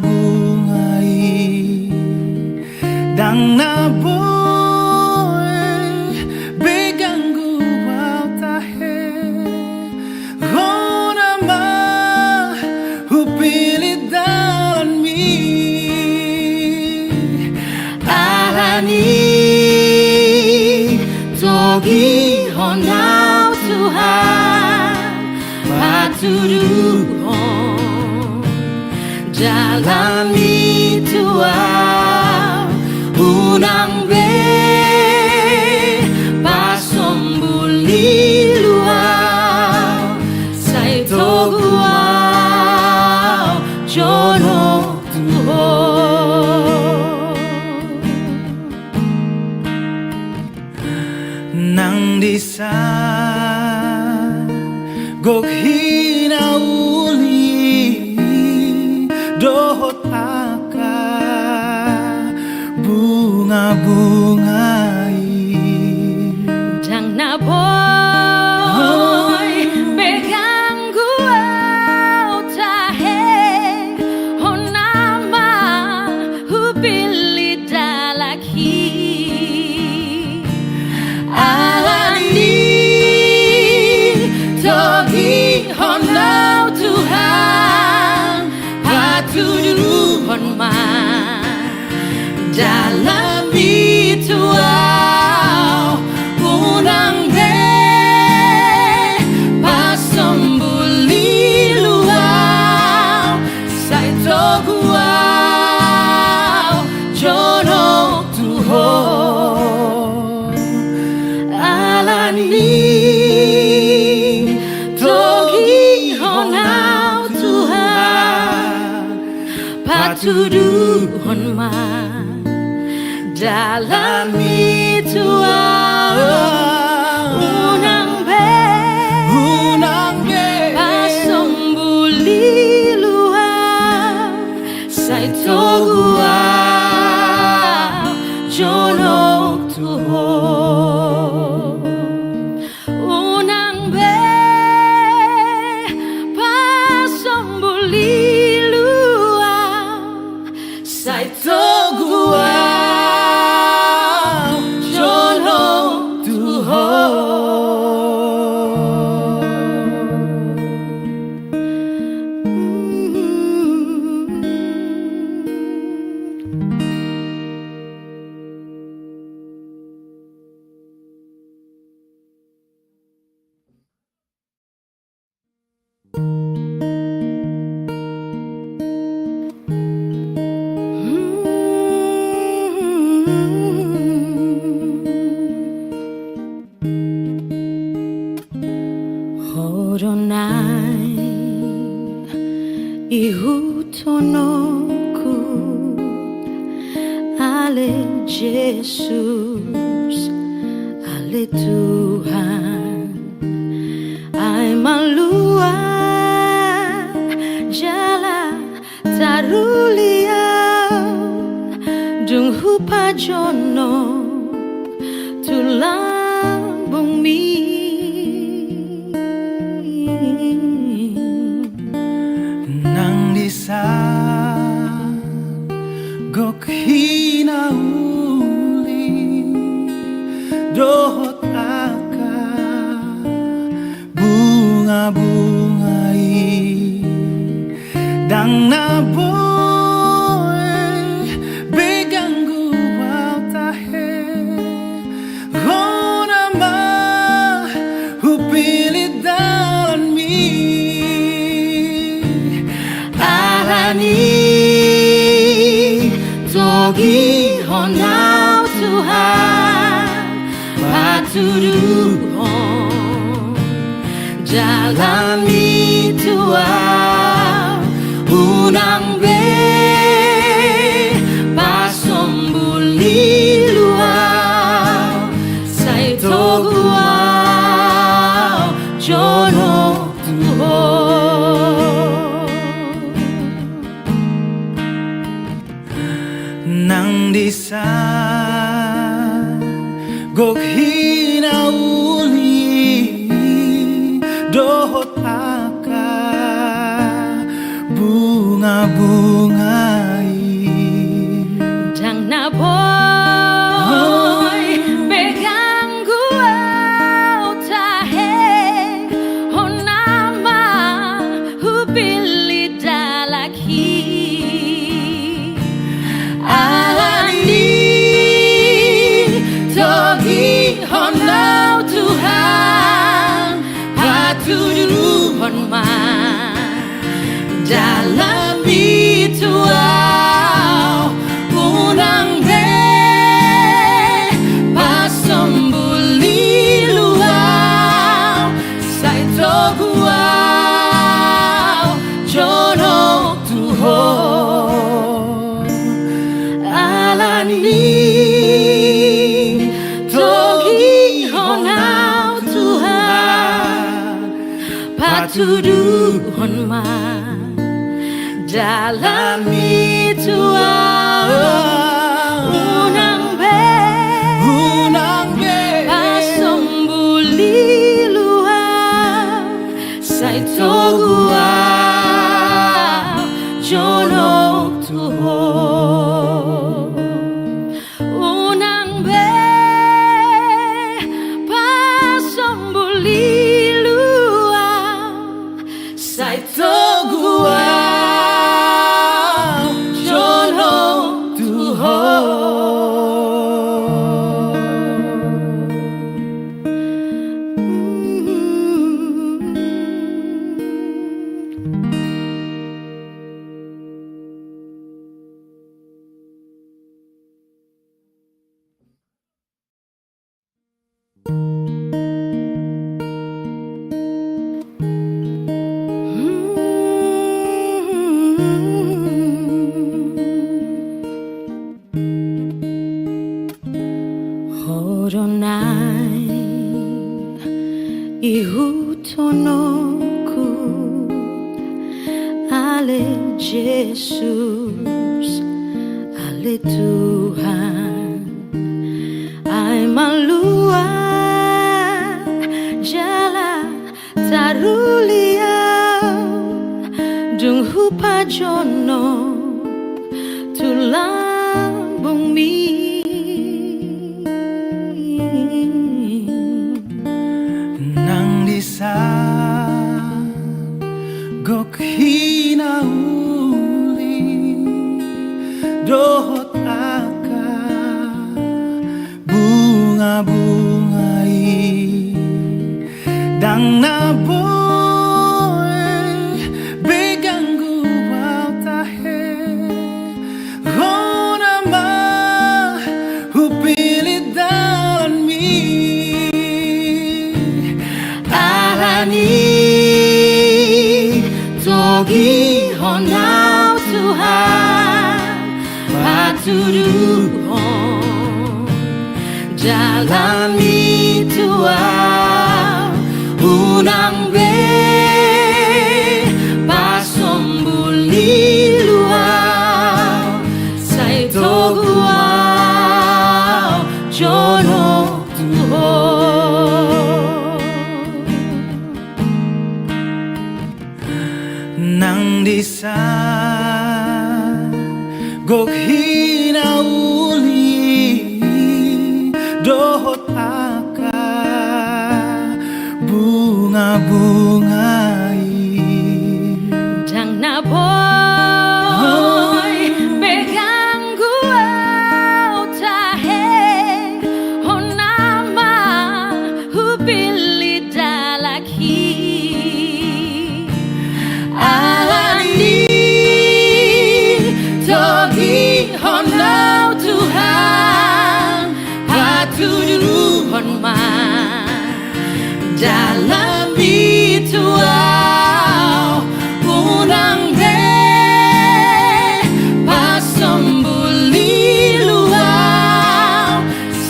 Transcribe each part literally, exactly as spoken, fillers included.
Bunga i ndang na boi be ganggu au tahe. Hona ma hupillit dalanmi. Alani togihon au Tuhan, patuduhon dalanmi tu au, unang be pasombul ni luat, sai togu au jonok tu Ho. Nang disa gok hinauli dohot angka bunga-bunga i, ndang na boi be ganggu au tahe. Hona ma hupillit dalanmi. Alani togihon au Tuhan, patuduhon ma dalanmi tu au, unang be pasombul ni luat, sai togu au jonok tu Ho. Alani togihon au Tuhan, patuduhon ma dalanmi tu au, unang be, unang be pasombul ni luat, sai togu au jonok tu Ho. Unang be pasombul ni luat, sai togu au jonok tu Ho. Ho do naeng ihuthononku, ale Jesus, ale Tuhan. Ai malua jala taruli au, dung hupajonok tu lambungmi. Nang disa gok hinauli dohot angka bunga-bunga i, ndang na boi be ganggu au tahe. Hona ma hupillit dalanmi. Alani togihon au Tuhan, patuduhon jalanmi tu au, unang be pasombul ni luat, sai togu au jonok tu ho. Nang disa gok hinauli dohot angka Dalan ni tu au, unang be pasombuli lu au, sai togu au jonok tu ho. Alani togihon au Tuhan, patuduhon ma dalan ni tu au, unang be, unang be pasombuli lu au, sai togu au jonok tu ho. Unang be pasombuli lu au, sai togu au jonok tu ho. Ho do na ihuthononku, ale Jesus, ale Tuhan. Ai malua jala taruli au, dung hupajonok tu lambungmi. Nang disa gok hinauli dohot angka bungabunga i, ndang na boi be ganggu au tahe, hona ma hupillit dalanmi. Alani togihon au Tuhan, patuduhon dalanmi tu au, unang be pasombuli lu au, sai togu au jonok tu ho. Nang disa gok hinauli dohot angka bungabunga i, ndang na boi be ganggu au tahe, hona ma hupillit dalanhi. Alani togihon au Tuhan, patuduhon ma dalanmi tu au, unang be pasombuli lu au,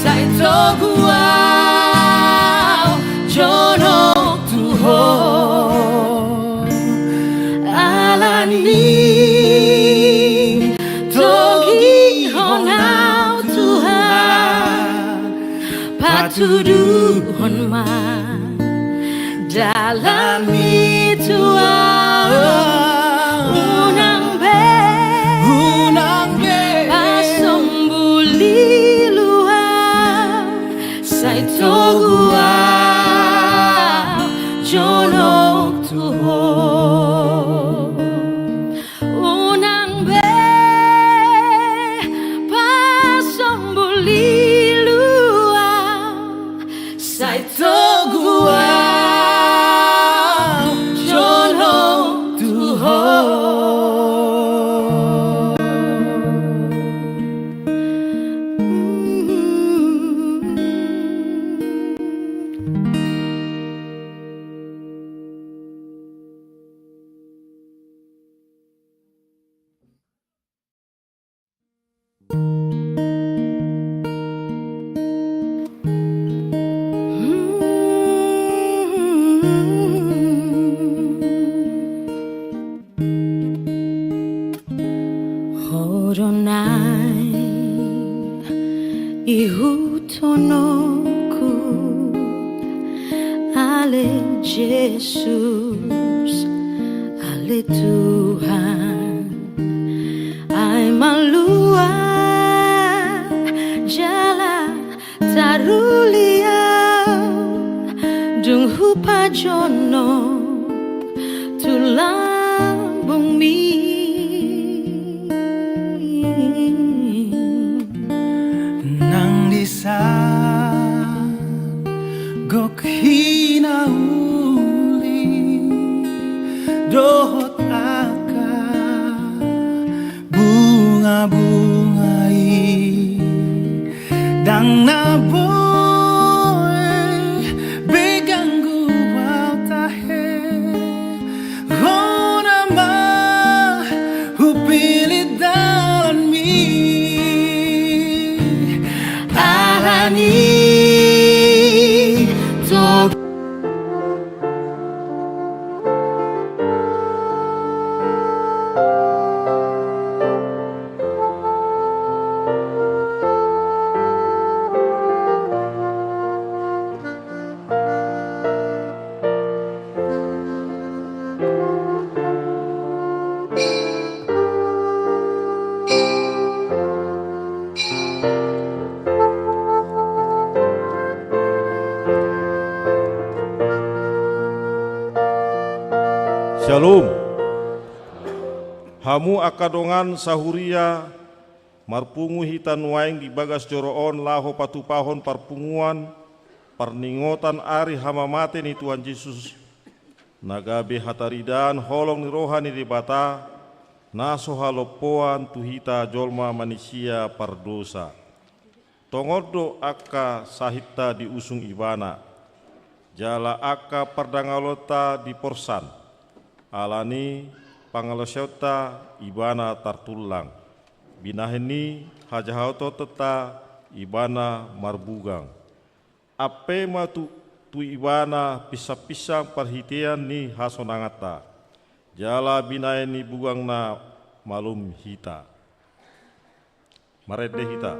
sai togu au jonok tu ho. Alani togihon au Tuhan, patuduhon ma dalanmi tu au, unang be, unang be pasombuli lu au, sai togu au jonok tu ho. Unang be pasombuli lu au, sai togu au Donai ihuthononku, ale Jesus, ale Tuhan, ai malua jala taruli au, dung hupajonok tu lambungmi. Nang di san gok hinauli dohot angka bunga-bunga i, ndang na boi be ganggu au tahe. Hona ma hupillit dalanmi, alani togu. Syalom. Hamu angka dongan sahuria, marpungu hita nuaeng di bagas joro on laho patupahon parpunguan parningotan ari hamamate ni Tuhan Jesus, na gabe hataridaan holong ni roha ni Debata, na so halompoan tu hita jolma manisia pardosa. Tongon do angka sahitta diusung Ibana, jala angka pardangalonta diporsan. Alani pangalaosionta Ibana tartullang, binahen ni hajahatonta Ibana marbugang. Ampe ma tu, tu Ibana pinsang-pinsang parhitean ni hasonanganta, jala binahen ni bugangna malum hita. Marende hita.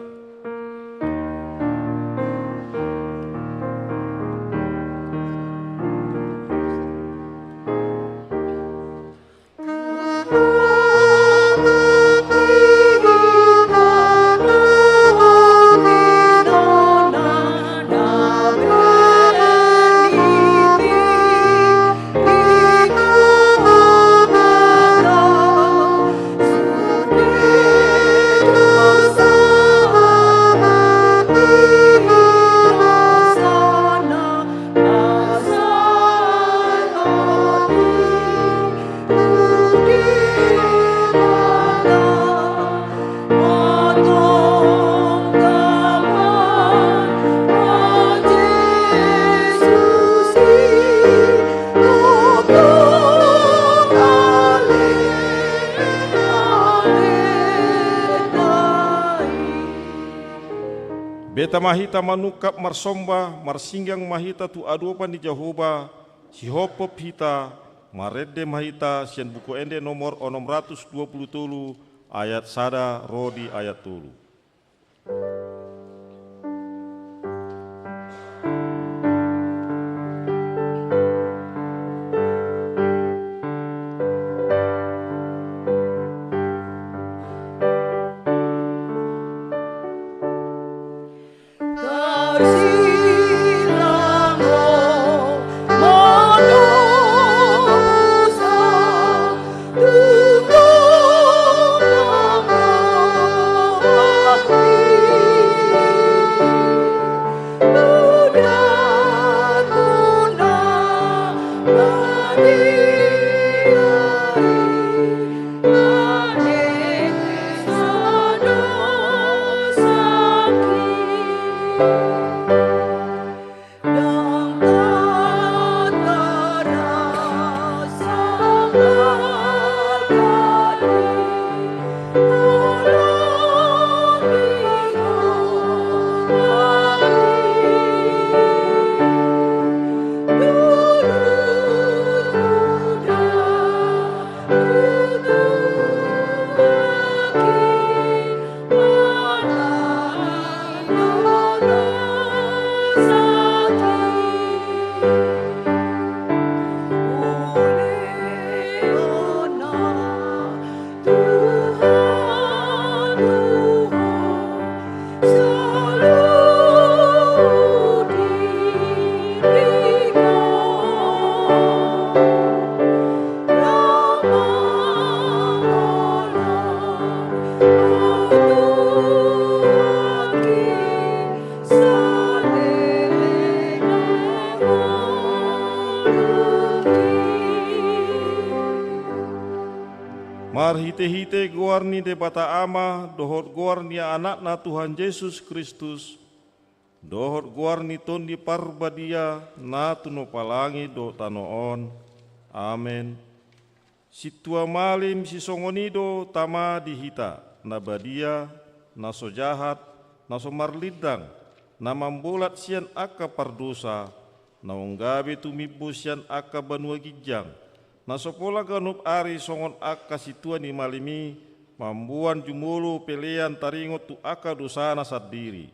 Beta ma hita manungkap marsomba, marsinggang ma hita tu adopan ni Jahowa, sihophop hita, marende ma hita sian Buku Ende nomor onom ratus dua pulu tolu, ayat sada ro di ayat tolu. Marhite-hite goar ni Debata Ama dohot goar ni Anakna Tuhan Jesus Kristus, dohot goar ni Tondi Parbadia na tinompa langit dohot tano on. Amen. Sintua malim sisongon i do tama di hita, na badia, na so jahat, na so marlindang, na mambolat sian angka pardosa, naung gabe tumimbo sian angka banua ginjang, na so pola ganup ari songon angka sintua ni malim i, mamboan jumolo pelean taringot tu angka dosana sandiri.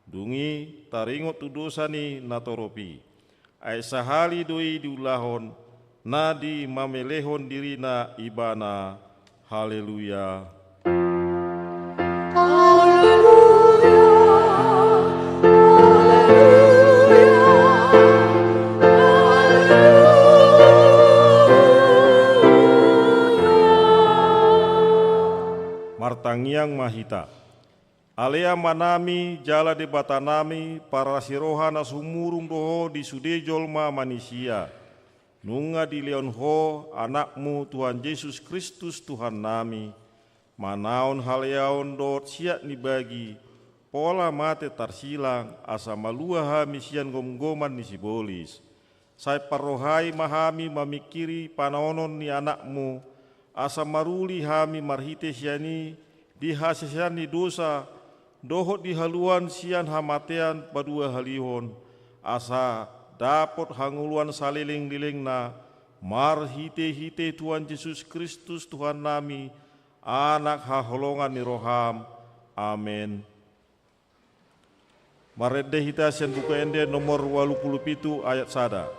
Dung i taringot tu dosa ni natorop i. Ai sahali do i diulahon, na di mamelehon dirina ibana. Haleluya. Haleluya. Haleluya. Martangiang ma hita. Ale Amanami jala Debatanami, parasi roha na sumurung do Ho di sude jolma manisia. Nunga dilehon Ho Anakmu Tuhan Jesus Kristus Tuhannami, manaon haleaon dohot siat ni bagi, pola mate tarsilang, asa malua hami sian gomgoman ni sibolis. Sai parrohai ma hami mamingkiri panaonon ni Anakmu, asa maruli hami marhite sian i di hasesean ni dosa, dohot di haluaon sian hamatean paduahalihon, asa dapot hangoluan salelenglelengna, marhite-hite Tuhan Jesus Kristus Tuhannami, Anak haholongan ni roham. Amen. Marende hita sian Buku Ende nomor ualu pulu pitu ayat sada.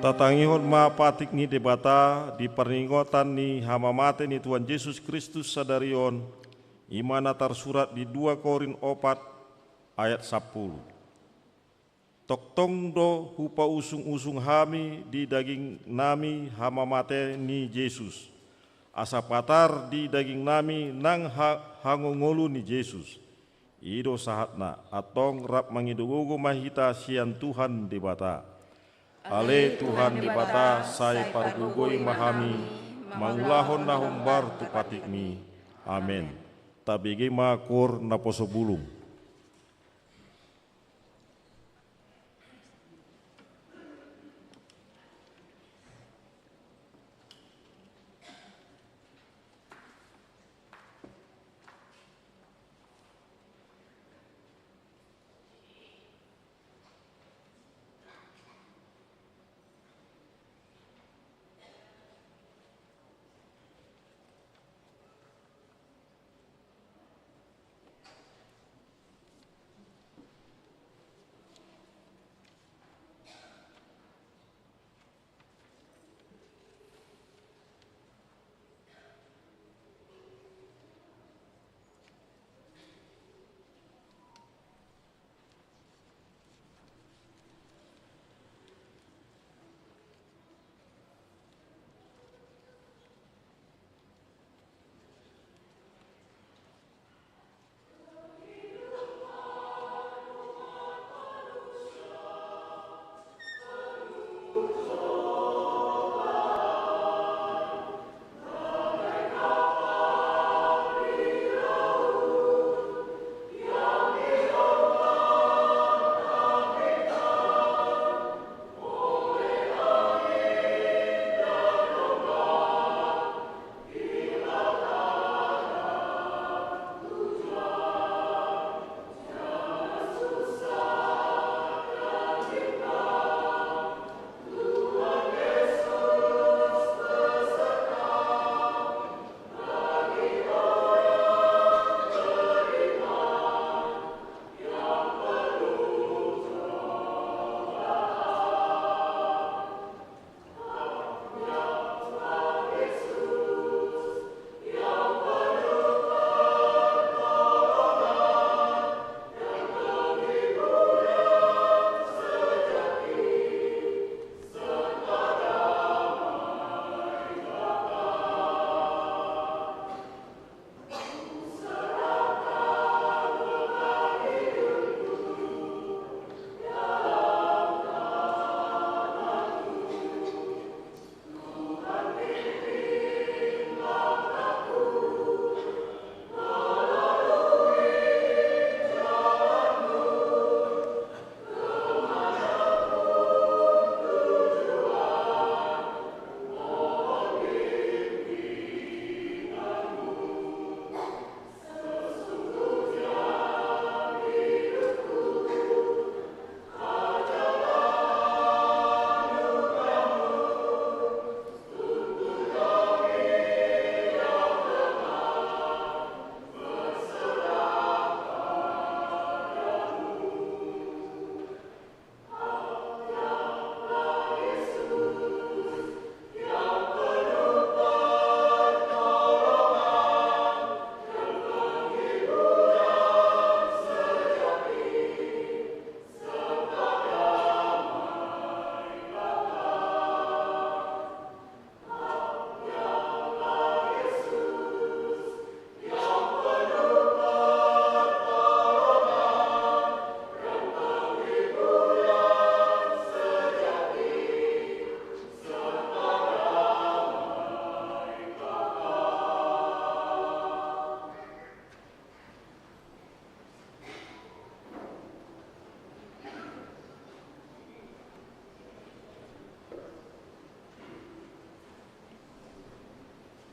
Tatangihon ma patik ni Debata di parningotan ni hamamate ni Tuhan Jesus Kristus sadari on, i ma na tarsurat di dua Korint opat ayat sampulu. Tongtong do hupausung-usung hami di dagingnami hamamate ni Jesus, asa patar di dagingnami nang ha-, hangoluan ni Jesus. I do sahatna, antong rap mangido gogo ma hita sian Tuhan Debata. Ale Tuhan Debata, sai pargogoi ma hami mangulahon na hombar tu patikmi. Amen. Tabege ma koor naposo bulung.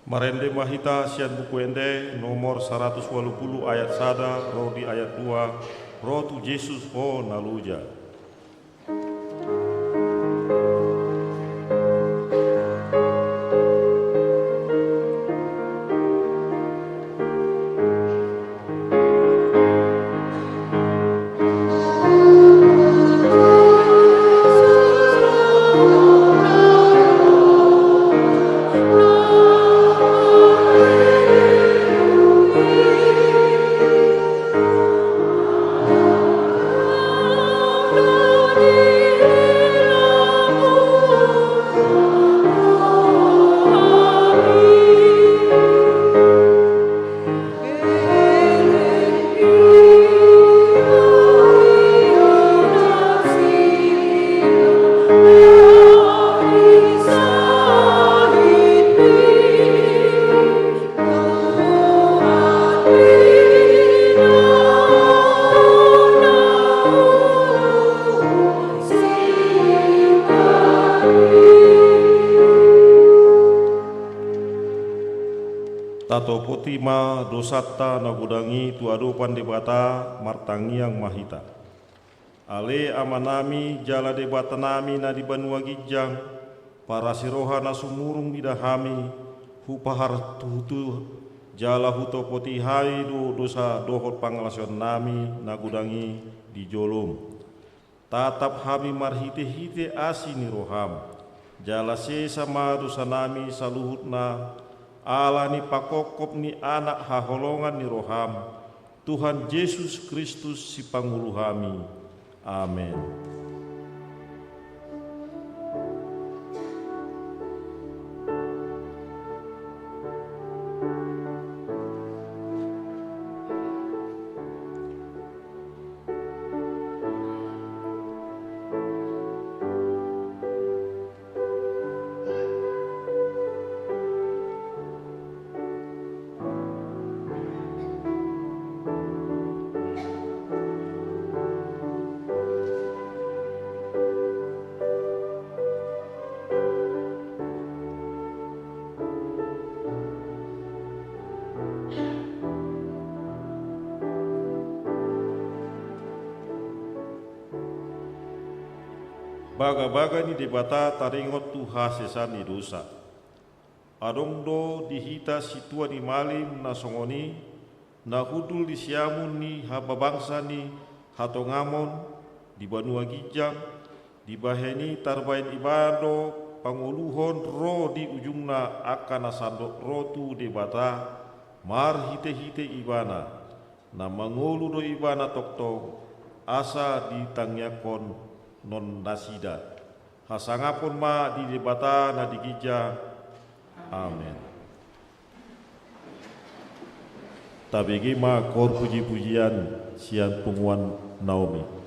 Marende ma hita sian Buku Ende nomor saratus ualu pulu ayat sada ro di ayat dua, ro tu Jesus ho na loja. Tatopoti ma dosanta na godang i tu adopan Debata, martangiang ma hita. Ale Amanami jala Debatanami na di banua ginjang, parasi roha na sumurung mida hami, hupahartutu jala hutopoti hami do dosa dohot pangalaosion nami na godang i di jolom. Tatap hami marhitehite asi ni roham, jala sesa ma dosanami saluhutna, ala ni pangkophop ni Anak haholongan ni roham, Tuhan Jesus Kristus Sipangolu hami. Amen. Bagabaga ni Debata taringot tu hasesaan ni dosa. Adong do di hita sintua ni malim na songon i, na hundul di siamun ni hababangsa ni hatongamon di banua ginjang, dibahen i tarbahen ibana do pangoluhon ro di ujungna angka na sandok ro tu Debata marhitehite ibana, na mangolu do ibana tongtong, asa ditangiangkonon nasida. Hasangapon ma di Debata na di ginjang. Amen. Tabege ma hor pujipujian sian punguan Naomi.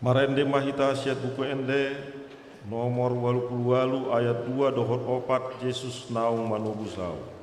Marende ma hita sian Buku Ende nomor ualu pulu ualu ayat dua dohot opat, Jesus naung manobus ahu.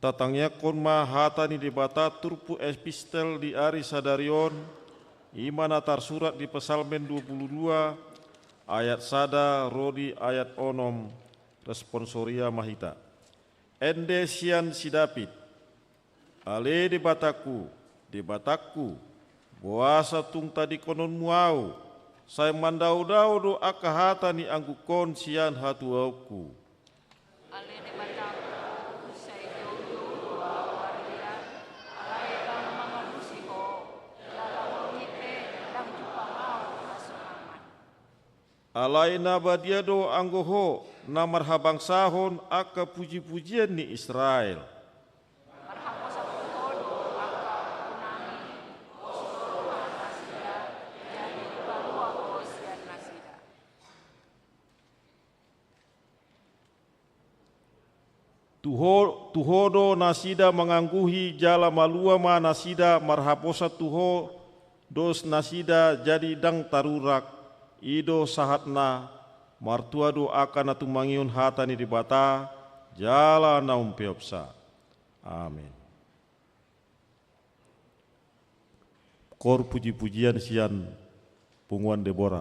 Tatangiangkon ma hata ni Debata turpuk epistel di ari sadari on, i ma na tarsurat di Psalmen dua pulu dua ayat sada ro di ayat onom. Responsoria ma hita. Ende sian si David. Ale Debatangku, Debatangku, boasa tung tadingkononmu ahu? Sai mandaodao do angka hata ni anggukon sian hatuaonku. Ale Debatangku, sai joujou do ahu marliat, alai ndang mangalusi Ho, jala borngin pe ndang jumpang ahu hasonangan. Alai na badia do anggo Ho, na marhabangsahon angka pujipujian ni Israel. Marhaposan tu Ho do angka ampunami, poso do roha nasida, jadi dipaluah Ho sian nasida. Tu Ho, tu Ho do nasida mangangguhi, jala malua ma nasida marhaposan tu Ho. Dos nasida jadi ndang tarurak. I do sahatna. Martua do angka na tumangihon hata ni Debata jala na umpeopsa. Amen. Kor pujipujian sian punguan Debora.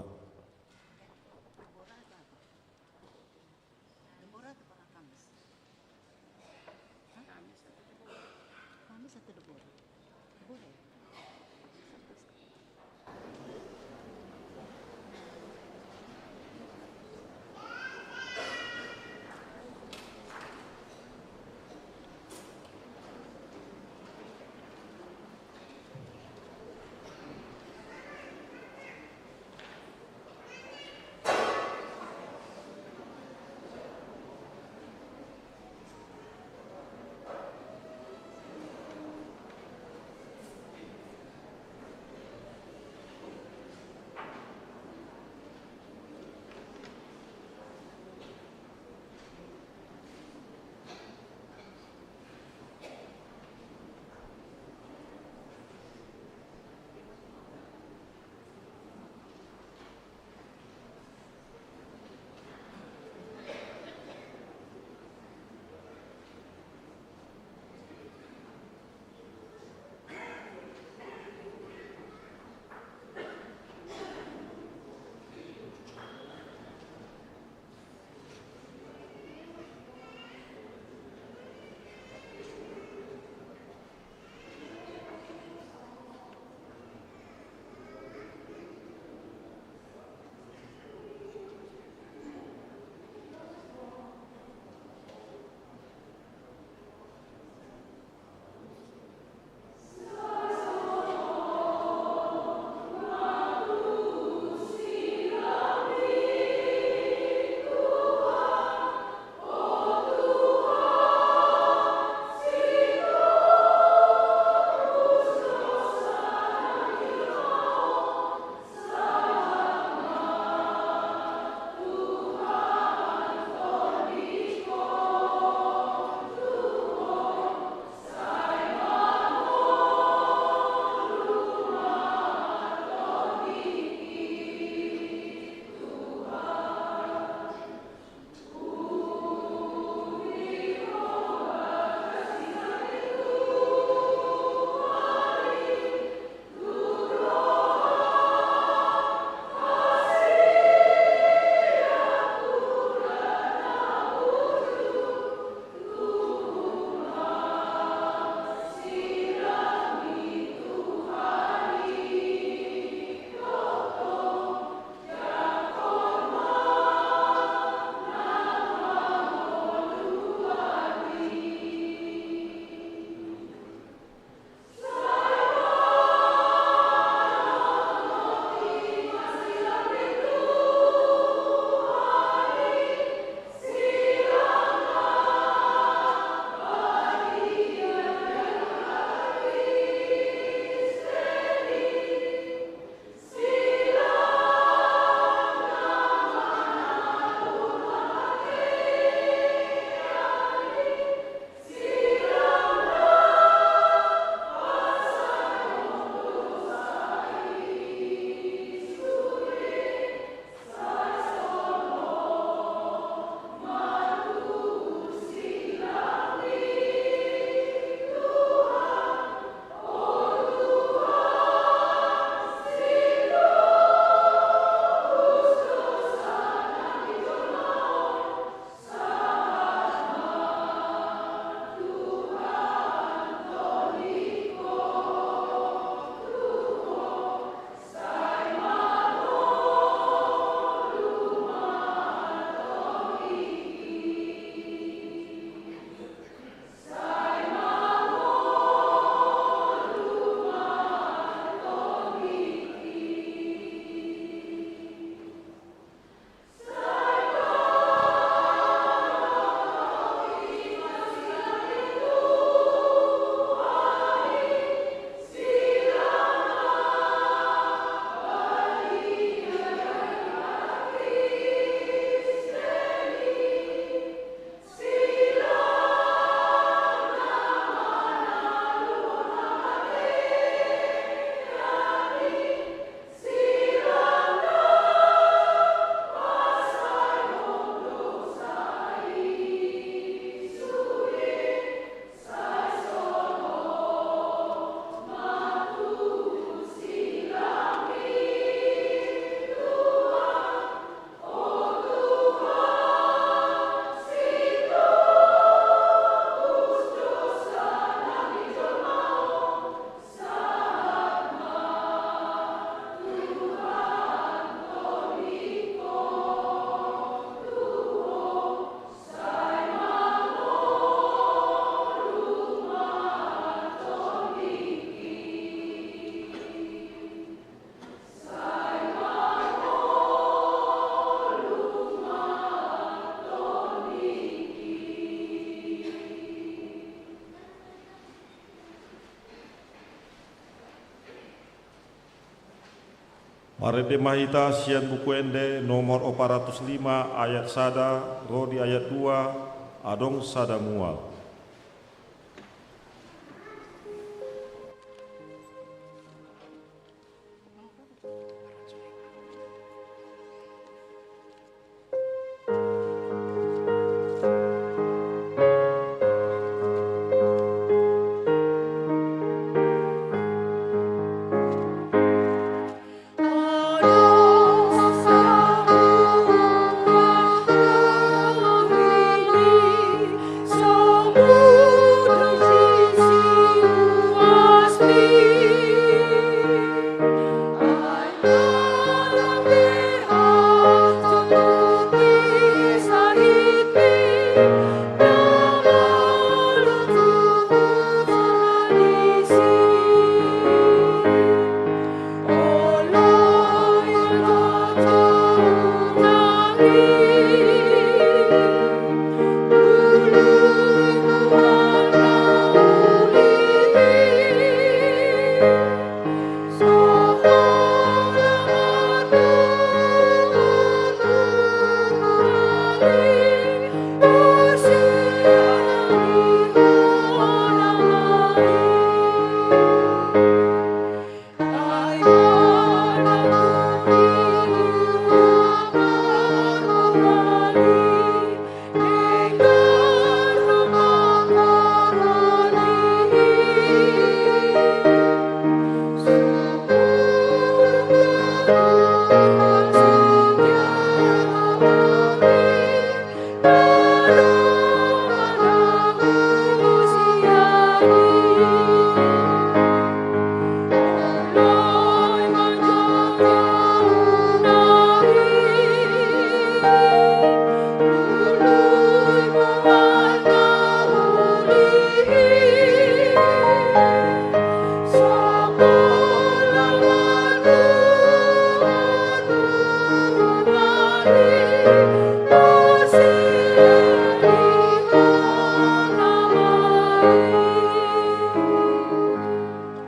Marende ma hita sian Buku Ende nomor opat ratus lima ayat sada ro di ayat dua, adong sada mual.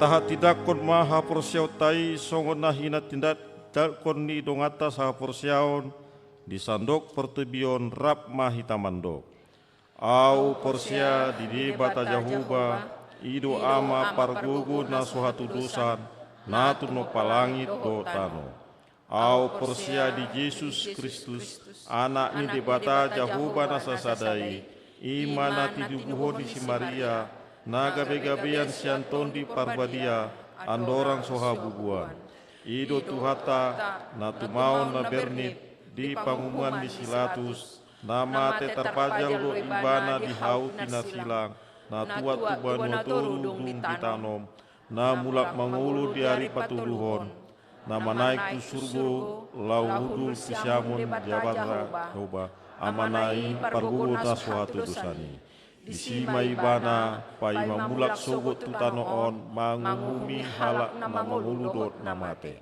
Tahatindangkon ma haporseaonta i songon na hinatindangkon ni donganta sahaporseaon di sandok portibi on. Rap ma hita mandok. Ahu porsea di Debata Jahowa, i do Ama pargogo na so hatudosan, na tumompa langit dohot tano. Ahu porsea di Jesus Kristus, Anak ni Debata Jahowa na sasada i, i ma na tinoguhon ni si Maria, na gabegabean sian Tondi Parbadia, andorang so habubuan. I do Tuhanta, na tumaon na bernit di panguhuman ni si Pilatus, na mate tarpajal do Ibana di hau pinarsilang, na tuat tu banua toru dung ditanom, na mulak mangolu di ari patoluhon, na manaek tu surgo, laho hundul tu siamun Debata Jahowa, Amana i pargogo na so hatudosan i. Disi ma Ibana paima mulak sogot tu tano on manguhumi halak na mangolu dohot na mate.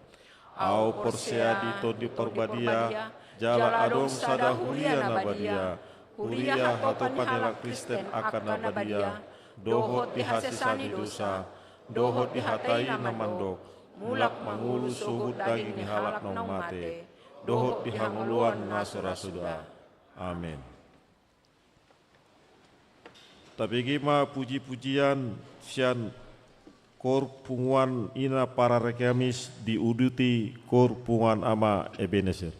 Ahu porsea di Tondi Parbadia, jala adong sada huria na badia, huria hatopan ni halak Kristen angka na badia, dohot di hasesaan ni dosa, dohot di hata i na mandok, mulak mangolu sogot daging ni halak naung mate, dohot di hangoluan na so ra suda. Amen. Tabege ma pujipujian sian Koor Punguan Ina Parari Kamis, diuduti Koor Punguan Ama Ebenezer.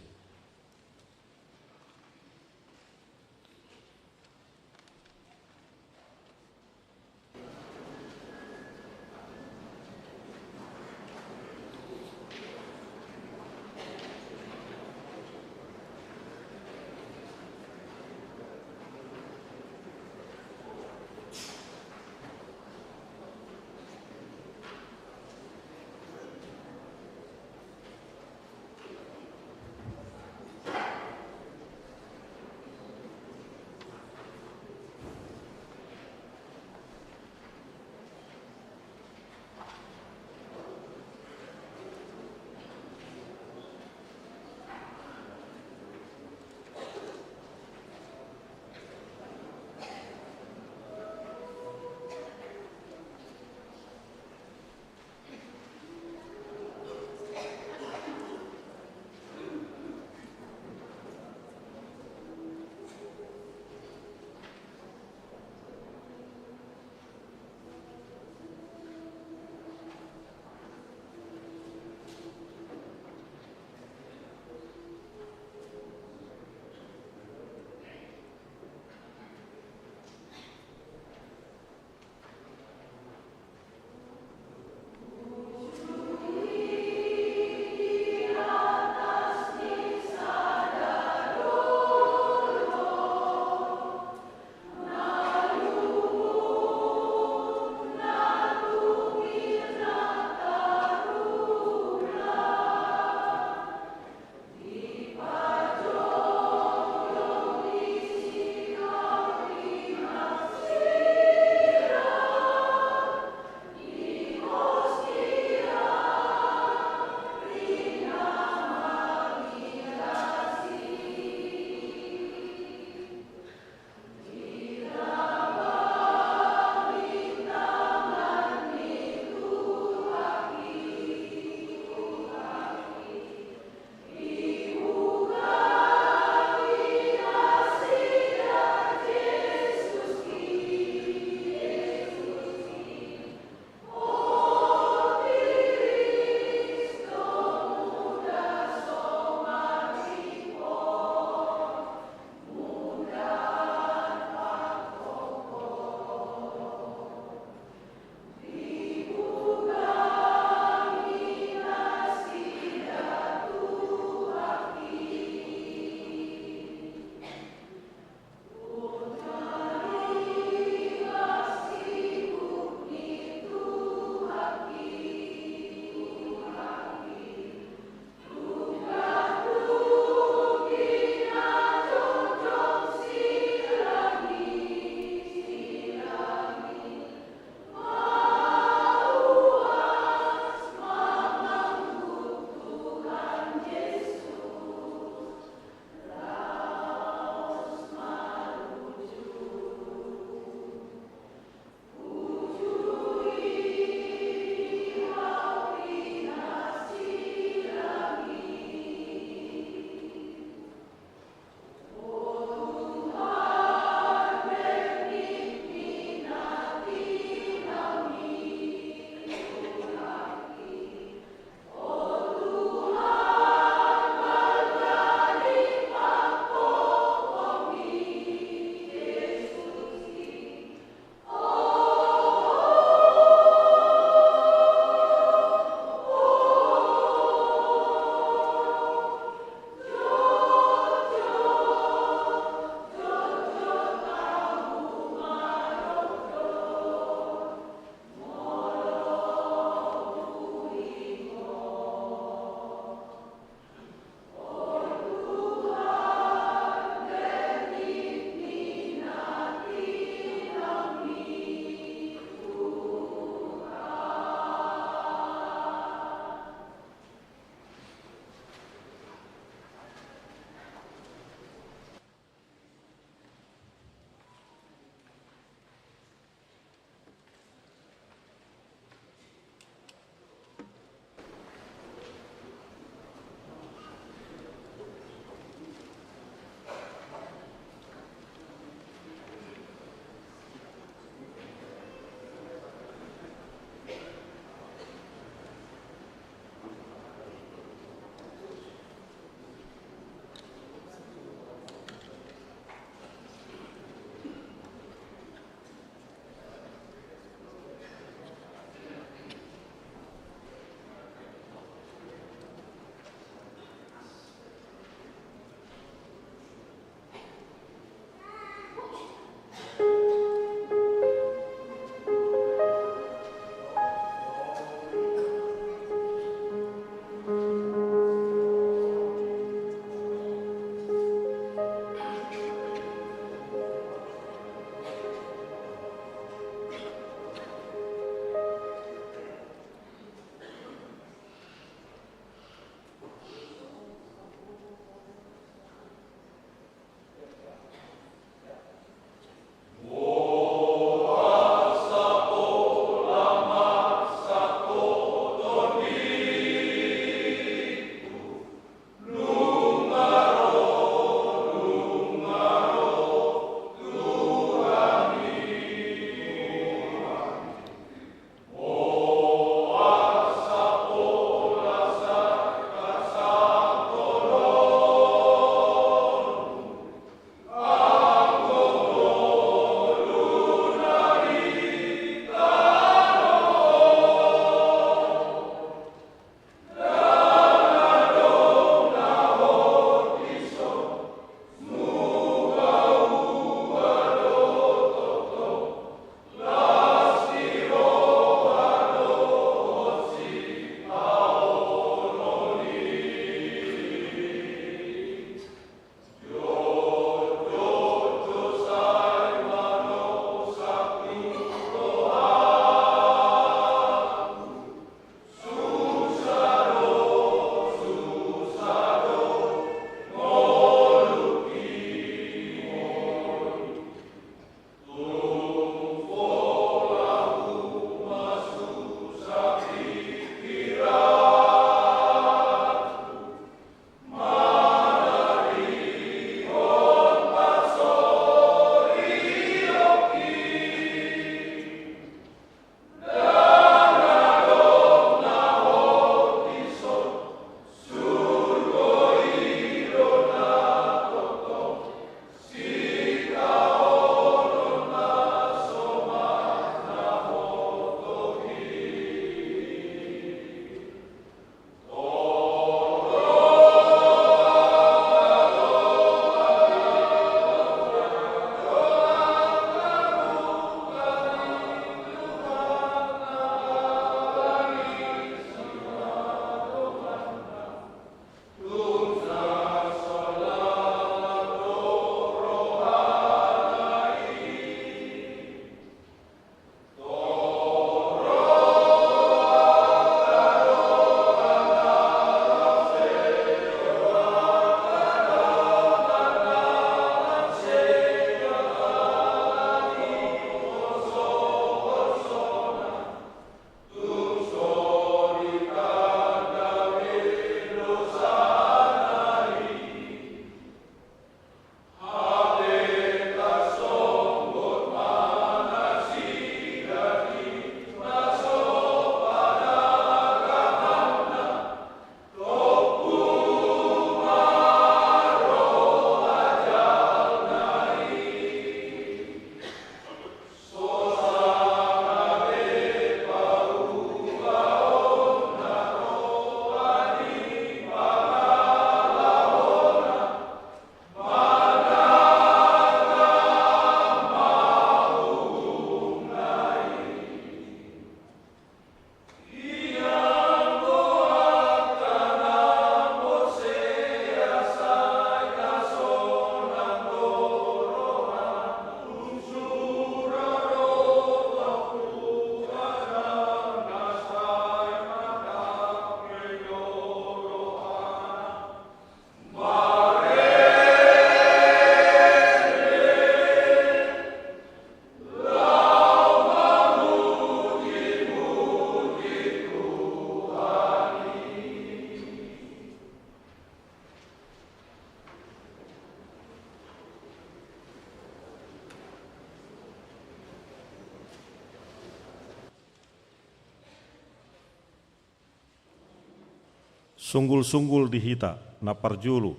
Sunggul-sunggul di hita, na parjolo.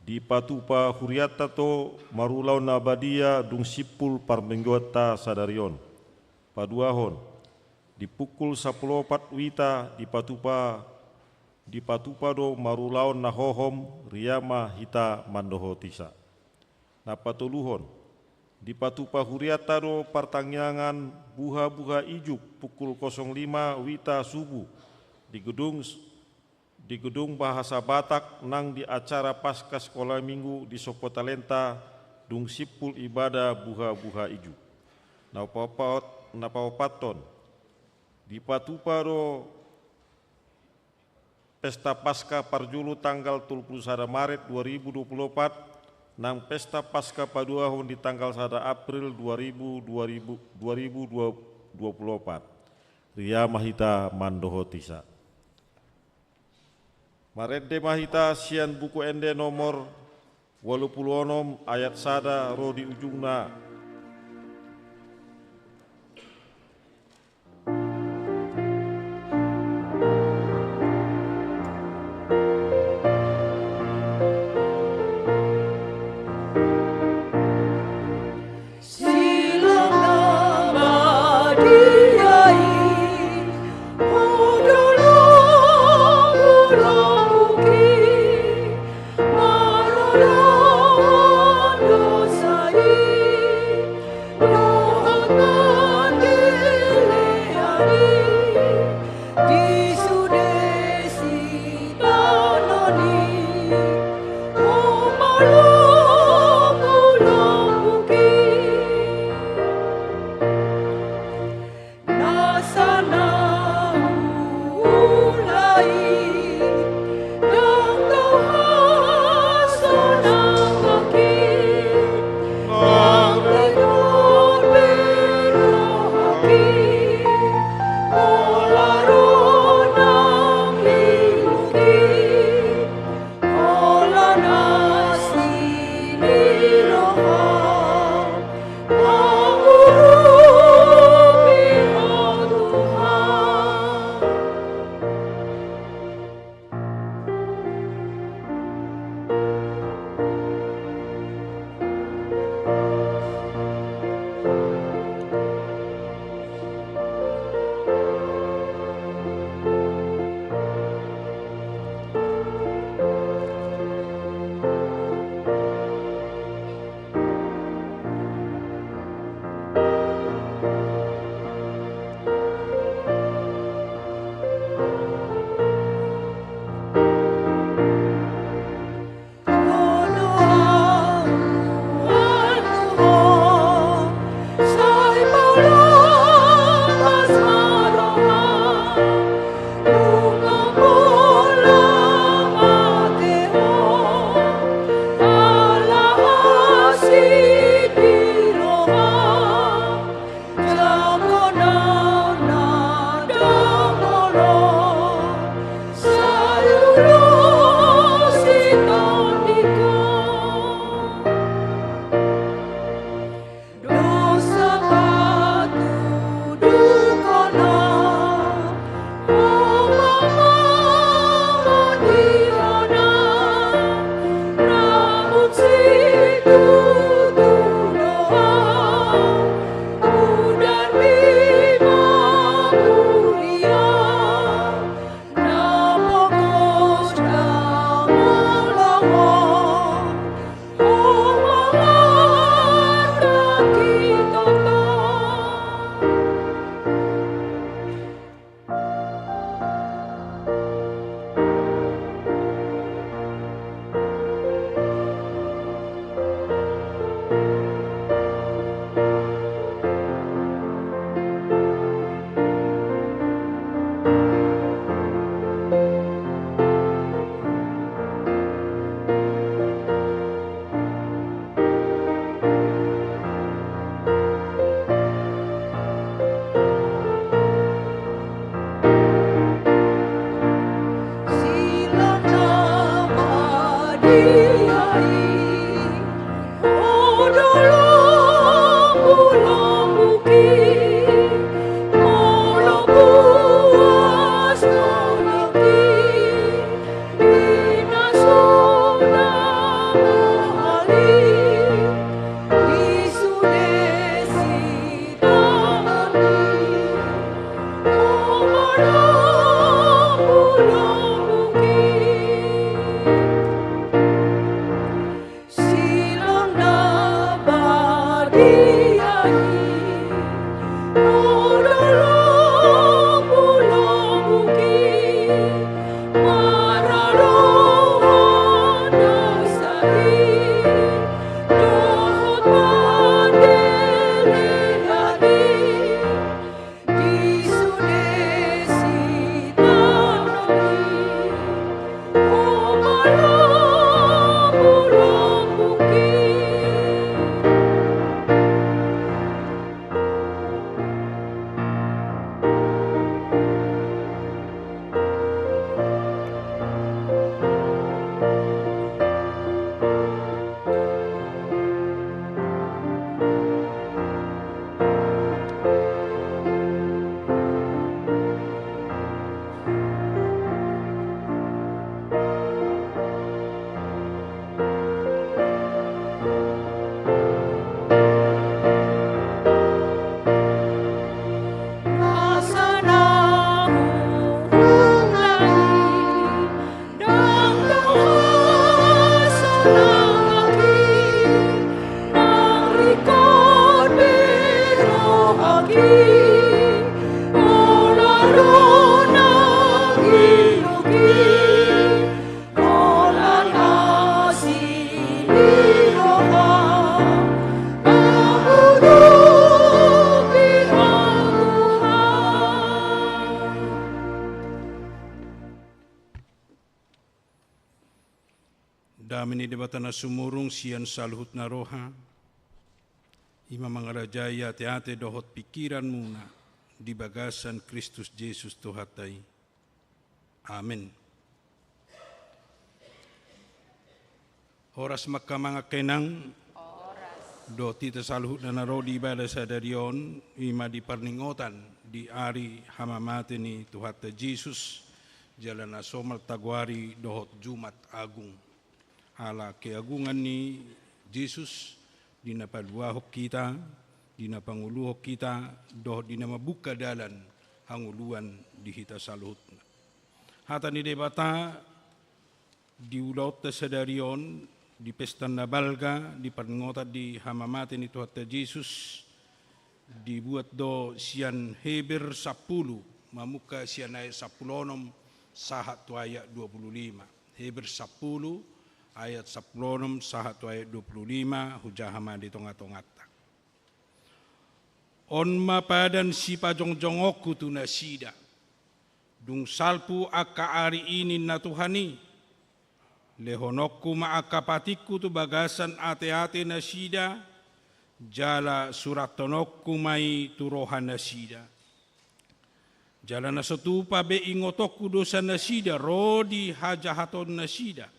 Dipatupa hurianta do marulaon na badia dung simpul parmingguanta sadari on. Paduahon, di pukul sampulu opat wita dipatupa, dipatupa do marulaon na hohom, ria ma hita mandohotisa. Na patoluhon, dipatupa hurianta do partangiangan buha-buha ijuk pukul kosong lima wita subuh di gedung, di gedung bahasa Batak nang di acara Paskah Sekolah Minggu di Sopo Talenta dung simpul ibadah buha-buha ijuk. Na paopat-, na paopathon, dipatupa do Pesta Paskah parjolo tanggal tolu pulu sada Maret dua ribu dua pulu opat, nang Pesta Paskah paduahon di tanggal sada April dua ribu, dua ribu, dua ribu dua pulu opat. Ria ma hita mandohotisa. Marende ma hita sian Buku Ende nomor ualu pulu onom ayat sada ro di ujungna. Silangna ma di ai, o dolok, dolok i, marulaon dosa i, dohot pangkilelean i, di sude sitaonon i, o malombu-lombu i. Nasa na huula i, ndang do hasonangan i, ndang legot be rohangki, pola ro nang linggomi, holan asi ni roha, mangurupi Ho Tuhan. Dosa patuduhon, o Ama, mangihon, namun situtu do au, udarmi ma mulia, na pogos na mangolongol. Dame ni Debata na sumurung sian saluhutna roha, i ma mangarajai ateate dohot pingkiranmuna di bagasan Kristus Jesus Tuhanta i. Amen. Horas ma angka amang, angka inang. Horas. Dohot hita saluhutna na ro di ibada sadari on, i ma di parningotan di ari hamamate ni Tuhanta Jesus, jala na somal tagoari dohot Jumat Agung. Ala keagungan ni Jesus, di na paluahon hita, di na pangoluhon hita, dohot di na mambuka dalan hangoluan di hita saluhutna. Hata ni Debata di ulaonta sadari on, di pesta na balga, di parningotan di hamamate ni Tuhanta Jesus, dibuat do sian Heber sampulu, mamungka sian ayat sampulu onom sahat tu ayat dua pulu lima. Heber sampulu, ayat sampulu onom sahat tu ayat dua pulu lima, hujaha ma di tongatonganta. On ma padan sipajongjongonku tu nasida. Dung salpu angka ari i ninna Tuhan i, lehononku ma angka patikku tu bagasan ateate nasida, jala surathononku ma i tu roha nasida. Jala na so tupa be ingotonku dosa nasida ro di hajahaton nasida.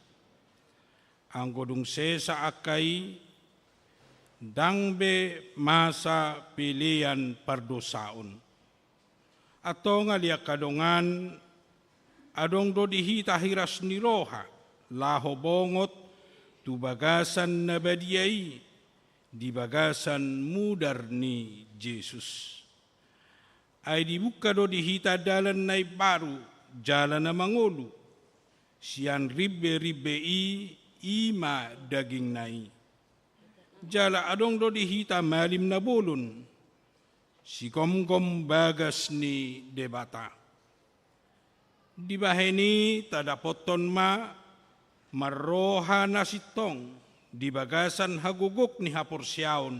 Anggo dung sesa angka i, ndang be masa pelean pardosaon. Antong ale angka dongan, adong do di hita hiras ni roha, laho bongot tu bagasan na badia i, di bagasan mudar ni Jesus. Ai dibuka do di hita dalan na imbaru, jala na mangolu, sian rimberimbe i, i ma dagingna i. Jala adong do di hita malim na bolon, sigomgom bagas ni Debata. Dibahen i tadapothon ma marroha na sintong di bagasan hagogok ni haporseaon,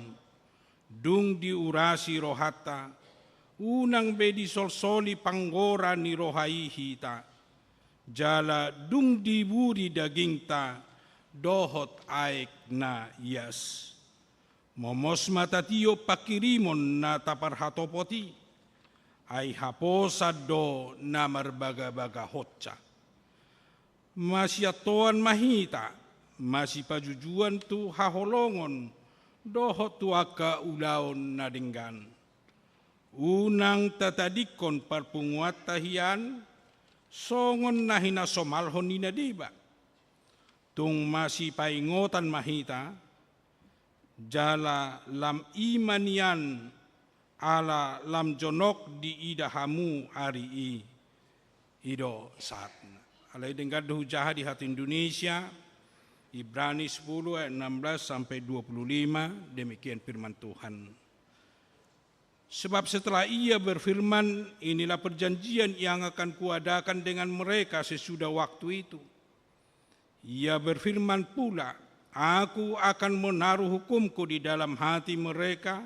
dung diurasi rohanta, unang be disolsoli panggora ni roha i hita, jala dung diburi dagingta dohot aek na ias. Momos ma tatiop pangkirimon na taparhatopot i, ai haposan do na marbagabagahonsa. Masiantoan ma hita, masipajujuan tu haholongon dohot tu angka ulaon na denggan. Unang tatadingkon parpunguanta hian songon na hinasomalhon ni na deba. Tung masipaingotan ma hita, jala lam i ma nian ala lam jonok diida hamu ari i. I do sahatna. Alai denggan do hujaha di hata Indonesia, Ibrani sepuluh ayat enam belas sampai dua puluh lima, demikian firman Tuhan. Sebab setelah Ia berfirman, "Inilah perjanjian yang akan Kuadakan dengan mereka sesudah waktu itu." Ia berfirman pula, "Aku akan menaruh hukum-Ku di dalam hati mereka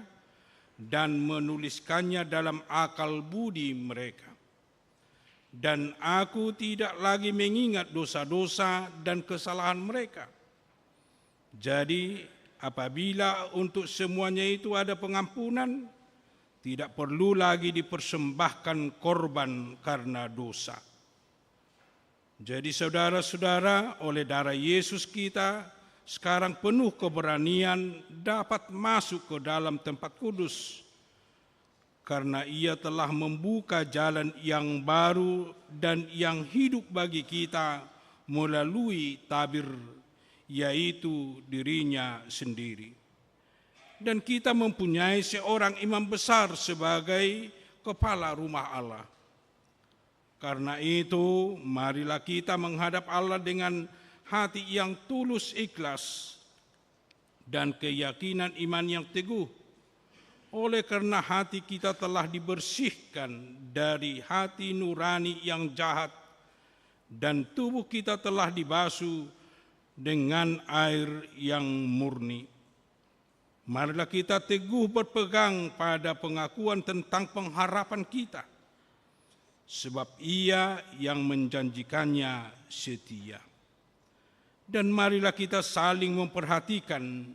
dan menuliskannya dalam akal budi mereka. Dan Aku tidak lagi mengingat dosa-dosa dan kesalahan mereka." Jadi, apabila untuk semuanya itu ada pengampunan, tidak perlu lagi dipersembahkan korban karena dosa. Jadi, saudara-saudara, oleh darah Yesus kita sekarang penuh keberanian dapat masuk ke dalam tempat kudus. Karena Ia telah membuka jalan yang baru dan yang hidup bagi kita melalui tabir, yaitu diri-Nya sendiri. Dan kita mempunyai seorang imam besar sebagai kepala rumah Allah. Karena itu, marilah kita menghadap Allah dengan hati yang tulus ikhlas dan keyakinan iman yang teguh. Oleh karena hati kita telah dibersihkan dari hati nurani yang jahat, dan tubuh kita telah dibasuh dengan air yang murni. Marilah kita teguh berpegang pada pengakuan tentang pengharapan kita, sebab Ia yang menjanjikannya setia. Dan marilah kita saling memperhatikan,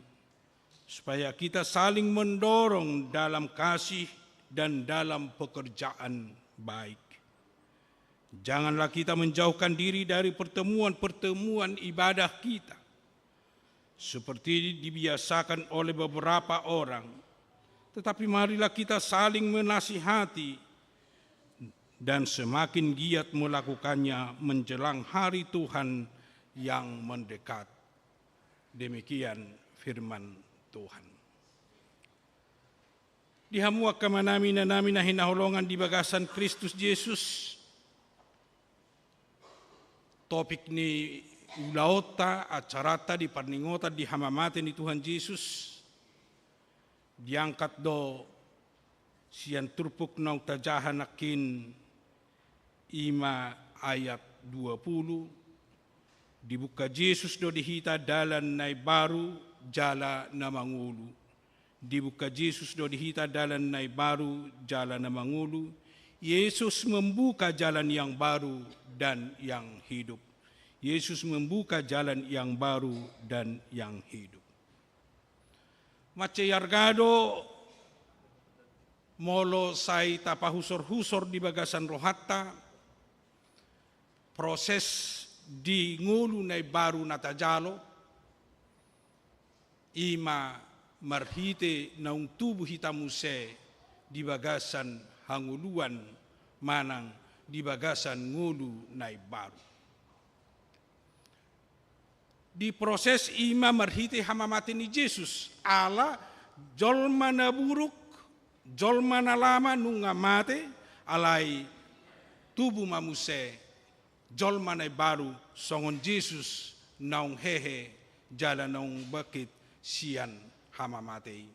supaya kita saling mendorong dalam kasih dan dalam pekerjaan baik. Janganlah kita menjauhkan diri dari pertemuan-pertemuan ibadah kita, seperti dibiasakan oleh beberapa orang, tetapi marilah kita saling menasihati dan semakin giat melakukannya menjelang hari Tuhan yang mendekat. Demikian firman Tuhan. Di hamu angka amanami, inanami na hinaholongan di bagasan Kristus Jesus, topik ni ulaonta, acarata di parningotan di hamamate ni Tuhan Jesus, diangkat do sian turpuk naung tajaha nangkin, i ma ayat dua pulu. Dibuka Jesus do di hita dalan na imbaru jala na mangolu. Dibuka Jesus do di hita dalan na imbaru jala na mangolu. Yesus membuka jalan yang baru dan yang hidup. Yesus membuka jalan yang baru dan yang hidup. Mansai arga do molo sai tapahusorhusor di bagasan rohanta proses di ngolu na imbaru na tajalo, i ma marhite naung tubu hita muse di bagasan hangoluan manang di bagasan ngolu na imbaru. Diproses i ma marhite hamamate ni Jesus, ala jolma na buruk, jolma na lama nunga mate, alai tubu ma muse jolma na imbaru songon Jesus naung hehe jala naung bangkit sian hamamate i.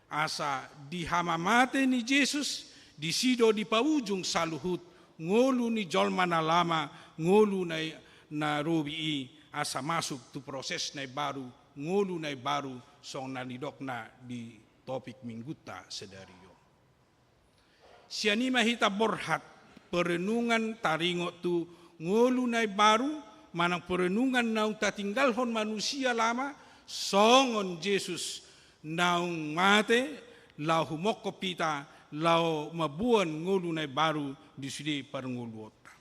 Asa di hamamate ni Jesus, disi do dipaujung saluhut ngolu ni jolma na lama, ngolu na, na robi i, asa masuk tu proses na imbaru, ngolu na imbaru, songon na nidokna di topik minggunta sadari on. Sian i ma hita borhat perenungan taringot tu ngolu na imbaru, manang perenungan naung tatinggalhon manusia lama, songon Jesus naung mate, laho humongkop hita, laho mamboan ngolu na imbaru di sude parngoluonta.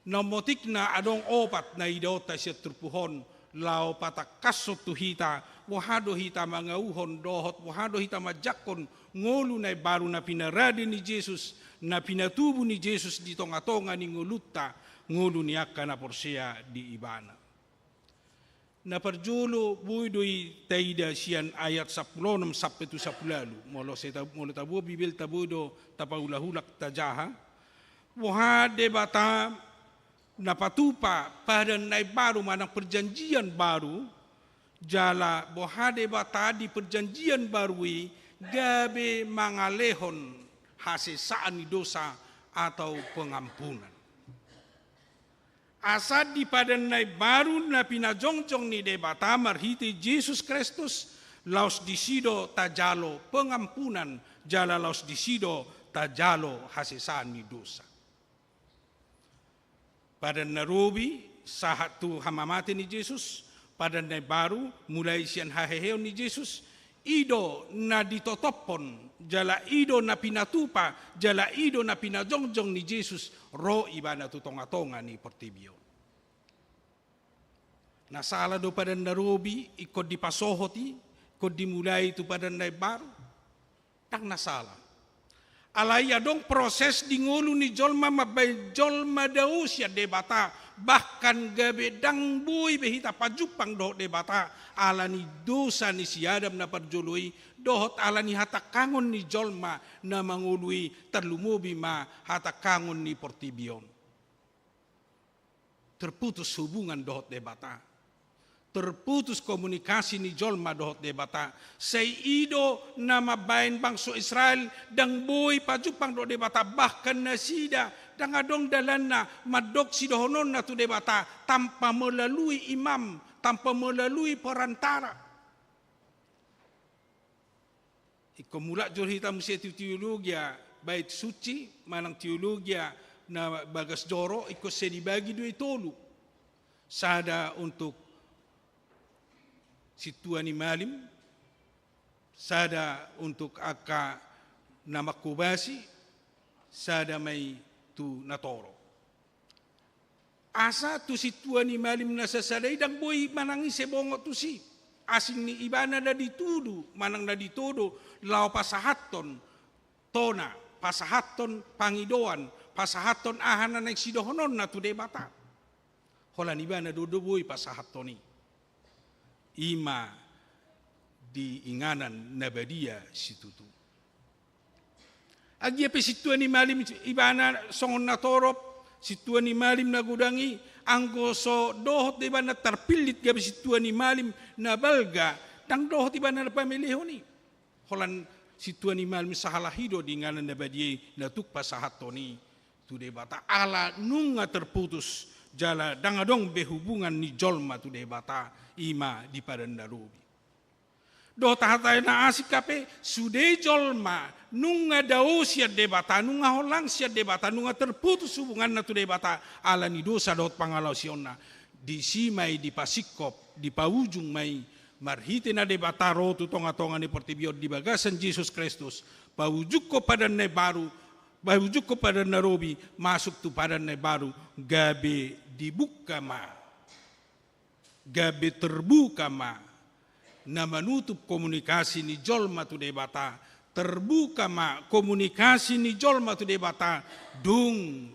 Na motikna adong opat na idaonta sian turpuk on, laho patangkashon tu hita, boha do hita mangauhon dohot, boha do hita manjangkon ngolu na imbaru na pinarade ni Jesus, na pinatubu ni Jesus di tongatonga ni ngolunta, ngolu ni angka na porsea di Ibana. Na parjolo boi do i taida sian ayat sampulu onom sampe tu sampulu ualu, molo sai ta-, molo taboan Bibelta boi do tapaulahula tajaha. Boha Debata na patupa padan na imbaru manang perjanjian baru, jala boha Debata di perjanjian baru i gabe mangalehon hasesaan ni dosa atau pengampunan. Asa di padan na imbaru na pinajongjong ni Debata marhite Jesus Kristus, laos disi do tajalo pengampunan, jala laos disi do tajalo hasesaan ni dosa. Padan na robi, sahat tu hamamate ni Jesus, padan na imbaru, mulai sian haheheon ni Jesus, i do na ditotophon, jala i do na pinatupa, jala i do na pinajongjong ni Jesus, ro Ibana tu tongatonga ni portibi on. Na sala do padan na robi, ingkon dipasohot i, ingkon dimulai tu padan na imbaru? Ndang na sala. Alai adong proses di ngolu ni jolma mambahen jolma dao sian Debata, bahkan gabe ndang boi be hita pajumpang dohot Debata, ala ni dosa ni si Adam na parjolo i, dohot ala ni hatangkangon ni jolma na mangolu i, tarlumobi ma hatangkangon ni portibi on. Terputus hubungan dohot Debata. Terputus komunikasi ni jolma dohot Debata. Sai i do na mambahen bangso Israel ndang boi pajumpang dohot Debata, bahkan nasida ndang adong dalanna mandok sidohononna tu Debata tanpa melalui imam, tanpa melalui perantara. Ingkon mulak jolo hita muse tu teologia bait suci, manang teologia na bagas joro, ingkon sai dibagi do i tolu. Sada untuk Sintua ni malim, sada untuk angka na manghobasi, sada ma i tu na torop. Asa tu sintua ni malim na sasada i ndang boi manang ise bongot tusi. Asing ni ibana na ditudu manang na ditodo laho pasahathon tona, pasahathon pangidoan, pasahathon aha na naeng sidohononna tu Debata. Holan ibana do, do boi pasahathon i. I ma di inganan na badia situtu. Anggiat pe sintua ni malim ibana songon na torop, sintua ni malim na godang i, anggo so dohot do ibana tarpillit gabe sintua ni malim na balga, ndang dohot ibana na pamelehon i. Holan sintua ni malim sahalak i do di inganan na badia i na tuk pasahathon i tu Debata, ala nunga terputus jala ndang adong be hubungan ni jolma tu Debata, i ma di Padan na Robi. Dohot hata na asing hape, sude jolma nunga dao sian Debata, nunga holang sian Debata, nunga terputus hubunganna tu Debata, ala ni dosa dohot pangalaosionna. Disi ma i dipasingkop, dipaujung ma i marhite na Debata ro tu tongatonga ni portibi on di bagasan Jesus Kristus, paujungkon Padan na Imbaru, paujungkon Padan na Robi, masuk tu Padan na Imbaru, gabe dibuka ma, gabe terbuka ma na manutup komunikasi ni jolma tu Debata, terbuka ma komunikasi ni jolma tu Debata, dung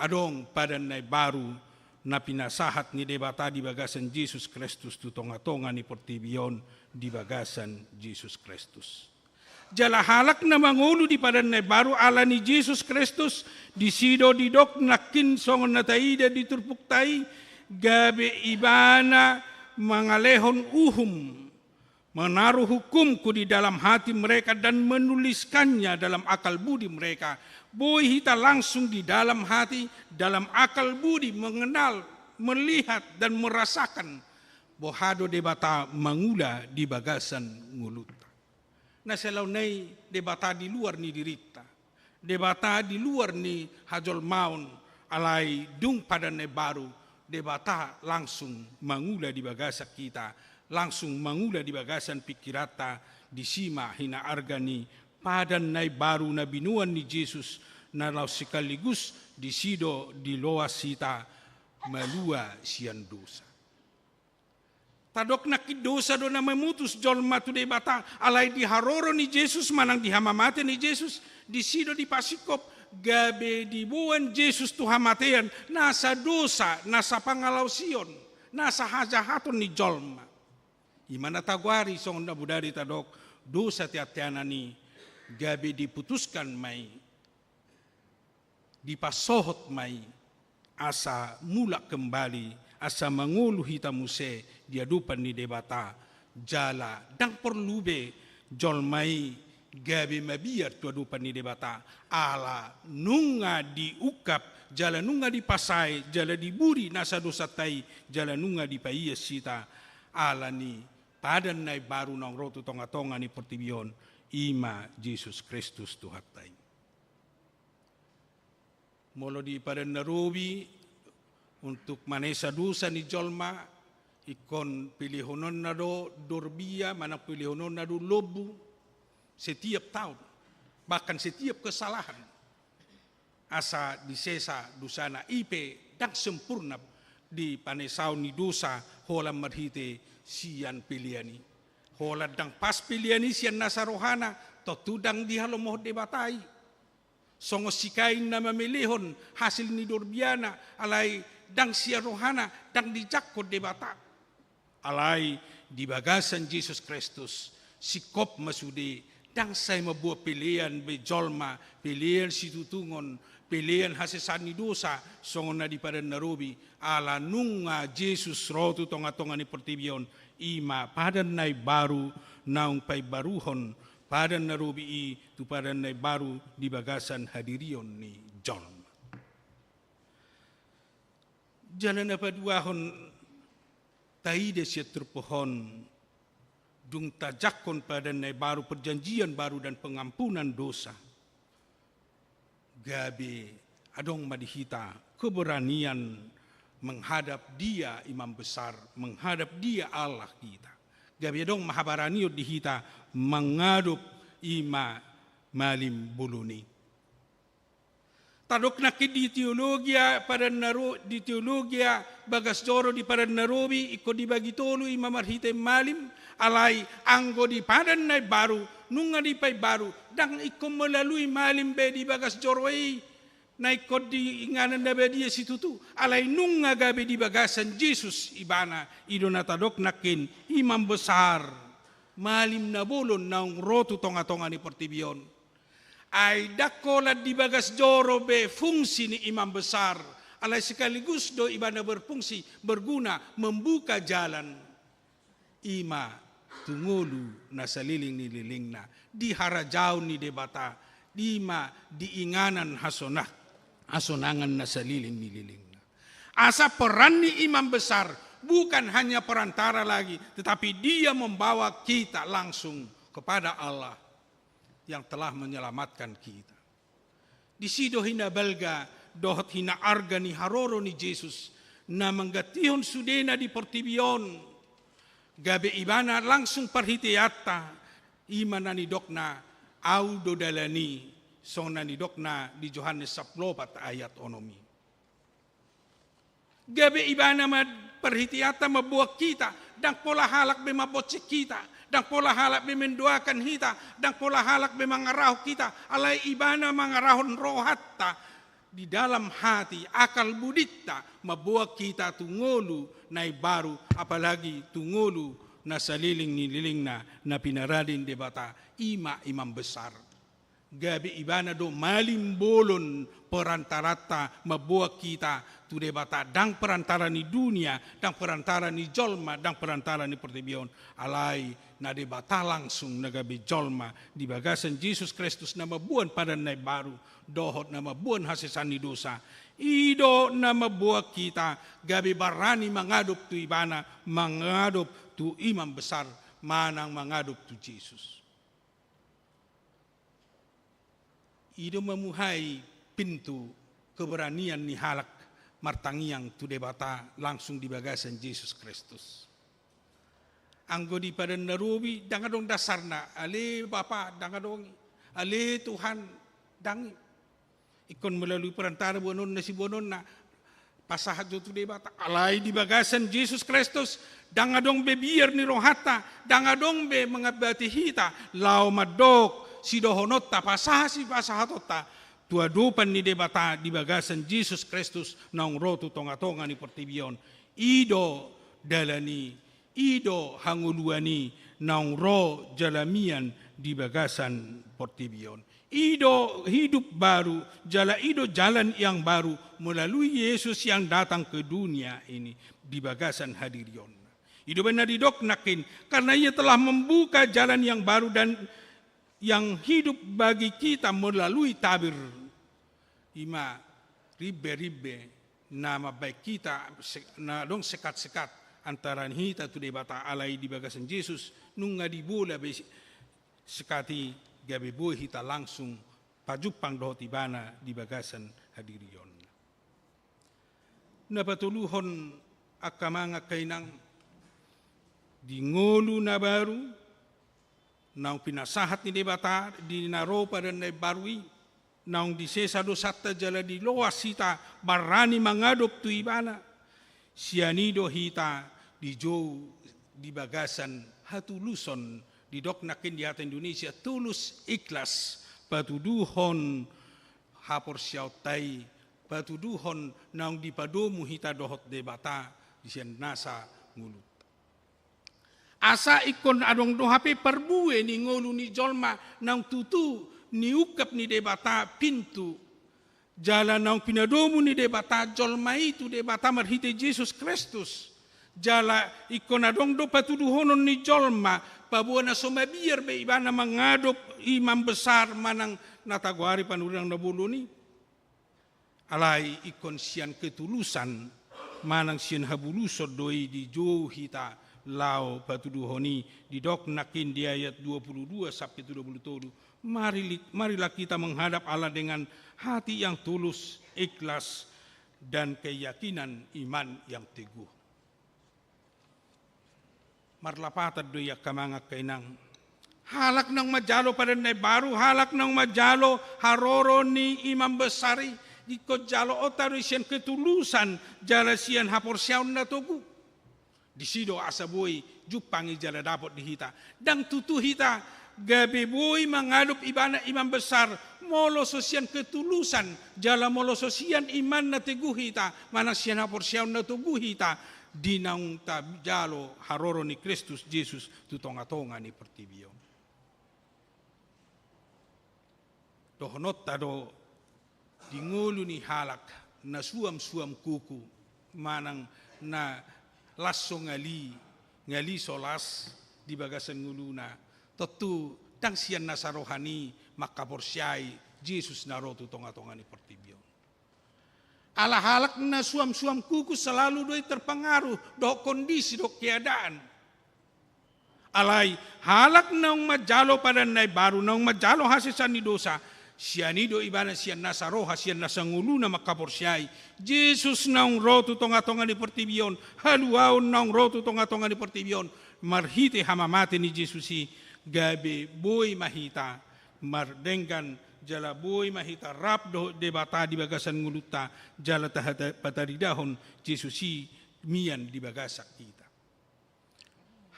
adong Padan na Imbaru na pinasahat ni Debata di bagasan Jesus Kristus tu tongatonga ni portibi on di bagasan Jesus Kristus. Jala halak na mangolu di Padan na Imbaru ala ni Jesus Kristus, disi do didok nangkin songon na taida di turpukta i, gabe ibana mangalehon uhum, menaruh hukumku di dalam hati mereka dan menuliskannya dalam akal budi mereka. Boi hita langsung di dalam hati, dalam akal budi mengenal, melihat, dan merasakan boha do Debata mangula di bagasan ngolunta. Na salaon na i Debata di luar ni dirinta. Debata di luar ni hajolmaon, alai dung Padan na Imbaru, Debata langsung mangula di bagasan hita, langsung mangula di bagasan pingkiranta, disi ma hinaarga ni Padan na Imbaru na binoan ni Jesus, na laos sekaligus disi do diloas hita malua sian dosa. Tadok nangkin dosa do na mamutus jolma tu Debata, alai di haroro ni Jesus manang di hamamate ni Jesus, disi do dipasingkop, gabe diboan Jesus tu hamatean, nasa dosa, nasa pangalaosion, nasa hajahaton ni jolma. I ma na tagoari songon na bodari tadok, dosa teanteanan i, gabe diputuskan ma i, dipasohot ma i, asa mulak kembali, asa mangolu hita muse di adopan ni Debata, jala ndang porlu be jolma i gabe mabiar tu adopan ni Debata, ala nunga diungkap, jala nunga dipasae, jala diburi nasa dosanta i, jala nunga dipaias hita, ala ni Padan na Imbaru naung ro tu tongatonga ni portibi on, i ma Jesus Kristus Tuhanta i. Molo di Padan na Robi, untuk manesa dosa ni jolma, ingkon pelehononna do dorbia, manang pelehononna do lombu, setiap tahun, bahkan setiap kesalahan. Asa disesa dosana, i pe ndang sempurna di panesaon ni dosa holan marhite sian pelean i. Holan ndang pas pelean i sian nasa rohana, tontu ndang dihalomohon Debata i. Songon si Kain na mamelehon hasil ni dorbiana, alai ndang sian rohana, ndang dijangkon Debata. Alai di bagasan Jesus Kristus, singkop ma sude, ndang sai mamboan pelean be jolma, pelean situtungon, pelean hasesaan ni dosa, songon na di Padan na Robi, ala nunga Jesus ro tu tongatonga ni portibi on, i ma Padan na Imbaru, naung paimbaruhon Padan na Robi i tu Padan na Imbaru di bagasan hadirion ni jolma. Jala na paduahon, taida sian turpuk on, dung tajangkon Padan na Imbaru, perjanjian baru dan pengampunan dosa, gabe adong ma di hita keberanian menghadap Dia Imam Besar, menghadap Dia Allah kita. Gabe adong ma habaranion di hita mangadop i ma malim bolon i. Tadok nangkin di teologia padan na ro-, di teologia bagas joro di padan na robi, ingkon dibagi tolu i ma marhite malim, alai anggo di padan na imbaru, nunga dipaimbaru, ndang ingkon melalui malim be di bagas joro i, na ingkon di inganan na badia situtu, alai nunga gabe di bagasan Jesus ibana, i do na tadok nangkin imam besar, malim na bolon naung ro tu tonga-tonga ni portibi on. Ai ndang holan di bagas joro be fungsi ni imam besar, alai sekaligus do ibana berfungsi, berguna, membuka jalan. I ma tu ngolu na saleleng ni lelengna, di harajaon ni Debata, i ma di inganan hasona-, hasonangan na saleleng ni lelengna. Asa peran ni imam besar bukan hanya perantara lagi, tetapi dia membawa kita langsung kepada Allah yang telah menyelamatkan kita. Disi do hinabalga dohot hinaarga ni haroro ni Jesus, na manggantihon sudena di portibi on, gabe ibana langsung parhiteanta, i ma na nidokna, "Ahu do dalan i," songon na nidokna di Johannes sampulu opat ayat onom i. Gabe ibana ma parhiteanta mamboan hita, ndang pola halak be mambonceng hita, ndang pola halak be mendoakan hita, ndang pola halak be mangarahon hita, alai ibana mangarahon rohanta di dalam hati, akal budinta, mamboan hita tu ngolu na imbaru, apalagi tu ngolu na saleleng ni lelengna na pinarade ni Debata, i ma imam besar. Gabe ibana do malim bolon perantaranta mamboan hita tu Debata, ndang perantara ni dunia, ndang perantara ni jolma, ndang perantara ni portibi on, alai na Debata langsung na gabe jolma di bagasan Jesus Kristus na mamboan padan na imbaru, dohot na mamboan hasesaan ni dosa. I do na mamboan hita gabe barani mangadop tu ibana, mangadop tu imam besar, manang mangadop tu Jesus. I do mamuhai pintu keberanian ni halak martangiang tu Debata langsung di bagasan Jesus Kristus. Anggo di padan na robi, ndang adong dasarna, "Ale Bapa," ndang adong i, "Ale Tuhan," ndang i. Ingkon melalui perantara boanonna siboanonna, pasahat jo tu Debata. Alai di bagasan Jesus Kristus, ndang adong be biar ni rohanta, ndang adong be mangambati hita, laho mandok sidohononta, pasahat sipasahatonta tu adopan ni Debata di bagasan Jesus Kristus naung ro tu tonga-tonga ni portibi on. I do dalan i, i do hangoluan i naung ro jala mian di bagasan portibi on. I do hidup baru, jala i do jalan yang baru melalui Yesus yang datang ke dunia ini di bagasan hadirionna. I do umbahen na didok nangkin, karena Ia telah membuka jalan yang baru dan yang hidup bagi kita melalui tabir. I ma rimbe-rimbe na mambahen hita se-, na adong sekat-sekat antara ni hita tu Debata, alai di bagasan Jesus nunga dibola be sekat i, gabe boi hita langsung pajumpang dohot Ibana di bagasan hadirionna. Na patoluhon, angka amang angka inang, di ngolu na baru naung pinasahat ni Debata di na ro padan na imbaru i, naung disesa dosanta jala diloas hita barani mangadop tu Ibana. Sian i do hita dijou di bagasan hatuluson, didok nangkin di hata Indonesia tulus ikhlas, patuduhon haporseaonta i, patuduhon naung dipadomu hita dohot Debata di sian nasa ngolunta. Asa ingkon adong do hape parbue ni ngolu ni jolma naung tutu niungkap ni Debata pintu, jala naung pinadomu ni Debata jolma i tu Debata marhite Jesus Kristus. Jala ingkon adong do patuduhonon ni jolma, paboa na so mabiar be ibana mangadop imam besar manang na tagoari panurirang na bolon i. Alai ingkon sian ketulusan manang sian habuluson do i dijou hita laho patuduhon i, didok nangkin di ayat dua puluh dua sampe tu dua puluh tolu. Mari li-, marilah kita menghadap Allah dengan hati yang tulus, ikhlas, dan keyakinan iman yang teguh. Marlapatan do i angka amang angka inang. Halak naung manjalo padan na imbaru, halak naung manjalo haroro ni imam besar i, ingkon jaloonta do i sian ketulusan jala sian haporseaon na togu. Disi do asa boi jumpang i jala dapot di hita. Ndang tutu hita gabe boi mangadop ibana imam besar molo so sian ketulusan jala molo so sian iman na togu hita, manang sian haporseaon na togu hita di naung tajalo haroro ni Kristus Jesus tu tongatonga ni portibi on. Dohononta do di ngolu ni halak na suamsuam kuku, manang na las so ngali, ngali so las di bagasan ngoluna, tontu ndang sian nasa rohana i mangkaporseai Jesus na ro tu tongatonga ni portibi on. Ala halak na suamsuam kuku selalu do i terpengaruh dohot kondisi dohot keadaan. Alai halak naung manjalo padan na imbaru, naung manjalo hasesaan ni dosa, sian i do ibana sian nasa roha, sian nasa ngoluna mangkaporseai Jesus naung ro tu tongatonga ni portibi on, haluaon naung ro tu tongatonga ni portibi on, marhite hamamate ni Jesus i, gabe boi ma hita mardenggan jala boi ma hita rap dohot Debata di bagasan ngolunta, jala taha-, pataridahon Jesus i mian di bagasan hita.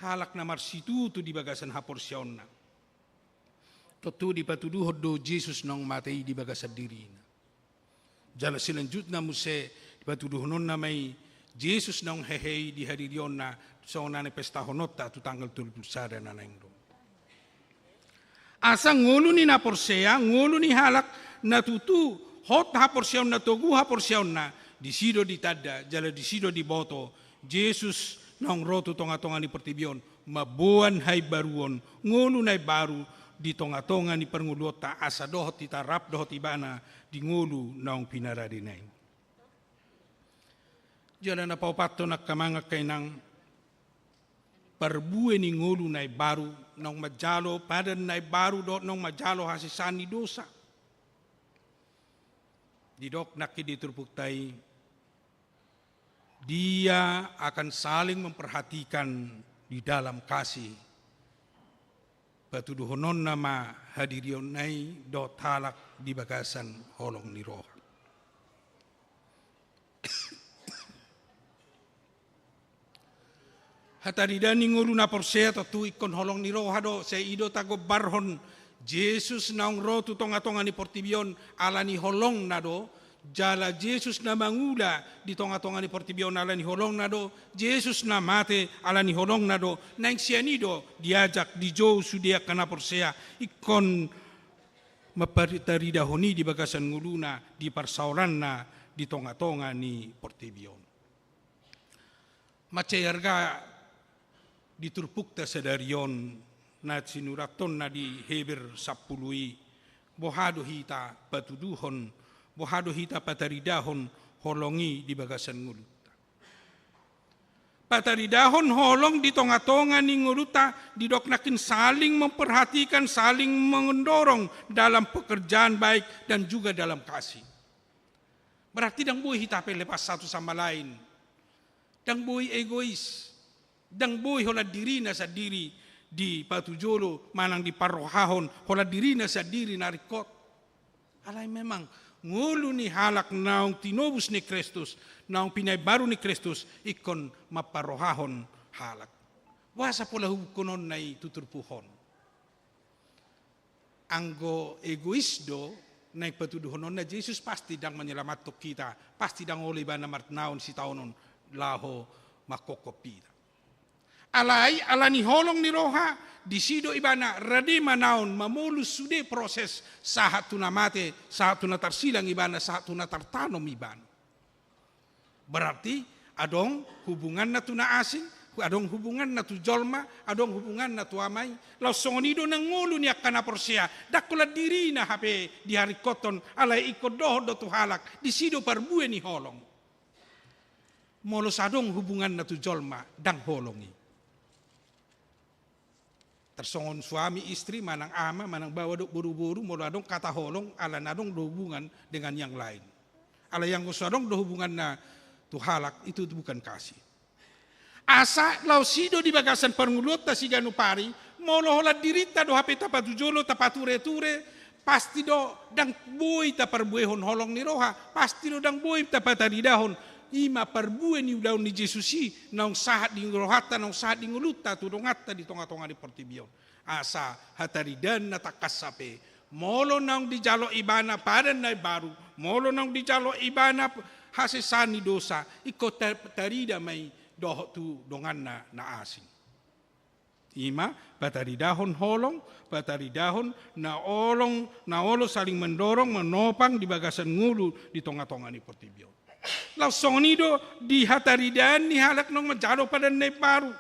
Halak na marsitutu di bagasan haporseaonna, tontu dipatuduhon do Jesus naung mate i di bagasan dirina. Jala selanjutna muse dipatuduhononna ma i Jesus naung hehe i di hadirionna, songon na nipestahononta tu tanggal tolu pulu sada na naeng ro. Asa ngolu ni na porsea, ngolu ni halak na tutu hot haporseaonna, togu haporseaonna, disi do ditanda jala disi do diboto Jesus naung ro tu tongatonga ni portibi on, mamboan haimbaruon, ngolu na imbaru di tongatonga ni parngoluonta, asa dohot hita rap dohot ibana di ngolu naung pinaradena i. Jala na paopathon angka amang angka inang, parbue ni ngolu na imbaru, naung manjalo padan na imbaru dohot naung manjalo hasesaan ni dosa. Didok nangkin di turpukta i, dia akan saling memperhatikan di dalam kasih. Patuduhononna ma hadirionna i dohot halak di bagasan holong ni roha. Hataridaan ni ngolu na porsea tontu ingkon holong ni roha do, sai i do tagombarhon Jesus naung ro tu tongatonga ni portibi on ala ni holongna do, jala Jesus na mangula di tongatonga ni portibi on ala ni holongna do, Jesus na mate ala ni holongna do, naeng sian i do diajak dijou sude angka na porsea ingkon mampartaridahon i di bagasan ngoluna, di parsaoranna di tongatonga ni portibi on. Mansai arga di turpukta sadari on na sinurathonna di Heber sampulu i, boha do hita patuduhon, boha do hita pataridahon holong i di bagasan ngolunta. Pataridahon holong di tongatonga ni ngolunta, didok nangkin saling memperhatikan, saling mendorong dalam pekerjaan baik dan juga dalam kasih. Berarti ndang boi hita pe lepas satu sama lain. Ndang boi egois. Ndang boi holan dirina sandiri dipatujolo manang diparrohahon, holan dirina sandiri na ringkot. Alai memang ngolu ni halak naung tinobus ni Kristus, naung pinaimbaru ni Kristus, ingkon mamparrohahon halak. Boasa pola hubungkononna i tu turpuk on? Anggo egois do naeng patuduhononna, Jesus pasti ndang manyelamathon hita, pasti ndang olo ibana marnaon sitaonon laho manghophop hita. Alai ala ni holong ni roha, disi do ibana rade manaon, mamolus sude proses sahat tu na mate, sahat tu na tarsilang ibana, sahat tu na tartanom ibana. Berarti adong hubunganna tu na asing, adong hubunganna tu jolma, adong hubunganna tu Ama i. Laos songon i do nang ngolu ni angka na porsea, ndang holan dirina hape diharingkothon, alai ingkon dohot do tu halak, disi do parbue ni holong. Molo so adong hubunganna tu jolma, ndang holong i. Tarsongon suami istri, manang ama, manang baoa dohot boruboru, molo adong kata holong, ala na adong do hubungan dengan yang lain. Alai anggo so adong do hubunganna tu halak, itu bukan kasih. Asa laos i do di bagasan parngoluonta siganup ari, molo holan dirinta do hape tapatujolo, tapatureture, pasti do ndang boi taparbuehon holong ni roha, pasti do ndang boi tapataridahon i ma parbue ni ulaon ni Jesus i, naung sahat di rohanta, naung sahat di ngolunta tu donganta di tongatonga ni portibi on. Asa hataridaan na tangkas hape, molo naung dijalo ibana padan na imbaru, molo naung dijalo ibana hasesaan ni dosa, ingkon ta-, tarida ma i dohot tu donganna na asing. I ma pataridahon holong, pataridahon na olong, na olo saling mendorong, manopang di bagasan ngolu di tongatonga ni portibi on. Laos songon i do di hataridaan ni halak naung manjalo padan na imbaru.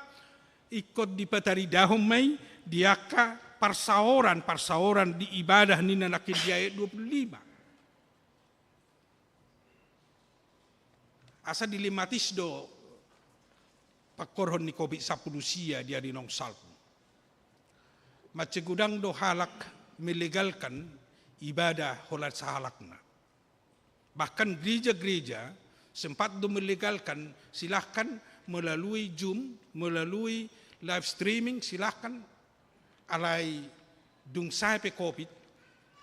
Ingkon dipataridahon ma i di angka parsaoran, parsaoran di ibadah ninna nangkin di ayat dua puluh lima. Asa dilematis do pangkorhon ni Covid sampulu sia di ari naung salpu. Mansai godang do halak melegalkan ibadah holan sahalakna. Bahkan gereja-gereja sempat do melegalkan, silahkan melalui Zoom, melalui live streaming, silahkan. Alai dung sae pe Covid,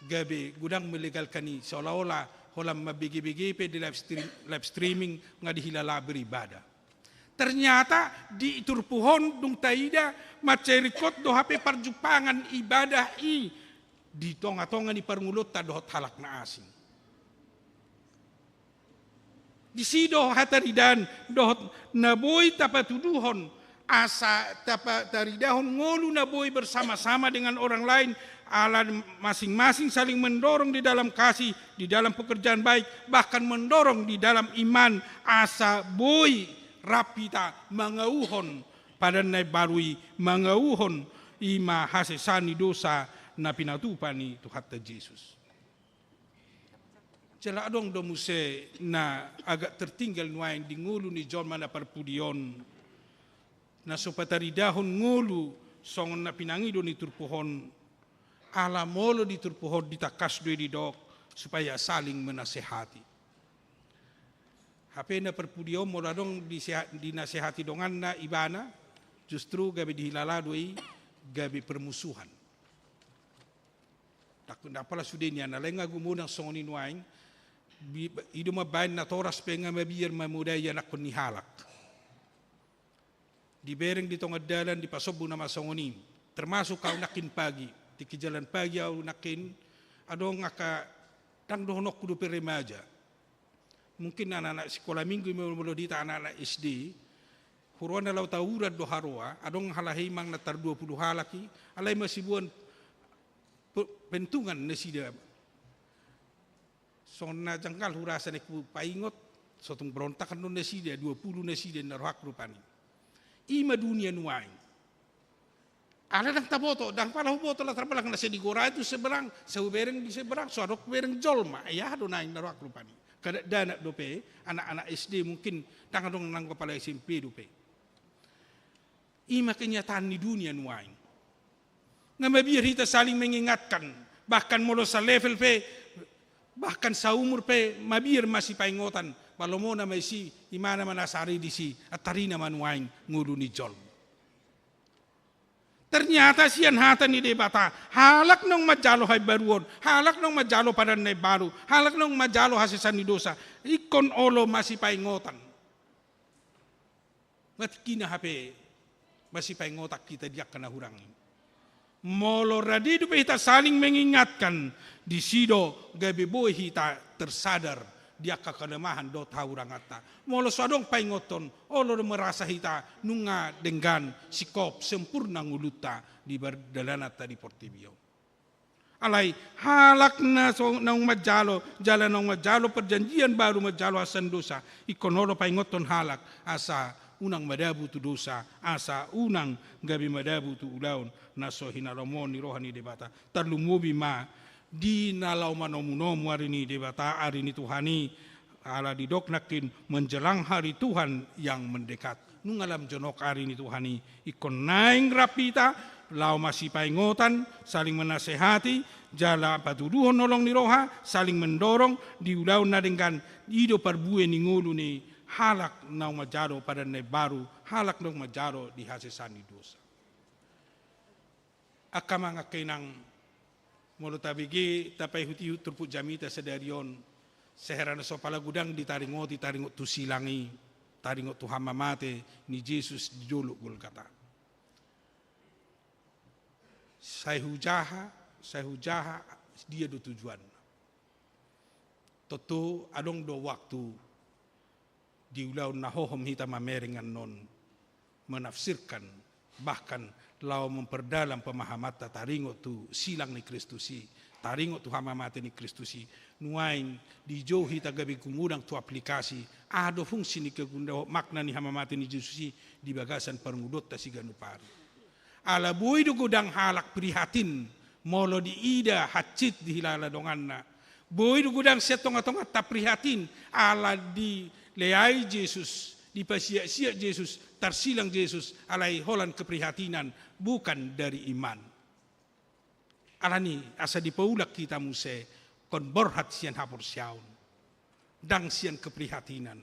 gabe godang melegalkan i, seolah-olah holan mambege-bege pe di live stream-, live streaming nga dihilala beribadah. Ternyata di turpuk on dung taida, mansai ringkot do hape parjumpangan ibadah i di tongatonga ni parngoluonta dohot halak na asing. Disi do hataridaan dohot na boi tapatuduhon, asa tapataridahon ngolu na boi bersama-sama dengan orang lain, ala masing-masing saling mendorong di dalam kasih, di dalam pekerjaan baik, bahkan mendorong di dalam iman, asa boi rap hita mangauhon padan na imbaru i, mangauhon i ma hasesaan ni dosa na pinatupa ni Tuhanta Jesus. Jala adong do muse na agak tertinggal nuaeng di ngolu ni jolma na parpudi on, na so pataridahon ngolu songon na pinangido ni turpuk on, ala molo di turpuk on ditangkas do i didok supaya saling menasehati. Hape na parpudi on molo adong diseha-, dinasehati donganna ibana, justru gabe dihilala do i gabe permusuhan. Ndang, ndang pola sude nian, alai nga gumodang songon i nuaeng, bi-, i do mambaen natoras pe nga mabiar mamodai anakkon ni halak. Dibereng di tonga dalan, dipasombu nama songon i, termasuk au nangkin pagi, tingki jalan pagi au nangkin, adong angka, ndang dohononku dope remaja. Mungkin anak-anak sikola minggu i, molo di hita anak-anak S D, huroa na laho tawuran do haroa, adong halahi manang na tar dua pulu halak i, alai masibuan pe-, pentungan nasida. Songon na janggal hurasa nangkin hupaingot, so tung berontak do nasida, dua pulu nasida na rohangku rupani. I ma dunia nuaeng. Ala ndang taboto, ndang pala huboto, latar belakang na sai digora tu seberang, sai hubereng di seberang, so adong hubereng jolma, ai aha do naeng na rohangku rupani. Kadakdanak dope, anak-anak S D mungkin, ndang adong nang apala S M P dope. I ma kenyataan ni dunia nuaeng. Nga mabiar hita saling mengingatkan, bahkan molo salevel pe, bahkan saumur pe, mabiar masipaingotan, balomona ma disi, imana ma na sari disi, antarina ma nuaeng ngolu ni jolma. Ternyata sian hata ni Debata, halak naung manjalo haimbaruon, halak naung manjalo padan na imbaru, halak naung manjalo hasesaan ni dosa, ingkon olo masipaingotan. Nga tingkina hape masipaingotan hita di angka na hurang i. Molo rade dope hita saling mengingatkan, disi do gabe boi hita tersadar di angka kelemahan dohot hahuranganta. Molo so adong paingothon, olo do merasa hita nunga denggan, singkop, sempurna ngolunta di pardalananta di portibi on. Alai halak na so, naung manjalo, jala naung manjalo perjanjian baru, manjalo hasesaan dosa, ingkon olo paingothon halak, asa unang madabu tu dosa, asa unang gabe madabu tu ulaon na so hinalomohon ni roha ni Debata. Tarlumobi ma di na laho manomunomu ari ni Debata, ari ni Tuhan i, ala didok nangkin menjelang hari Tuhan yang mendekat. Nunga lam jonok ari ni Tuhan i, ingkon naeng rap hita, laho masipaingotan, saling menasehati, jala patuduhon holong ni roha, saling mendorong, di ulaon na denggan, i do parbue ni ngolu ni halak naung manjalo padan na imbaru, halak naung manjalo di hasesaan ni dosa. Angka amang, angka inang, molo tabege tapaihut-ihut turpuk jamita sadari on, sai hera na so pala godang ditaringoti taringot tu silang i, taringot tu hamamate ni Jesus di dolok Golgata. Sai hujaha, sai hujaha, dia do tujuanna. Tontu adong do waktu di ulaon na hohom hita mamereng annon, menafsirkan, bahkan laho memperdalam pemahamanta taringot tu silang ni Kristus i, taringot tu hamamate ni Kristus i, nuaeng dijou hita gabe gumodang tu aplikasi, aha do fungsi ni kegunaan makna ni hamamate ni Jesus i di bagasan parngoluonta siganup ari. Ala boi do godang halak prihatin, molo diida hansit dihilala donganna. Boi do godang sian tonga-tonganta prihatin, ala dileai Jesus, dipasiak-siak Jesus, tarsilang Jesus, alai holan keprihatinan, bukan dari iman. Alani asa dipaulak hita muse, ingkon borhat sian haporseaon, ndang sian keprihatinan.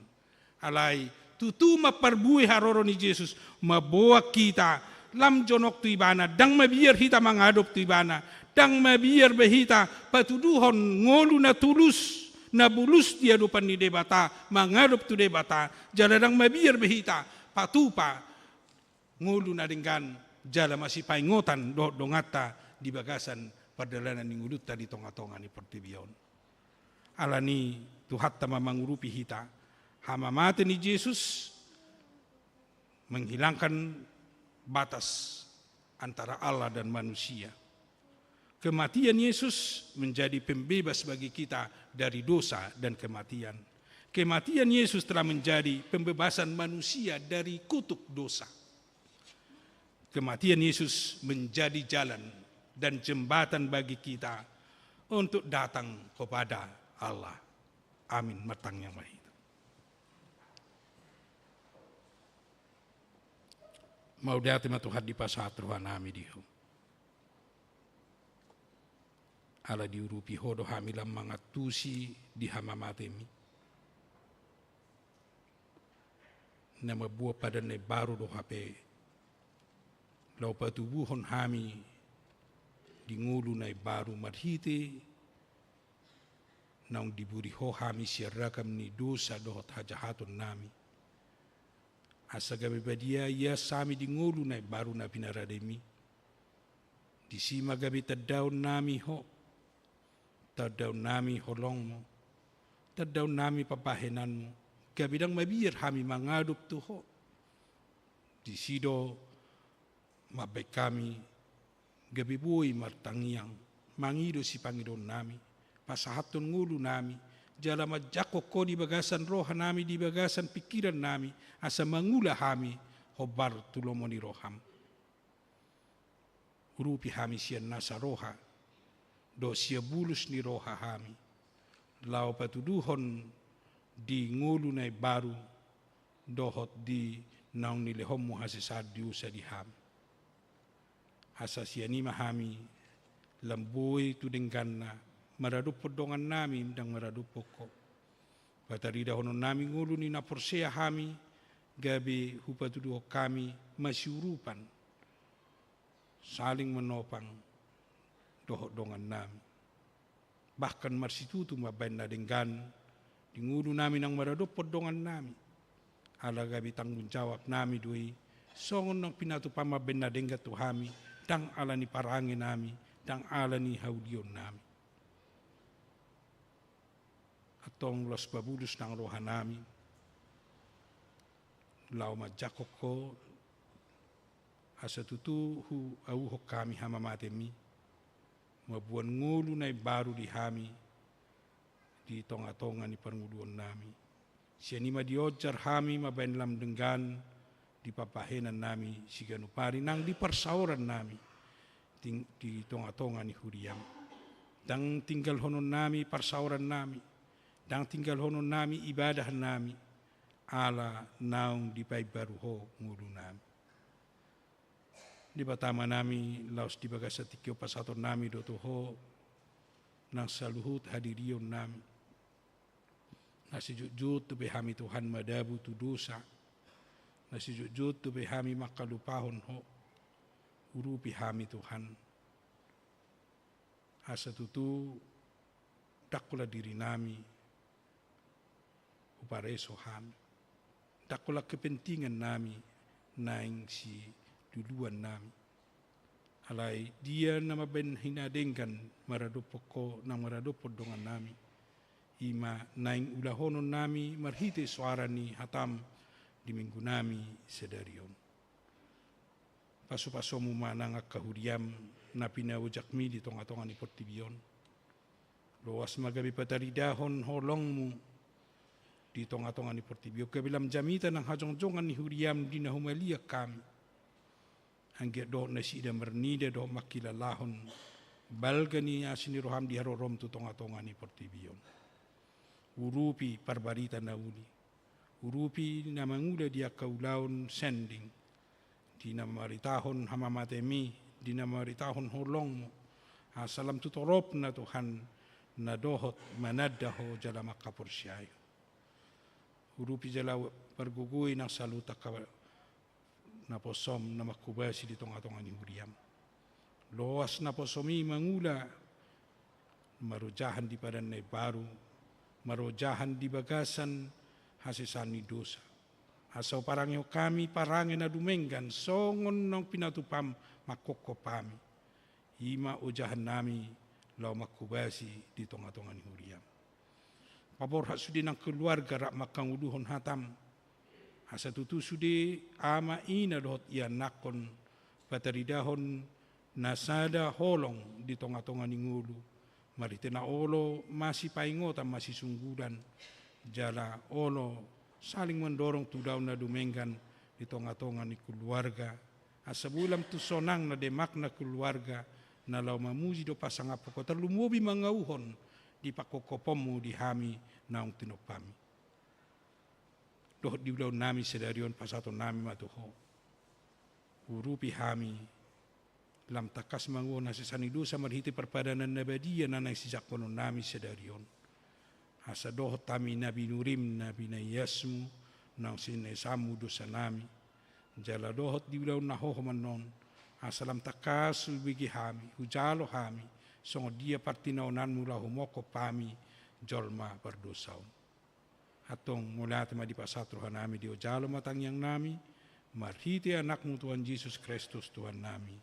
Alai tutu ma parbue haroro ni Jesus, mamboan hita, lam jonok tu Ibana, ndang mabiar hita mangadop tu Ibana, ndang mabiar be hita patuduhon ngolu na tulus, na bulus di adopan ni Debata, mangadop tu Debata, jala ndang mabiar be hita patupa ngolu na denggan jala masipaingotan dohot donganta di bagasan pardalanan ni ngolunta di tonga-tonga ni portibi on. Alani Tuhanta ma mangurupi hita, hamamate ni Jesus menghilangkan batas antara Allah dan manusia. Kematian Yesus menjadi pembebas bagi kita dari dosa dan kematian. Kematian Yesus telah menjadi pembebasan manusia dari kutuk dosa. Kematian Yesus menjadi jalan dan jembatan bagi kita untuk datang kepada Allah. Amin. Martangiang ma hita. Mauliate ma Tuhan, dipasahat rohanami di Ho. Ala diurupi Ho do hami lam mangantusi di hamamatemi, na mamboan padan na imbaru do hape laho patubuhon hami di ngolu na imbaru marhite naung diburi Ho hami sian ragam ni dosa dohot hajahatonnami. Asa gabe badia ias hami di ngolu na imbaru na pinarademi. Disi ma gabe tandaonnami Ho, tandaonnami holongmu, tandaonnami pambahenanmu, gabe ndang mabiar hami mangadop tu Ho. Disi do mambaen hami gabe boi martangiang, mangido sipangidoonnami, pasahathon ngolunami, jala manjangkon Ho di bagasan rohanami, di bagasan pingkirannami, asa mangula hami hombar tu lomo ni roham. Urupi hami sian nasa roha dohot sian bulus ni roha hami, laho patuduhon di ngolu na imbaru dohot di naung nilehonmu hasesaan dosa di hami. Asa sian i ma hami lam boi tu dengganna maradophon dongannami, ndang maradophon Ho. Pataridahononnami ngolu ni na porsea hami, gabe hupatuduhon hami masiurupan, saling menopang dohot dongannami. Bahkan marsitutu mambaen na denggan di ngolunami naung maradophon dongannami. Ala gabe tanggung jawabnami do i, songon naung pinatupa mambaen na denggan tu hami, ndang ala ni parangenami, ndang ala ni haulionnami. Antong laos pabulus nang rohanami, laho manjangkon Ho, asa tutu huauhon hami hamamatemi, mamboan ngolu na imbaru di hami, di tonga-tonga ni parngoluonnami. Sian i ma dionjar hami mambaen lam denggan di pambahenannami siganup ari nang di parsaorannami, ting-, di tonga-tonga ni huriam. Ndang tinggalhononnami parsaorannami, ndang tinggalhononnami ibadahnami, ala naung dipaimbaru Ho ngolunami. Debata Amanami, laos di bagasan tingki on pasahatonnami do tu Ho nang saluhut hadirionnami. Na sijutjut dope hami Tuhan madabu tu dosa. Na sijutjut dope hami mangkalupahon Ho. Urupi hami Tuhan. Asa tutu ndang holan dirinami hupareso hami. Ndang holan kepentingannami naeng siluluannami. Alai dia na mambahen hinadenggan maradophon Ho nang maradophon dongannami, i ma naeng ulahononnami marhite soara ni hataM di minggunami sadari on. PasupasuonMu ma nang angka huriaM na pinaojakMi di tongatonga ni portibi on. Loas ma gabe pataridahon holongMu di tongatonga ni portibi on, gabe lam jamita nang hajongjongan ni huriaM di na humaliang hami. Anggiat dohot nasida marnida dohot mangkilalahon balga ni asi ni rohaM di haroroM tu tongatonga ni portibi on. Urupi parbarita na uli. Urupi na mangula di angka ulaon sending, di na mamaritahon hamamate-Mi, di na mamaritahon holongMu, asa lam tu toropna Tuhan na dohot mananda Ho jala mangkaporseai Ho. Urupi jala pargogoi nang saluhut angka naposoM na mangkobasi di tongatonga ni huriaM. Loas naposoMi mangula, marojahan di Padan na Imbaru, marojahan di bagasan hasesaan ni dosa. Asa huparangehon hami parange na dumenggan songon naung pinatupaM manghophop hami. I ma ojahannami laho mangkobasi di tongatonga ni huriaM. Paborhat sude nang keluarga rap mangkangoluhon hataM. Asa tutu sude ama ina dohot ianakhon pataridahon na sada holong di tongatonga ni ngolu, marhite na olo masipaingotan masisunggulan, jala olo saling mandorong tu ulaon na dumenggan di tongatonga ni keluarga. Asa boi lam tu sonang na demakna keluarga na laho mamuji dohot pasangaphon Ho, tarlumobi mangauhon di panghophopmu di hami naung tinompaMi. Dohot di ulaonnami sadari on pasahatonnami ma tu Ho. Urupi hami lam tangkas mangolu hasesaan ni dosa marhite parpadanan na badia na naeng sijangkononnami sadari on. Asa dohot hami na binurim na binaiasmu, naung sinaesanmu dosanami. Jala dohot di ulaon na hohom annon, asa lam tangkas hubege hami, hujalo hami, songon dia partinaonanmu laho humongkop hami jolma pardosa on. Antong mauliate ma dipasahat rohanami di Ho, jalo ma tangiangnami, marhite Anakmu Tuhan Jesus Kristus Tuhannami.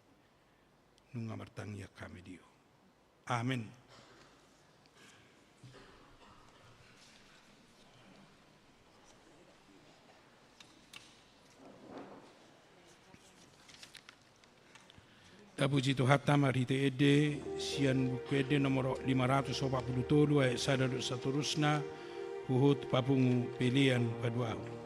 Nunga martangiang hami di Ho. Amen. Tapuji Tuhanta marhite ende, sian Buku Ende nomor lima ratus opat pulu tolu ayat sada dohot saterusna, huhut papungu pelean paduahon.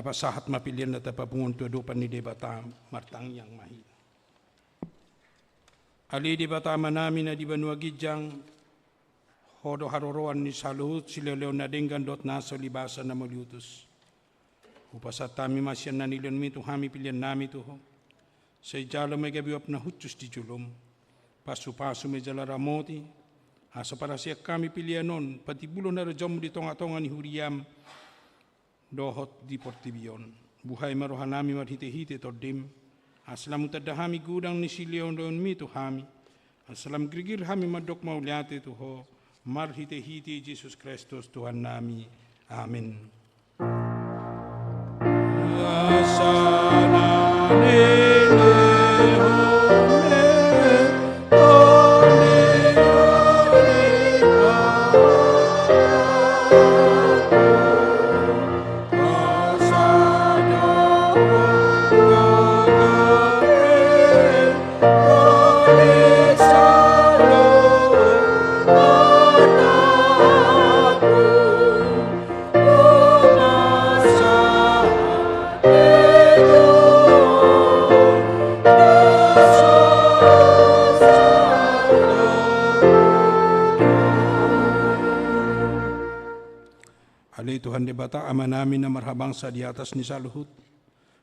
Tapasahat ma pelean na tapapungu on tu adopan ni Debata. Martangiang ma hita. Ale Debata Amanami na di banua ginjang, Ho do haroroan ni saluhut silehonlehon na denggan dohot na so libasa na mauliutus. Hupasahat hami ma sian na nilehonMi tu hami peleannami tu Ho. Sai jalo ma i gabe uap na hushus di joloM. Pasupasu ma i jala ramoti, asa parhaseang hami pelean on patimbulhon harajaonMu di tongatonga ni huriaM dohot di portibi on. Buhai ma rohanami marhitehite TondiM, asa lam hutanda hami godang ni silehonlehonMi tu hami, asa lam girgir hami mandok mauliate tu Ho, marhitehite Jesus Kristus Tuhannami. Amen. Ale Tuhan Debata Amanami na marhabangsa di atas ni saluhut,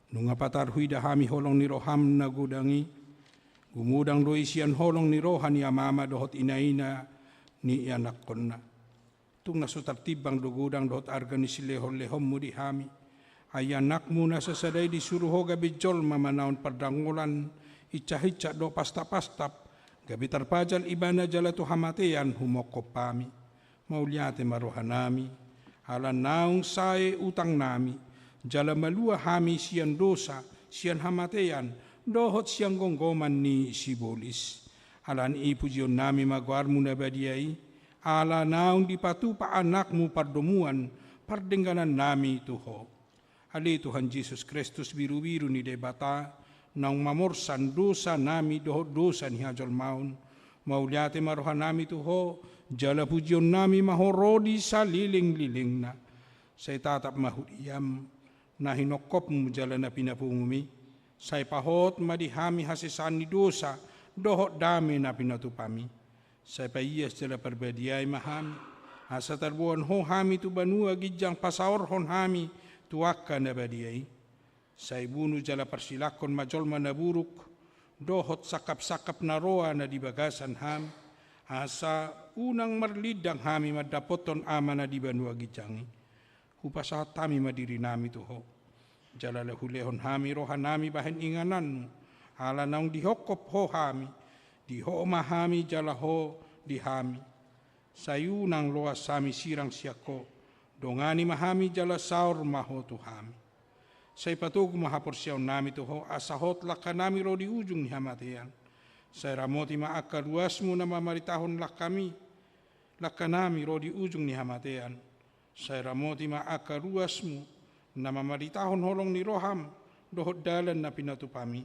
nunga patar huida hami holong ni rohaM na godang i, gumodang do i sian holong ni roha ni amama dohot inaina ni ianakkonna. Tung na so tartimbang do godang dohot arga ni silehonlehonMu di hami. Ai AnakMu na sasada i disuru Ho gabe jolma manaon pardangolan, hinsahisa dohot pastapastap, gabe tarpajal Ibana jala tu hamatean humongkop hami. Mauliate ma rohanami, ala naung sae utangnami, jala malua hami sian dosa, sian hamatean, dohot sian gomgoman ni sibolis. Ala ni i pujionnami ma goarMu na badia i, ala naung dipatupa AnakMu pardomuan pardengganannami tu Ho. Ale Tuhan Jesus Kristus, birubiru ni Debata, naung mamorsan dosanami dohot dosa ni hajolmaon, mauliate ma rohanami tu Ho, jala pujionnami ma Ho ro di salelenglelengna. Sai tatap ma huriaM, na hinongkopMu jala na pinapunguMi, sai pahot ma di hami hasesaan ni dosa dohot dame na pinatupami. Sai paias jala parbadiai ma hami, asa tarboan Ho hami tu banua ginjang pasaorhon hami tu angka na badia i. Sai bunu jala parsilangkon ma jolma na buruk, dohot sangkapsangkap na roa na di bagasan hami, asa unang marlindang hami mandapothon Ama na di banua ginjang i. Hupasahat hami ma dirinami tu Ho. Jala hulehon hami rohanami bahen ingananMu, ala naung dihongkop Ho hami, di Ho ma hami jala Ho di hami. Sai unang loas hami sirang sian Ho, dongani ma hami jala saor ma Ho tu hami. Sai patogu ma haporseaonnami tu Ho, asa hot langkanami ro di ujung ni hamatean. Sai ramoti ma angka ruasMu na mamaritahon langkami, langkanami ro di ujung ni hamatean. Sai ramoti ma angka ruasMu na mamaritahon holong ni rohaM dohot dalan na pinatupami.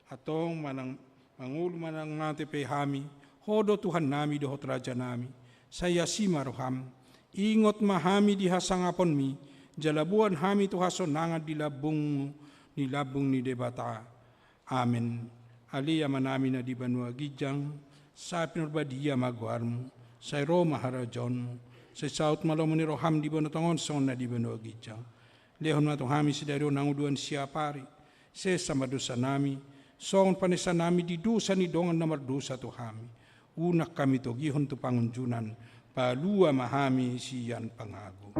Antong manang mangolu manang mate pe hami, Ho do Tuhannami dohot Rajanami. Sai asi ma rohaM, ingot ma hami di hasangaponMi, jala boan hami tu hasonangan di lambungMu, di lambung ni Debata. Amen. Ale Amanami na di banua ginjang, sai pinarbadia ma goarMu, sai ro ma harajaonMu, sai saut ma lomo ni rohaM di banua tonga on songon na di banua ginjang. Lehon ma tu hami sadari on hangoluan siapari, sesa ma dosanami, songon panesanami di dosa ni dongan na mardosa tu hami. Unang hami togihon tu pangunjunan, palua ma hami sian pangago.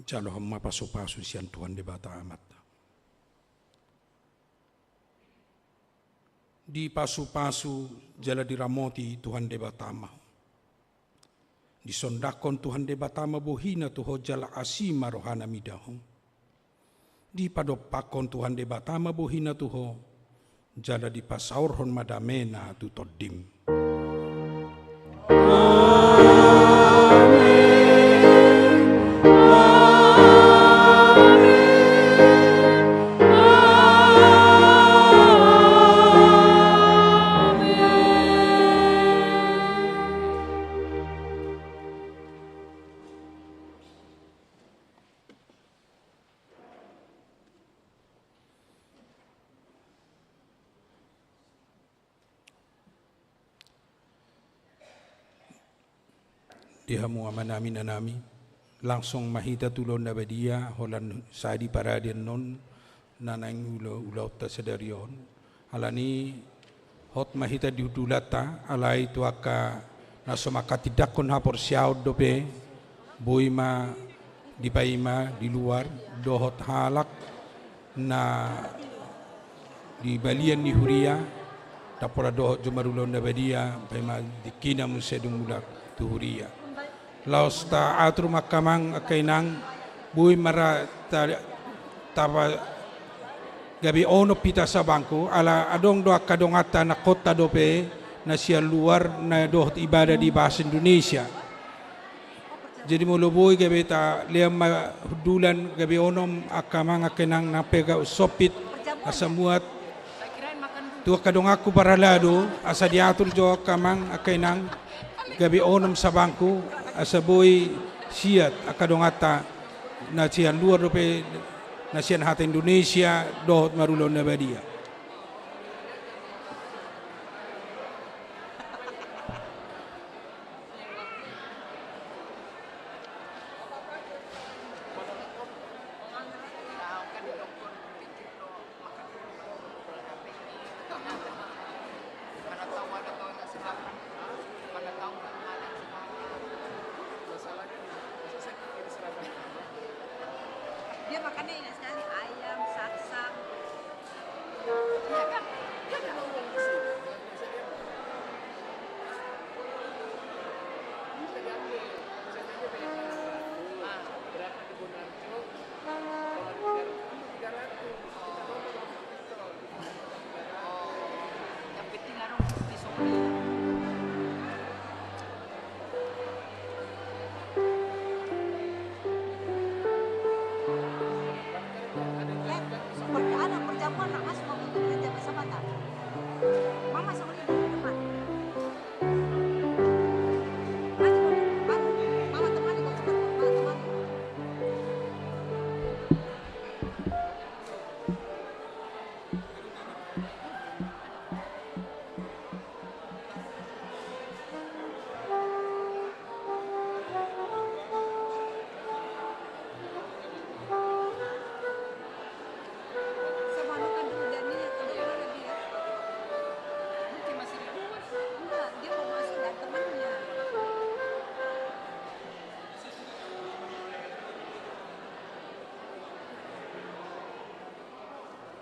Jalo hamu ma pasupasu sian Tuhan Debata Amanta. Dipasupasu jala diramoti Tuhan Debata ma ho. Disondangkon Tuhan Debata ma bohina tu ho jala asi ma rohana mida ho. Dipadompakkon Tuhan Debata ma bohina tu ho, jala dipasaorhon ma damena tu tondim. Amen. Amen. Amen. Di hamu amanami, inanami, langsung ma hita tu ulaon na badia, holan sadi parade annon, na naeng ula-, ulaonta sadari on. Alani, hot ma hita di hundulanta, alai tu angka na so manghatindanghon haporseaon dope, boi ma dipaima di luar, dohot halak na di balian ni huria, ndang pola dohot jumolo ulaon na badia, paima tingkina muse dung mulak tu huria. Laos taatur ma angka amang, angka inang, boi ma ra ta-, tapa gabe onom hita sabangku, ala adong do angka donganta na hot dope, na sian luar, na dohot ibadah di bahasa Indonesia. Jadi molo boi gabe talean ma hundulan gabe onom angka amang angka inang nang pe gabe sompit asa muat tu angka donganku parhalado asa diatur jo angka amang angka inang gabe onom sabangku asa boi siat angka donganta na sian luar dope na sian hata Indonesia dohot marulaon na badia. Dia makannya ingat sekali, ayam, saksang.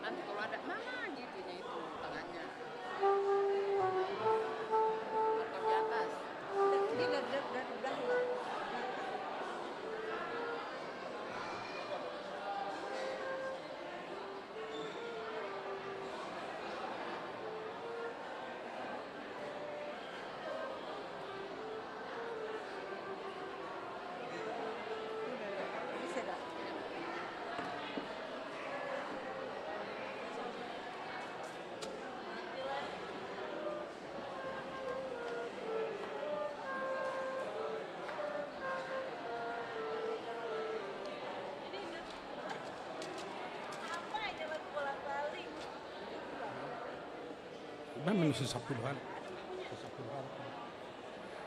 Nanti kalau ada mama gitu, ya itu tangannya. Atau di atas. Dia dari, dari, dari belakang.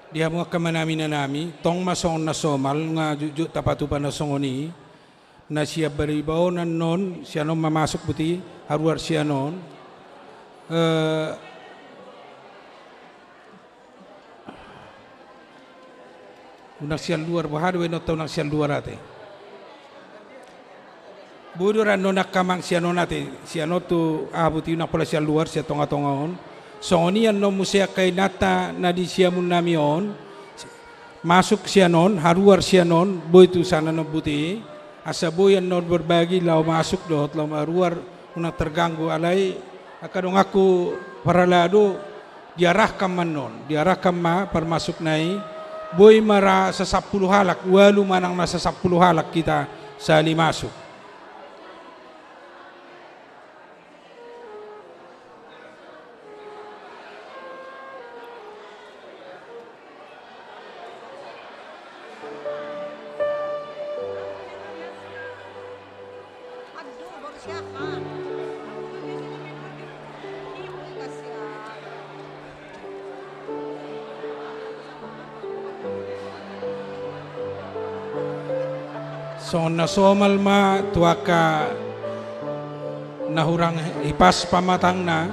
Di hamu angka amanami, inanami, tong ma songon na somal, nunga jotjot tapatupa na songon i, na sian bariba on annon, sian on ma masuk boti, haruar sian on. Eh, Unang sian luar, boha do baenonta unang sian luar ate. Boi do ra annon angka amang sian on ate, sian on tu aha boti unang pola sian luar, sian tongatonga on. Songon i annon muse angka inanta na di siamun nami on, masuk sian on, haruar sian on, boi tu sana non bute, asa boi annon berbagi laho masuk dohot laho maruar, unang terganggu, alai angka donganku parhalado, diarahkan ma annon, diarahkan ma parmasukna i, boi ma ra sasampulu halak, ualu manang na sasampulu halak hita sahali masuk. Songon na somal ma tu angka na hurang hipas pamatangna,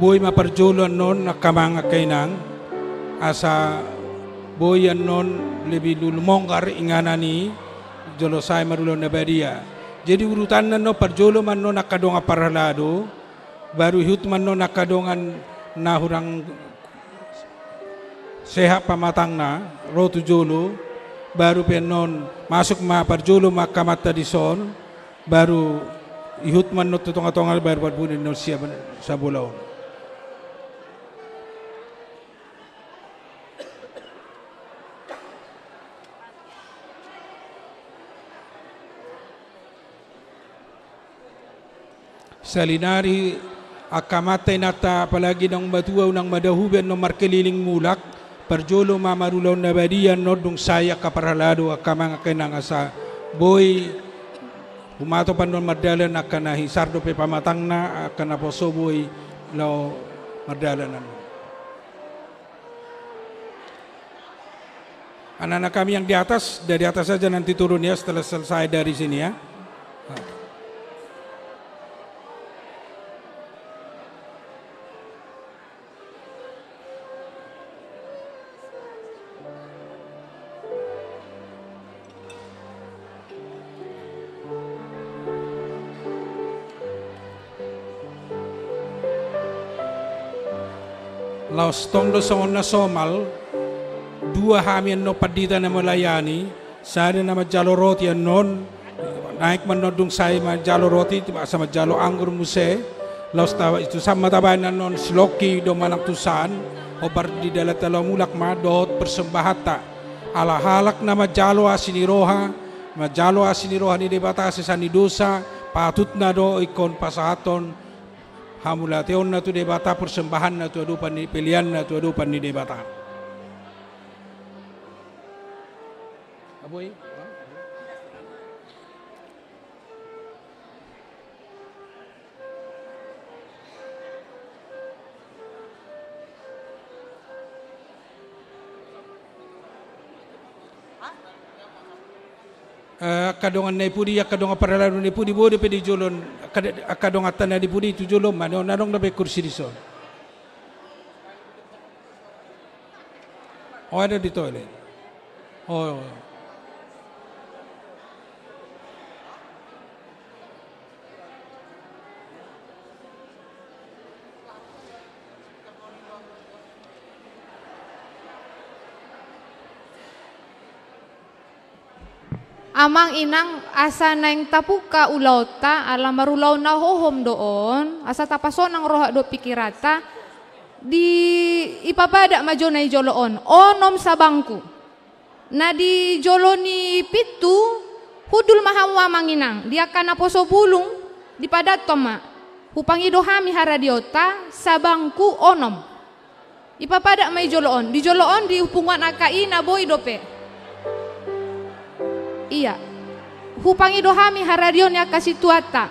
boi ma parjolo annon angka amang angka inang, asa boi annon lebih dulu mongkar inganan i, jolo sae marulaon na badia. Jadi urutanna annon parjolo ma annon angka dongan parhalado, baru ihut ma annon angka dongan na hurang sehat pamatangna, ro tu jolo, baru pe annon masuk ma parjolo ma angka amanta dison, baru ihut ma annon tu tonga-tonga, baru parbuni annon sian sabola on. Salinari angka amanta inanta, apalagi naung matua, unang ma dahulu be annon markeliling mulak, parjolo ma marulaon na badia annon dung sae angka parhalado, angka amang angka inang, asa boi humatop annon mardalan angka na hipas dope pamatangna, angka naposo boi laho mardalan annon. Anak-anak kami yang di atas, dari atas saja nanti turun ya, setelah selesai dari sini ya. Laos tong do songon na somal, dua hami annon pandita na melayani, sada na manjalo roti annon, naek ma annon dung sae manjalo roti, asa manjalo anggur muse, laos taba, tu san ma tabaen annon silongki do manang tu san, hombar di dalanta laho mulak ma dohot persembahanta. Ala halak na manjalo asi ni roha, manjalo asi ni roha ni Debata, sesa ni dosa, patutna do ingkon pasahathon hamauliateonna tu Debata, persembahanna tu adopan ni, peleanna tu adopan ni Debata. Aboi. Eh, angka dongan na di pudi, angka dongan parhalado na di pudi, boi dope di jolo on, angka, angka donganta na di pudi tu jolo on ma, on adong dope kursi dison. Oh, ada di toilet. Oh. Amang inang, asa naeng tapungka ulaonta, ala marulaon na hohom do on, asa tapasonang roha dohot pikiranta, di, ipapadat ma jo na di jolo on, onom sabangku. Na di jolo ni pintu, hundul ma hamu amang inang, di angka naposo bulung, dipadathon ma. Hupangido hami haradionta, sabangku onom. Ipapadat ma di jolo on, di jolo on di punguan angka i na boi dope. Ia. Hupangido hami haradeon ni angka situanta.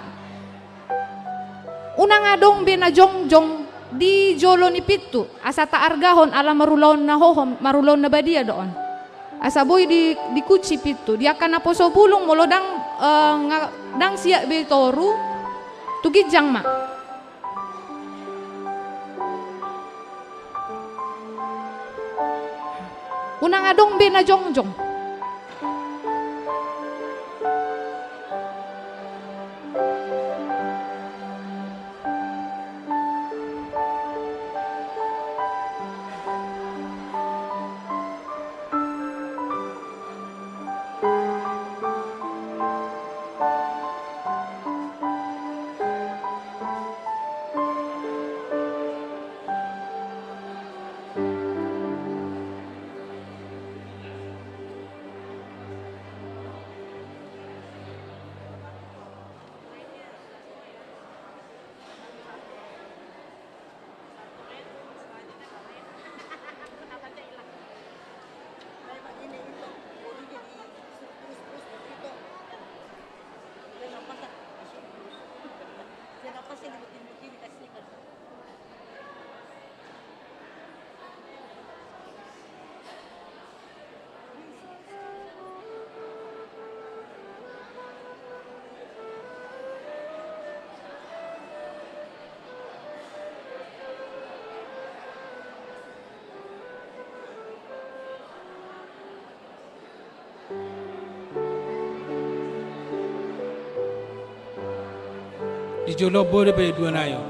Unang adong be na jongjong di jolo ni pintu, asa taargahon ala marulaon na hohom, marulaon na badia do on. Asa boi di, dikunci pintu, di angka naposo bulung molo ndang, eh, nga-, ndang siap be toru, tu ginjang ma. Unang adong be na jongjong. Di jolo boi dope dua nai on.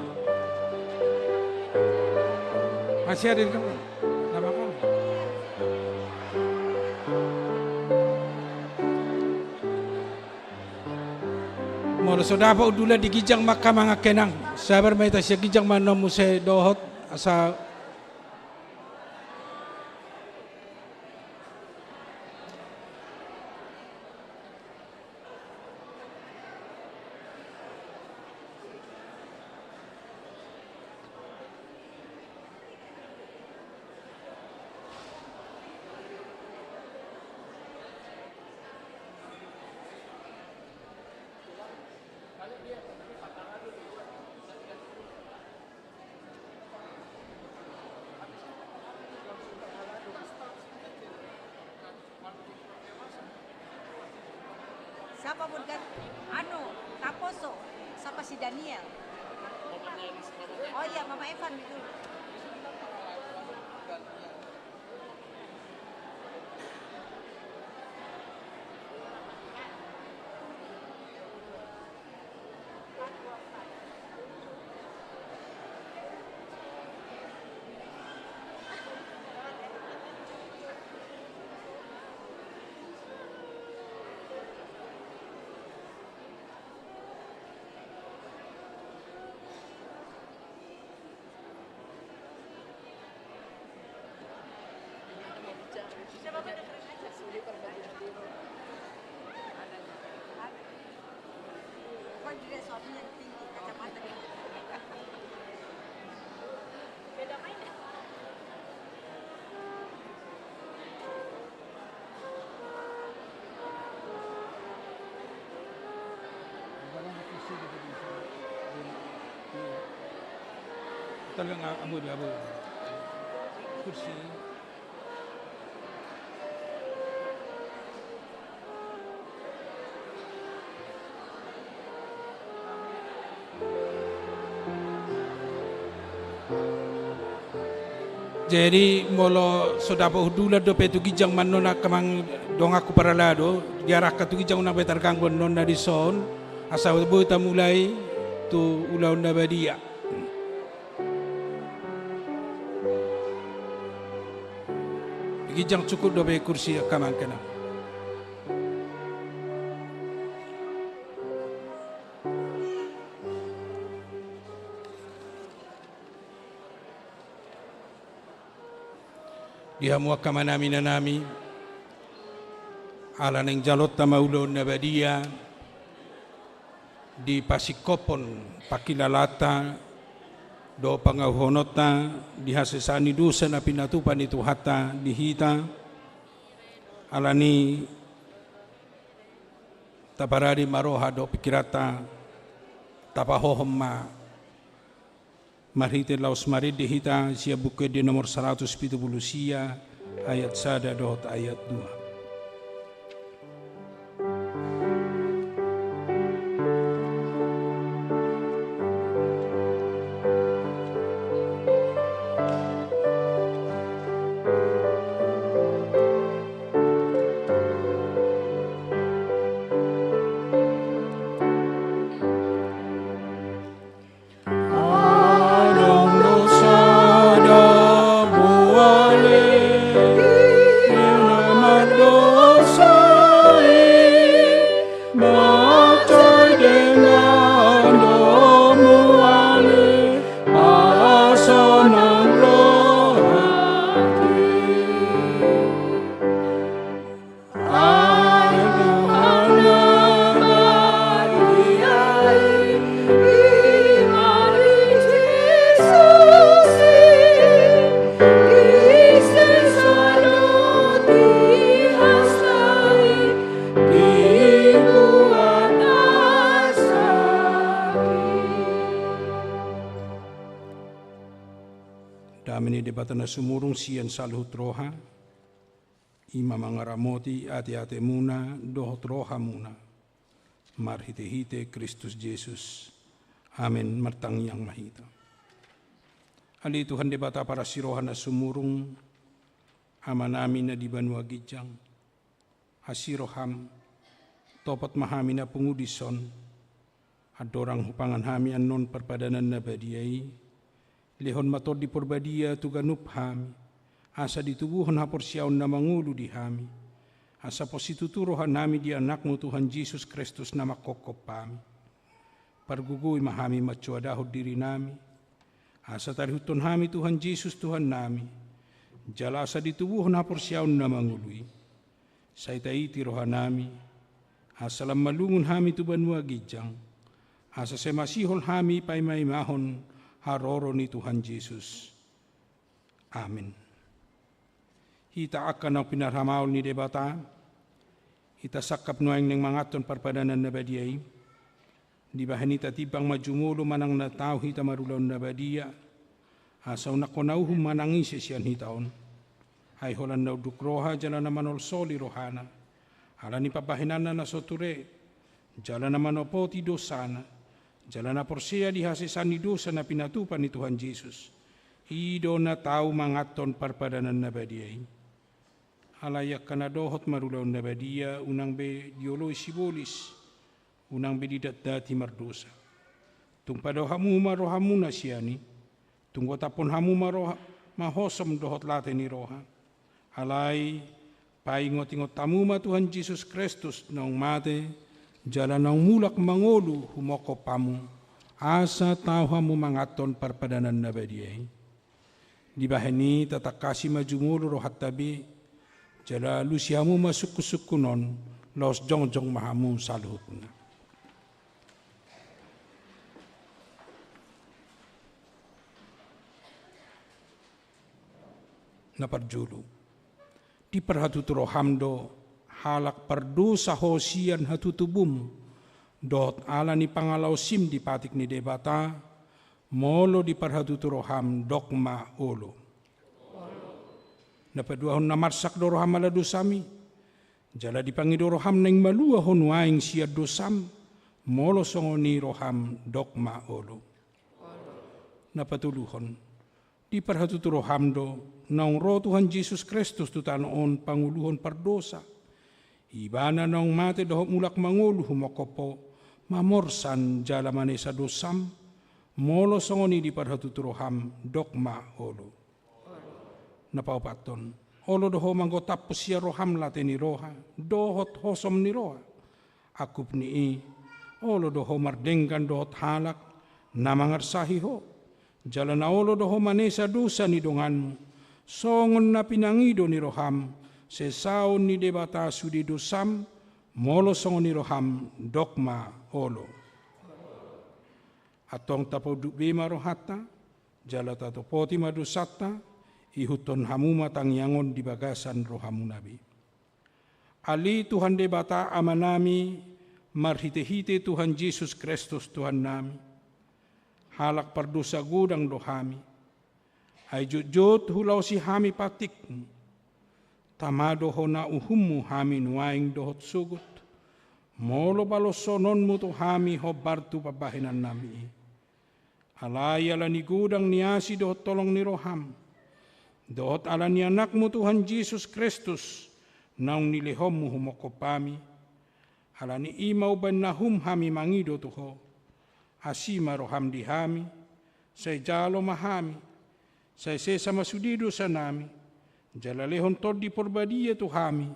Masih ada di kamar. Nama kamu? Molo so dapot hundula di ginjang ma angka amang angka inang, sabar ma hita, sian ginjang ma annon muse dohot asa. Siapa buat gan-, anu, Kaposo, siapa si Daniel? Oh iya, Mama Evan dulu. Kursi. Jadi, molo so dapot hundula dope tu ginjang ma annon angka amang donganku parhalado, diarahkan tu ginjang, unang be targanggu annon na dison, asa boi tamulai tu ulaon na badia. Di ginjang cukup dope kursi angka amang angka inang. Di hamu angka amanami, inanami, ala naeng jalonta ma ulaon na badia, dipasingkophon pangkilalaanta dohot pangauhononta di hasesaan ni dosa na pinatupa ni Tuhanta di hita, alani taparade ma roha dohot pingkiranta, tapahohom ma marhite laos marende hita sian Buku Ende nomor saratus pitu pulu sia, ayat sada dohot ayat dua. Adong do sada mual i na mandosa i, mansai denggan do mual i, asa unang loas i. Dame ni Debata na sumurung sian saluhut roha, i ma mangaramoti ateatemuna dohot rohamuna, marhitehite Kristus Jesus. Amen. Martangiang ma hita. Ale Tuhan Debata parasiroha na sumurung, Amanami na di banua ginjang, asi roham, topot ma hami na pungu dison, Andorang hupangan hami annon parpadanan na badia i, lehon ma Tondi Porbadia tu ganup hami, asa ditubuhon haporseaon na mangolu di hami, asa pos situtu rohanami di Anakmu Tuhan Jesus Kristus na manghophop hami. Pargogoi ma hami mansoadahon dirinami, asa tarihuthon hami Tuhan Jesus Tuhannami, jala asa ditubuhon haporseaon na mangolu i. Sai taiti rohanami, asa lam malungun hami tu banua ginjang, asa sai masihol hami paimaimahon haroro ni Tuhan Jesus. Amen. Hita angka naung pinarhamaol ni Debata, hita sangkap nuaeng naeng manganhon parpadanan na badia i. Dibahen i tatimbang ma jumolo manang na tau hita marulaon na badia, asa unang hona uhum manang ise sian hita on. Ai holan na unduk roha jala na manolsoli rohana, ala ni pambahenanna na so ture, jala na manopoti dosana, jala na porsea di hasesaan ni dosa na pinatupa ni Tuhan Jesus, i do na tau manganhon parpadanan na badia i. Alai angka na dohot marulaon na badia, unang be dioloi sibolis, unang be didatdati mardosa. Tung padao hamu ma rohamuna sian i, tung gotaphon hamu ma roha, ma hosom dohot late ni roha. Alai paingotingot hamu ma Tuhan Jesus Kristus naung mate, jala naung mulak mangolu humongkop hamu, asa tau hamu manganhon parpadanan na badia i. Dibahen i tatangkasi ma jumolo rohanta be, jala alusi hamu ma sungkunsungkun on, laos jongjong ma hamu saluhutna. Na parjolo. Diparhatutu roham do, halak pardosa ho sian hatutubum, dohot ala ni pangalaosim di patik ni Debata, molo diparhatutu roham dok ma olo. Na paduahon, na marsak do roham ala dosami, jala dipangido roham naeng malua ho nuaeng sian dosam, molo songon i roham dok ma olo. Na patoluhon, diparhatutu roham do, naung ro Tuhan Jesus Kristus tu tano on pangoluhon pardosa. Ibana naung mate dohot mulak mangolu humongkop ho, mamorsan jala manesa dosam, molo songon i diparhatutu roham dok ma olo. Na paopathon, olo do ho manggotaphon sian roham late ni roha, dohot hosom ni roha. Angkup ni i, olo do ho mardenggan dohot halak na mangarsahi ho, jala na olo do ho manesa dosa ni donganmu, songon na pinangido ni roham, sesaon ni Debata sude dosam, molo songon i roham dok ma olo. Antong tapaunduk be ma rohanta, jala tatopoti ma dosanta, ihuthon hamu ma tangiang on di bagasan rohamuna be. Ale Tuhan Debata Amanami, marhitehite Tuhan Jesus Kristus Tuhannami, halak pardosa godang do hami. Ai jotjot hulaosi hami patikmu. Tama do hona uhummu hami nuaeng dohot sogot, molo baloshononmu tu hami hombar tu pambahenannami i. Alai ala ni godang ni asi dohot holong ni roham, dohot ala ni Anakmu Tuhan Jesus Kristus, naung nilehonmu humongkop hami, ala ni i ma umbahen na hum hami mangido tu ho. Asi ma roham di hami, sai jalo ma hami, sai sesa ma sude dosanami, jala lehon Tondi Porbadia tu hami,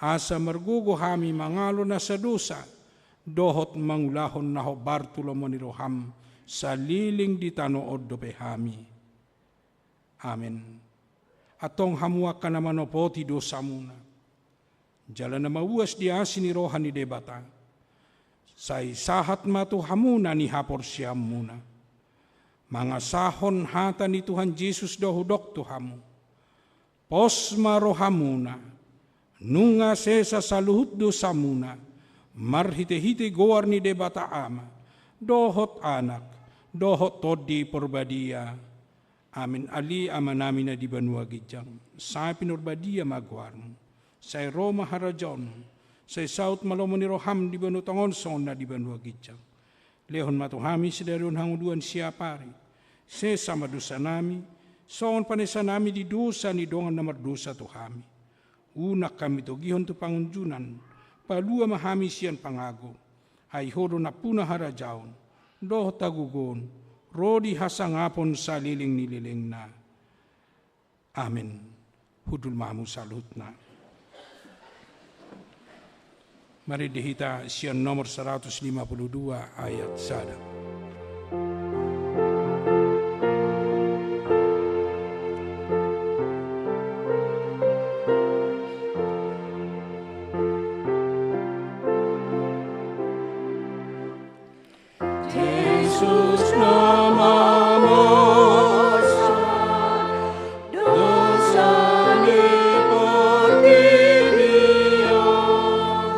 asa margogo hami mangalo nasa dosa, dohot mangulahon na hombar tu lomo ni roham, saleleng di tano on dope hami. Amen. Antong hamu angka na manopoti dosamuna, jala na mauas di asi ni roha ni Debata, sai sahat ma tu hamu na nihaporseaonmuna. Mangasahon hata ni Tuhan Jesus do hudok tu hamu. Pos ma rohamuna, nunga sesa saluhut dosamuna, marhitehite goar ni Debata Ama, dohot Anak, dohot Tondi Porbadia. Amen. Ale Amanami na di banua ginjang, sai pinarbadia ma goarmu. Sai ro ma harajaonmu. Sai saut ma lomo ni roham di banua tonga on songon na di banua ginjang. Lehon ma tu hami sadari on hangoluan siapari. Sesa ma dosanami, songon panesanami di dosa ni dongan na mardosa tu hami. Unang hami togihon tu pangunjunan, palua ma hami sian pangago. Ai Ho do nampuna harajaon dohot hagogoon ro di hasangapon saleleng ni lelengna. Amen. Hundul ma hamu saluhutna. Marende hita sian nomor seratus lima puluh dua ayat sada. Jesus na mamorsan dosa ni portibi on,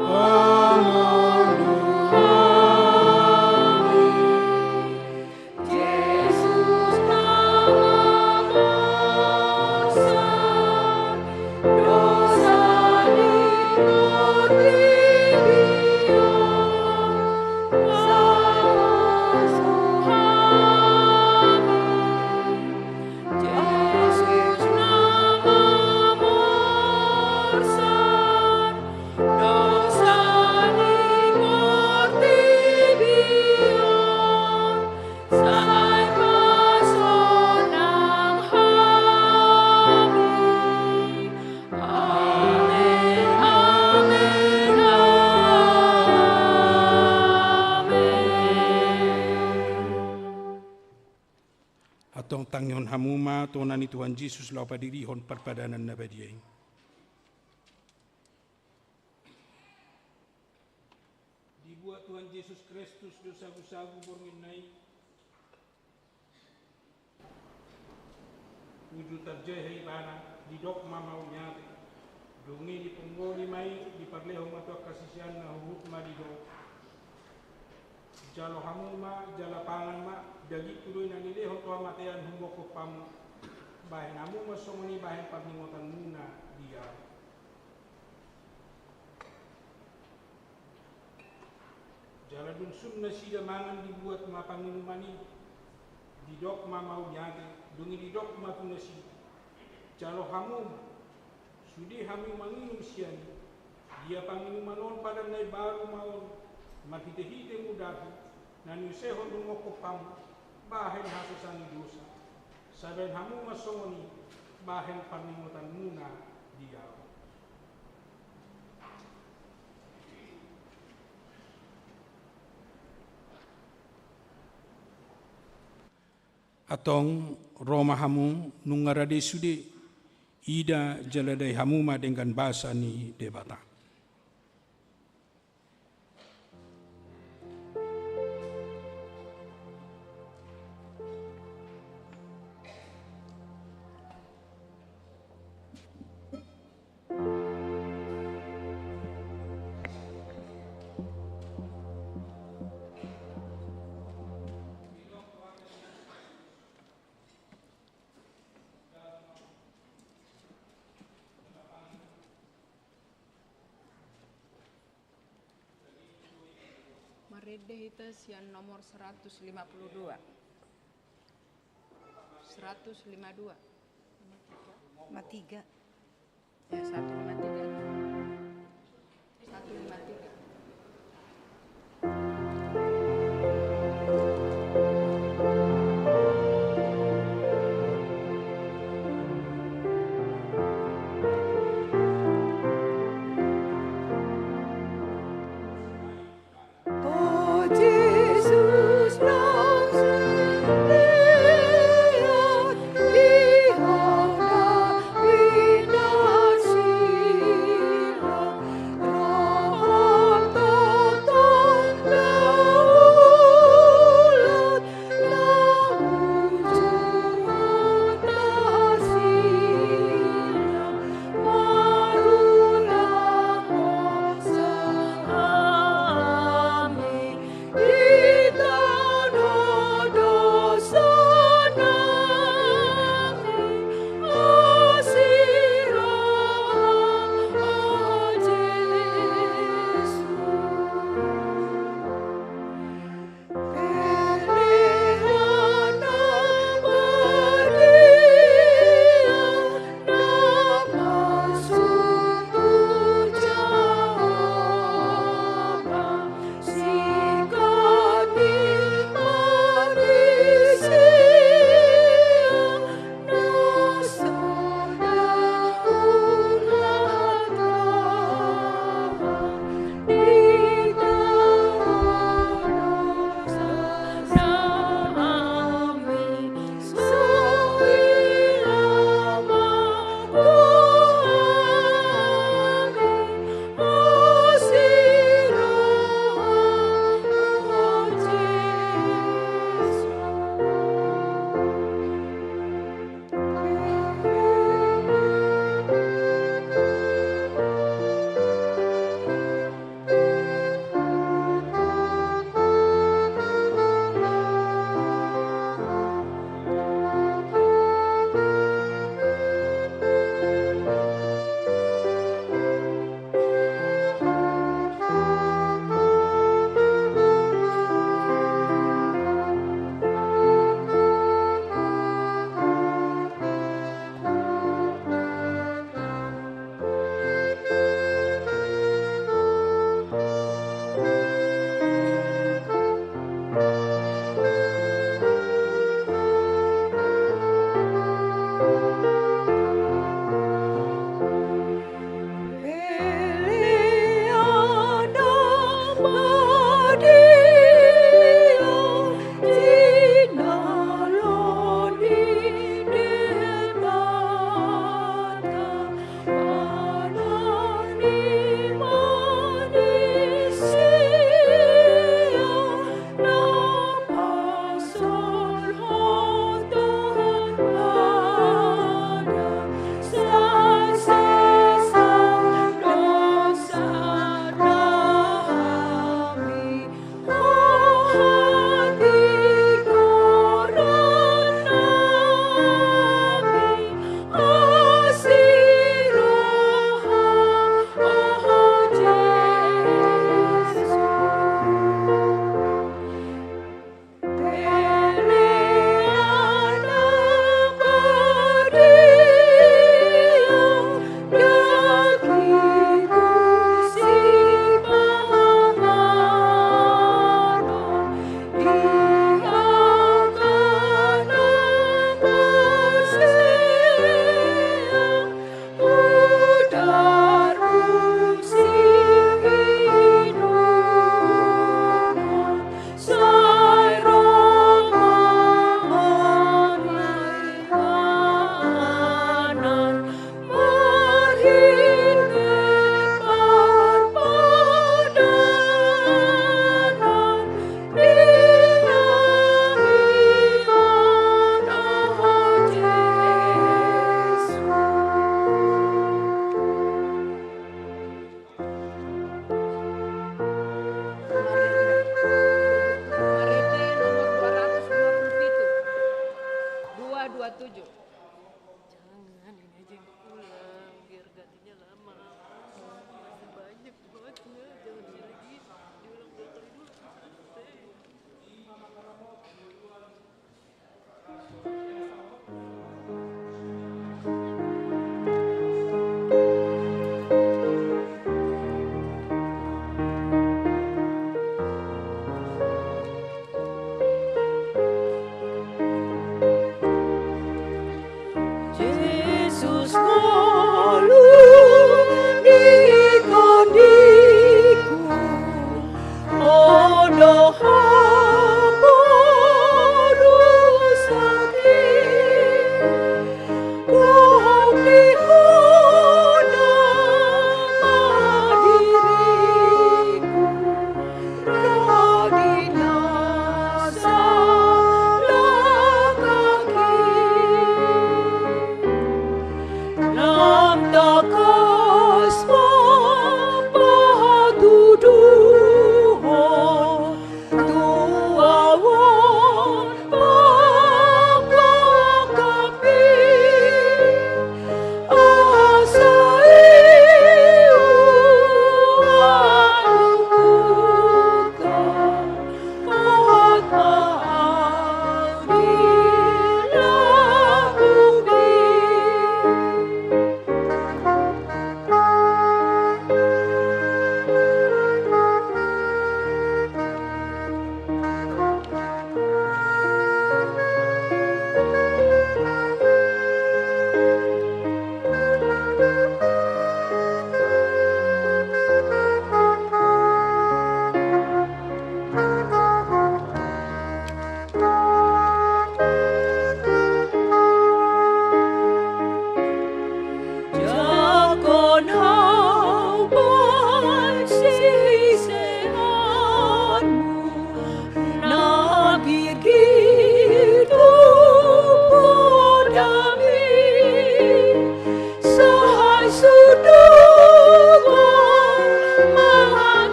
pamondut hami. Jesus na mamorsan dosa ni portibi on, pamondut hami. Jesus na mamorsan dosa ni portibi on, sai pasonang hami. Amen, amen, amen. Antong tangihon hamu ma tona ni Tuhan Jesus laho padirihon parpadanan na badia i. Dibuat Tuhan Jesus Kristus do sagusagu borngin na i. Uju tarjaha ibana, didok ma mauliate. Dung i dipunggoni ma i, diparlehon ma tu angka siseanna, huhut ma didok: Jalo hamu ma, jala pangan ma, dagingku do i na nilehon tu hamatean humongkop hamu. Bahen hamu ma songon i bahen parningotanmuna di ahu. Jala dung sun nasida mangan, dibuat ma panginuman i, didok ma mauliate. Dung i didok ma tu nasida: Jalo hamu ma, sude hamu manginum sian i. Ia panginuman on padan na imbaru ma on marhitehite mudar, na niusehon humongkop hamu bahen hasesaan ni dosa. Sai bahen hamu ma songon i bahen parningotanmuna di ahu. Antong ro ma hamu, nunga rade sude. Ida jala dai hamu ma denggan basa ni Debata. Marende hita sian nomor seratus lima puluh dua. Seratus lima dua. Lima tiga. Ya, satu lima tiga. Satu lima tiga.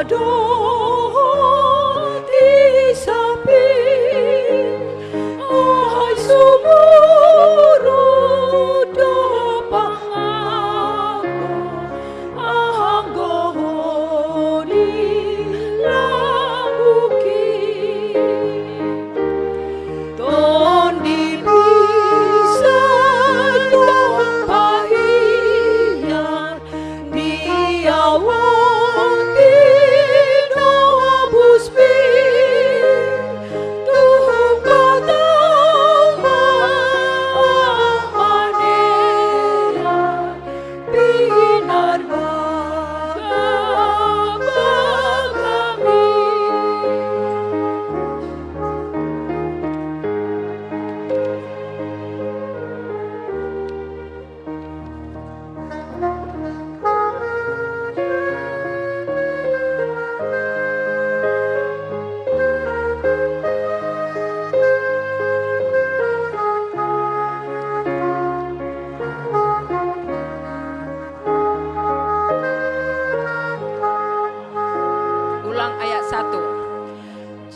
Dohot di sapi, ai sumurut do pangago, anggo ho di lambungki. Tondi bisa do pahian, di ahu tinobusmi, tu hupatau ma pandean pinarbagabagami. Ulang ayat satu.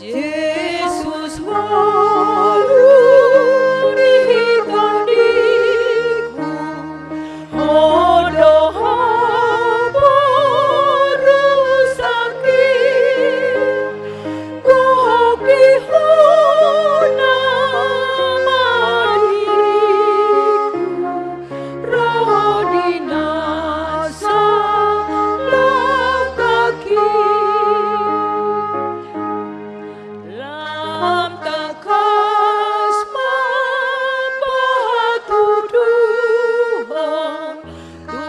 Jesus ngolu di tondiku, Ho do haporusangki, gokhonhon ma diriku, ro di na salangkahki. Lam tangkas ma patuduhon tu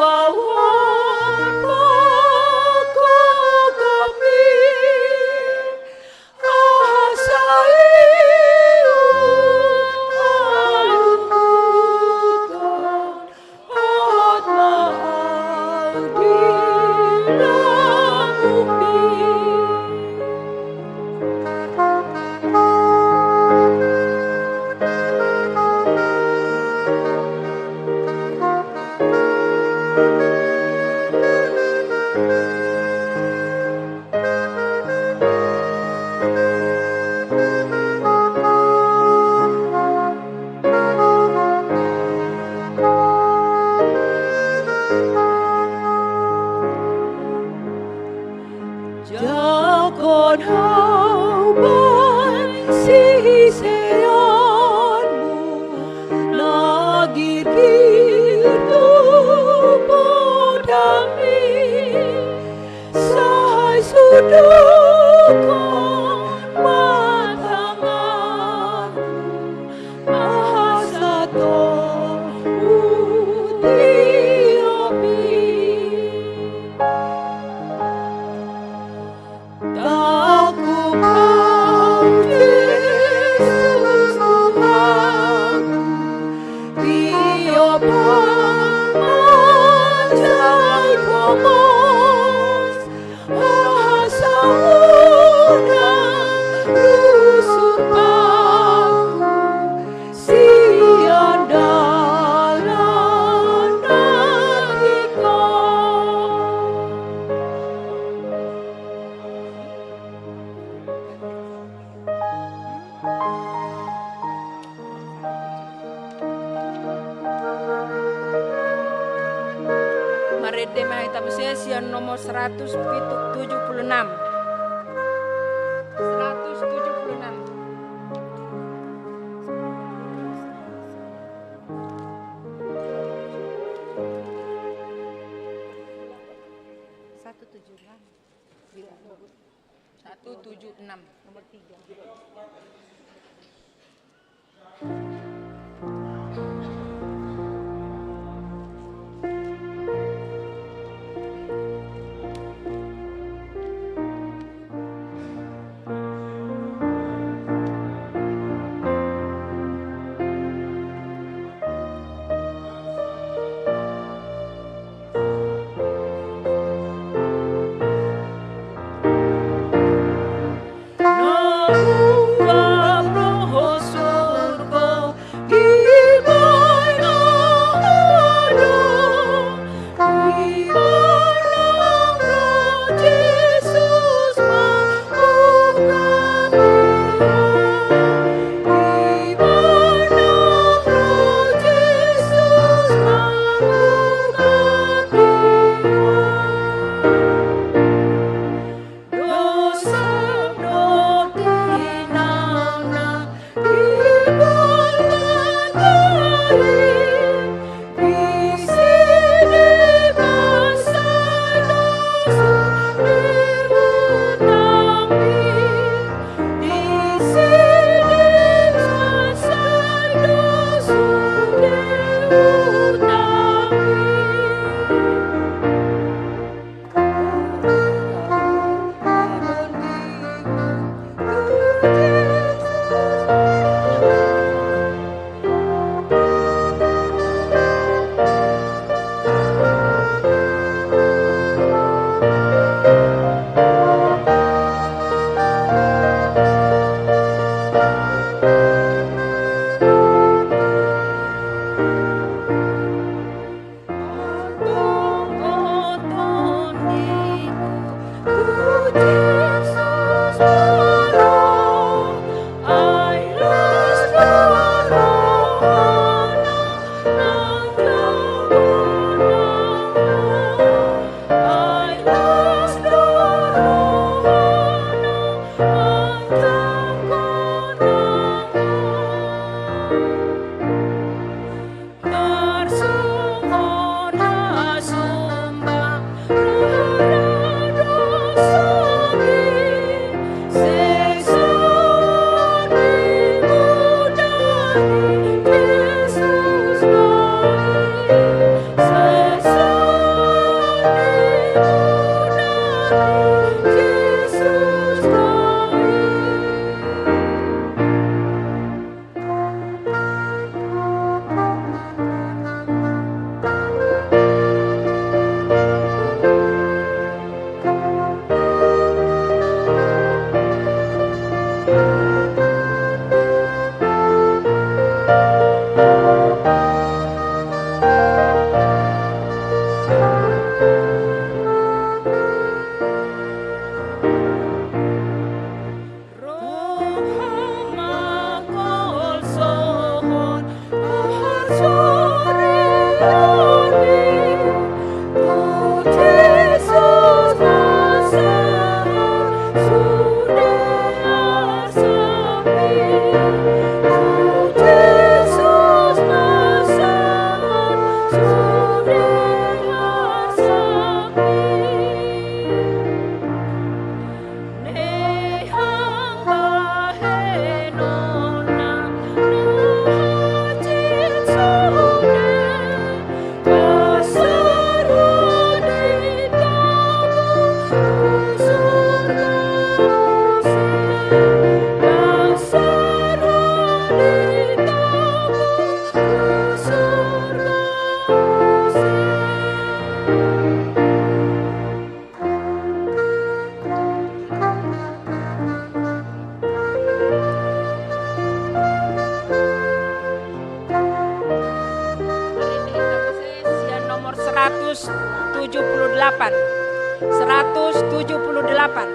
ahu on gokhonhon, asa ihut haluhuton. Jangkon hau baen siseanmu na girgir tu podami, sai sundukhon ma tanganmu, asa tong hutiopi. Tangkup hau Jesus Tuhanku, tiop hau manjalo pos, asa unang lusur pangku sian dalan na tingkos. Marende ma hita muse sian nomor seratus tujuh puluh enam. Seratus tujuh puluh enam. Satu tujuh enam. Satu tujuh enam. Nomor tiga. Na huap roha surgo, Seratus tujuh puluh delapan.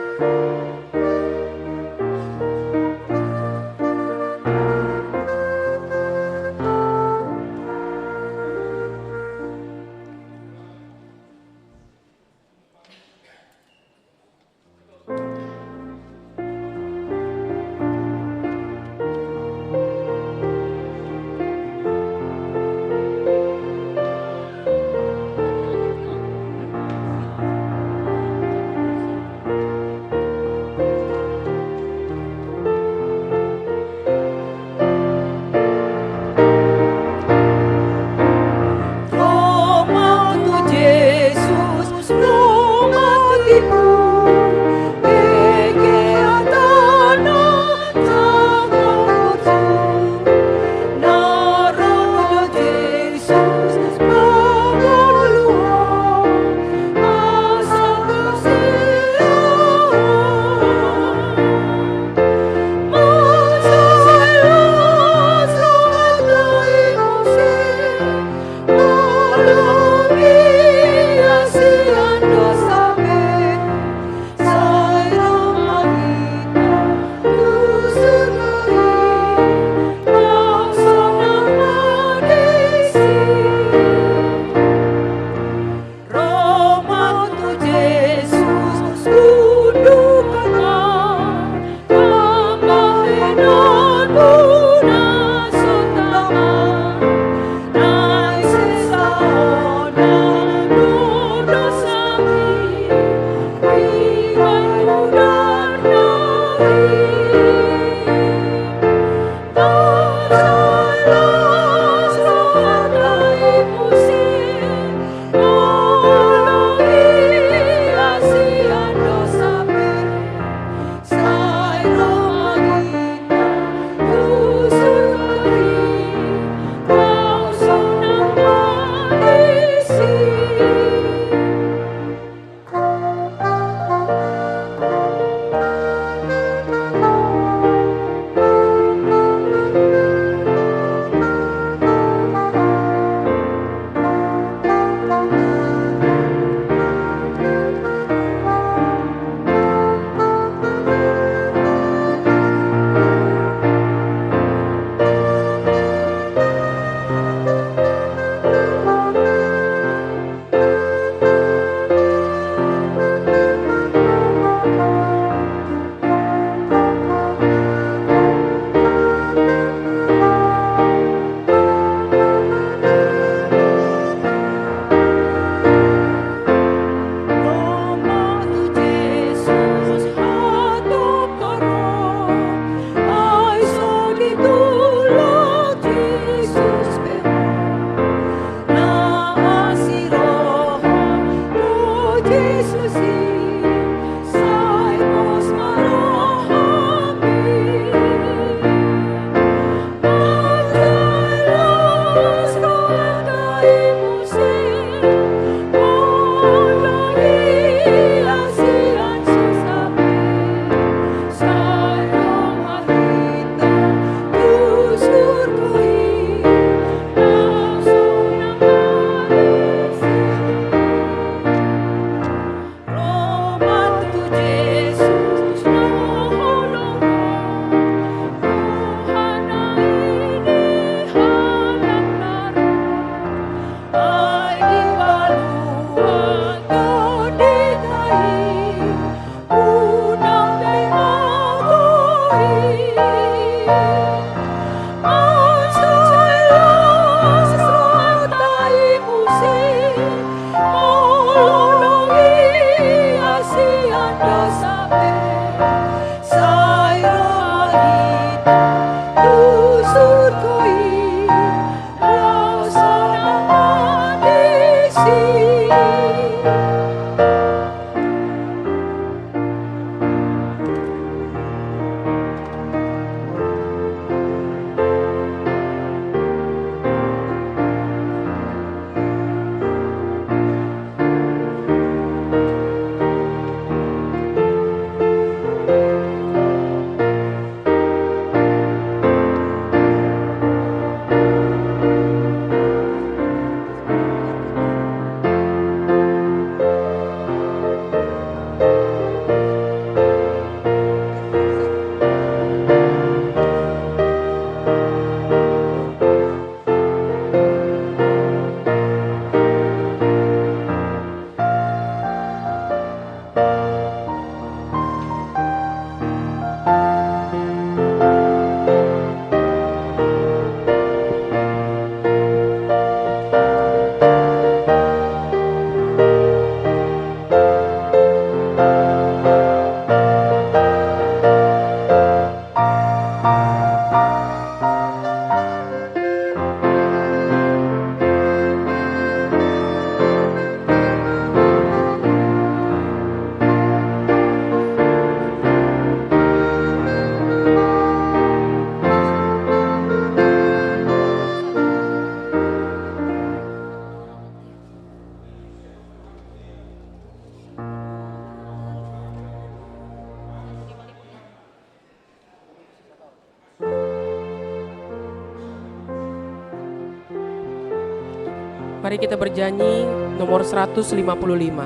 Mari kita bernyanyi nomor seratus lima puluh lima.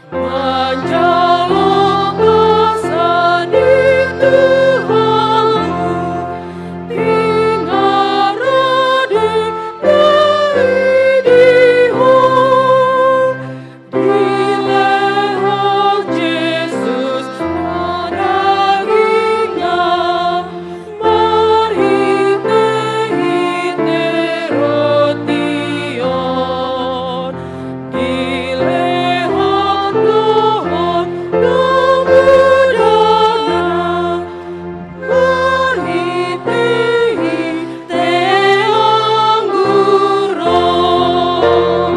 Manjalo kuasa ni Tuhan, tinggal di diri di ho, dilehon Jesus dagingna, marhite-hite roti on. Dilehon dohot do mudana, marhite-hite anggur on.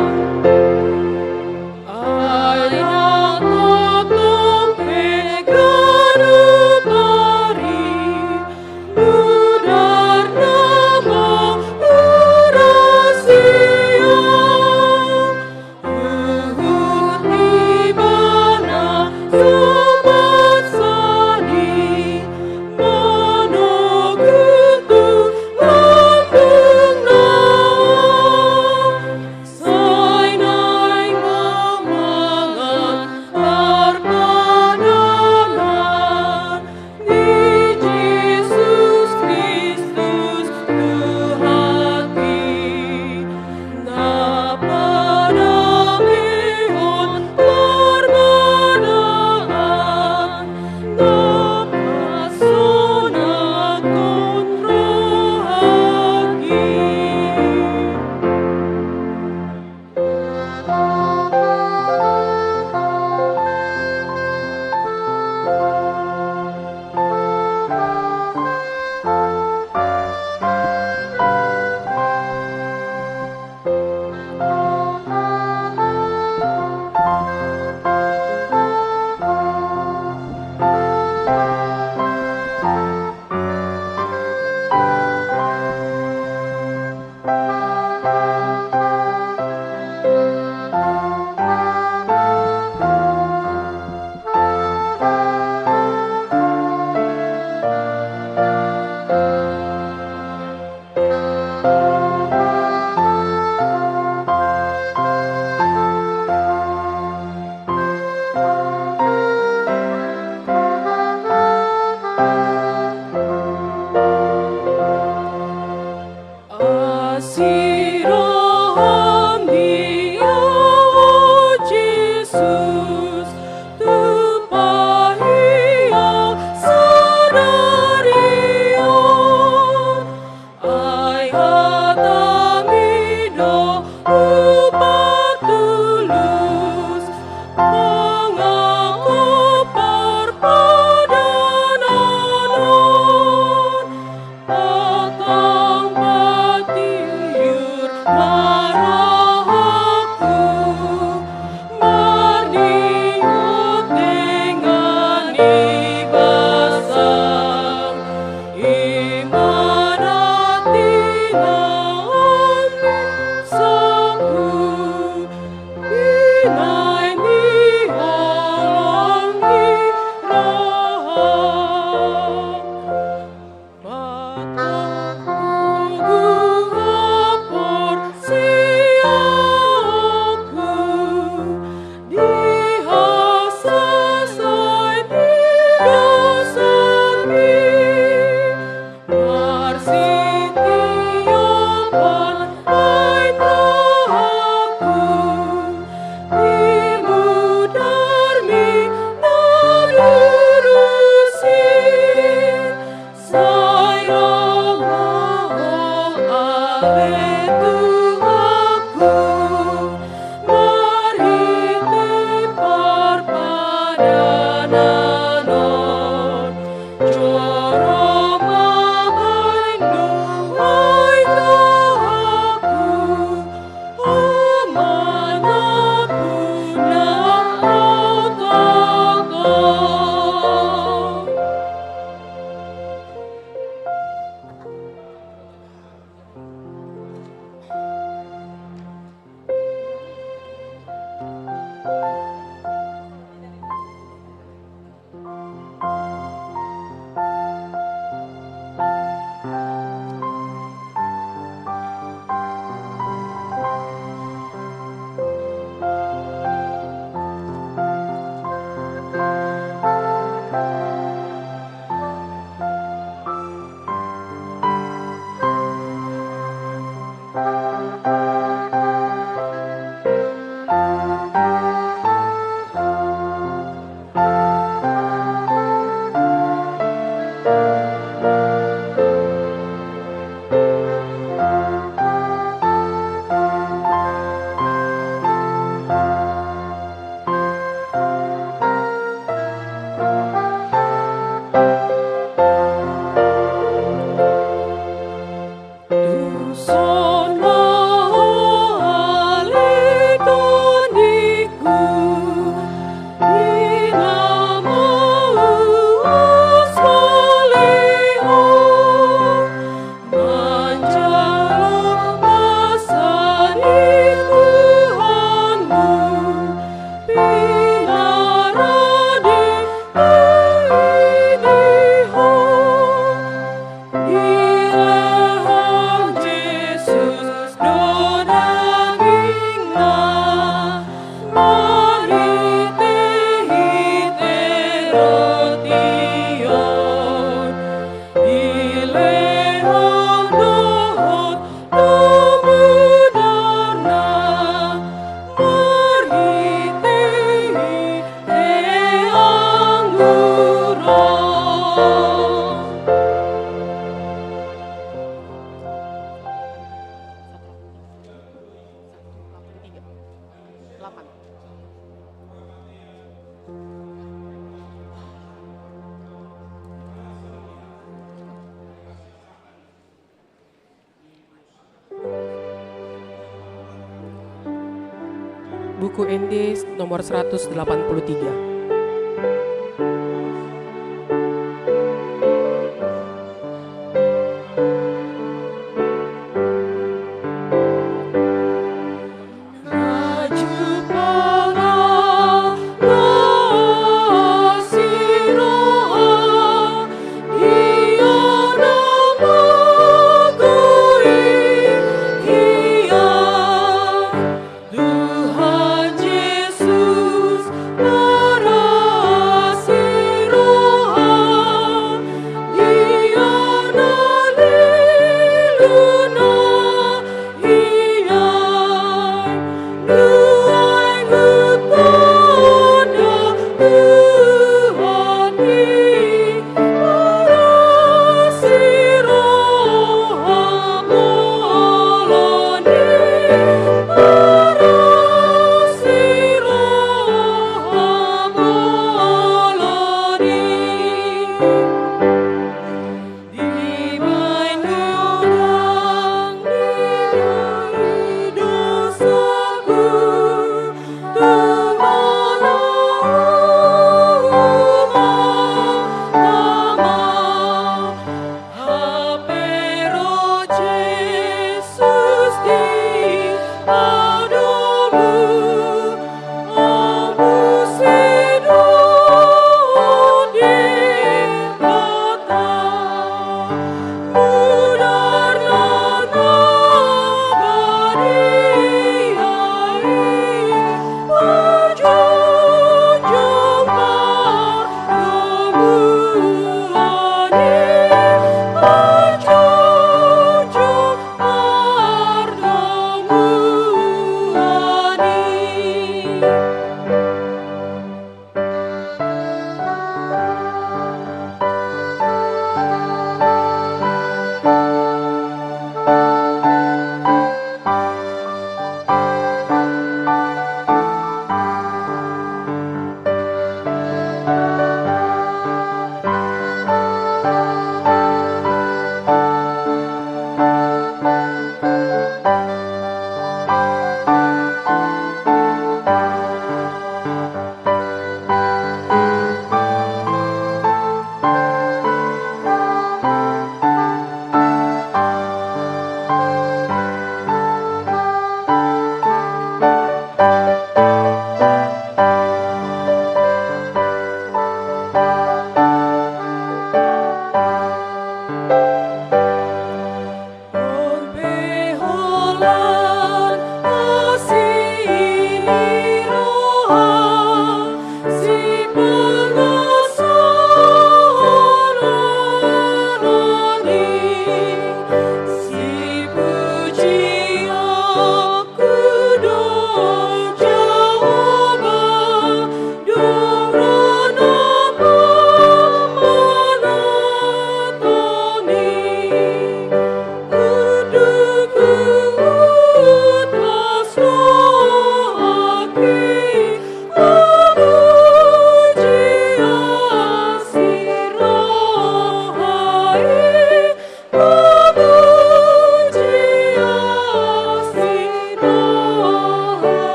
Ai na tongtong pe ganup ari, mudar nama urasi on. Huhut ibana sopat sadi, manogu tu lambungna. Sai naeng ma mangan parpadanan ni Jesus Kristus Tuhan i, na padamehon parpadanan, na pasonanghon rohangki. Asi roham di ahu, o Jesus, tumpahi ahu sadari on. Ai hatami do hupatulus, mangaku parpadanan on. Antong patiur ma rohangku, marningot denggan ni basam, i ma na tinaon saku, binahen ni holong ni roham. Mangkogu haporseaonku, dihasasahi dosangki, marsitiopan bahen rohangku, di mudarmi na lurus i. Sai ro ma Ho ale Tuhanku, marhite parpadanan on, joro ma bahen Ho, ai Tuhanku, Ho ma na pinaototong. Buku Ende nomor seratus delapan puluh tiga.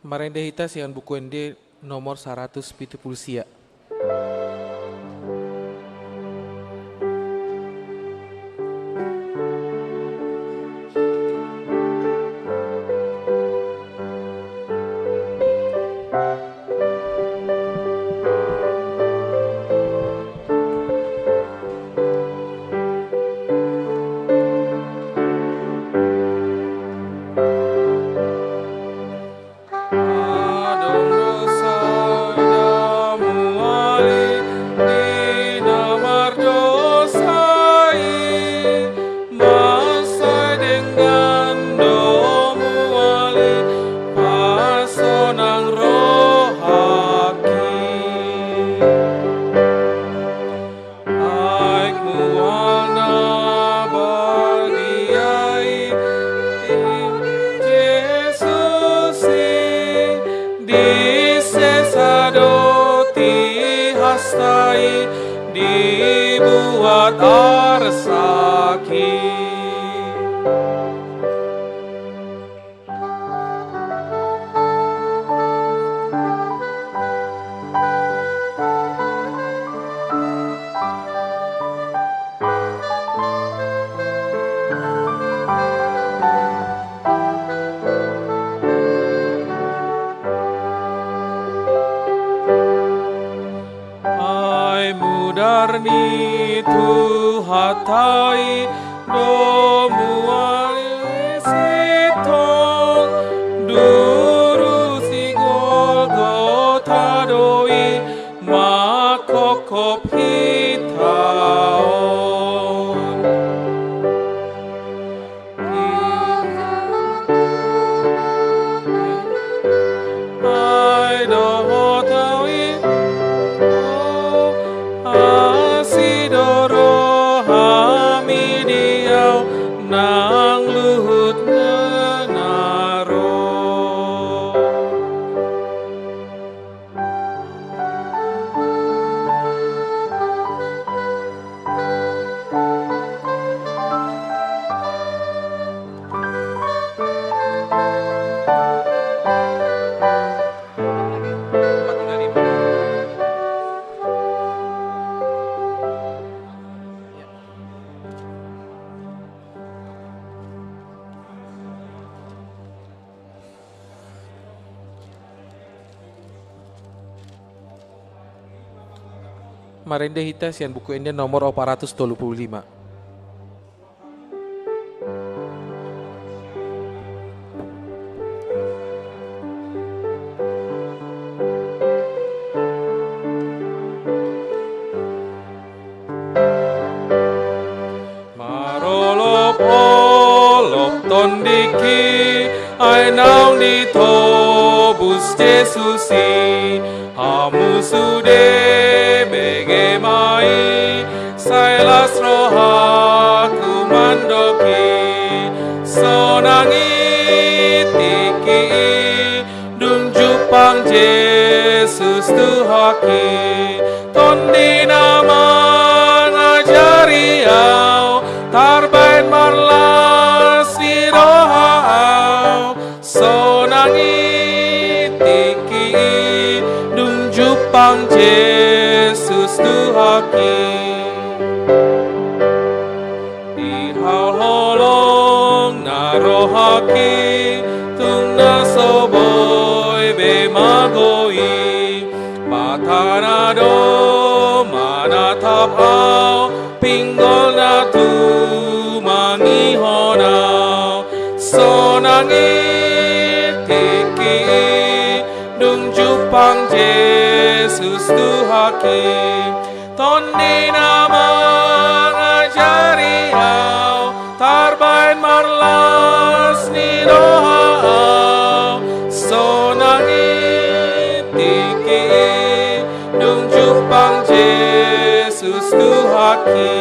Marende hita sian Buku Ende nomor saratus pitu pulu sia. Adong do sada muali di na mardosa i, mansai denggan do muali pasonang rohangki. Aek mual na badia i, Jesus i, disesa do di hasta i, dibuat arsak i. Ai mudar ni Tuhanta i do mual sintong, durus di Golgota do i manghophop hita on. Ai dohot au i, asi do rohami di au nang luhut na ro. Marende hita sian Buku Ende nomor opat ratus tolu pulu lima. Marolopolop tondingki, ai naung ditobus Jesus i, hamu sude bege ma i, sai las rohangku mandok i, sonang i tingki i, dung jumpang Jesus Tuhanki, Tondi na mangajari au, tarbaen marlas ni roha au, sonang i tingki i, dung jumpang Jesus Tuhanki. Di hau holong na rohangki, tung na so boi be magou i, matana do manatap au, pinggolna tumangihon au, sonang i tingki i, dung jumpang Jesus Tuhanki. Tondi na mangajari au, tarbaen marlas ni roha au, sonang i tingki i, dung jumpang Jesus Tuhanki.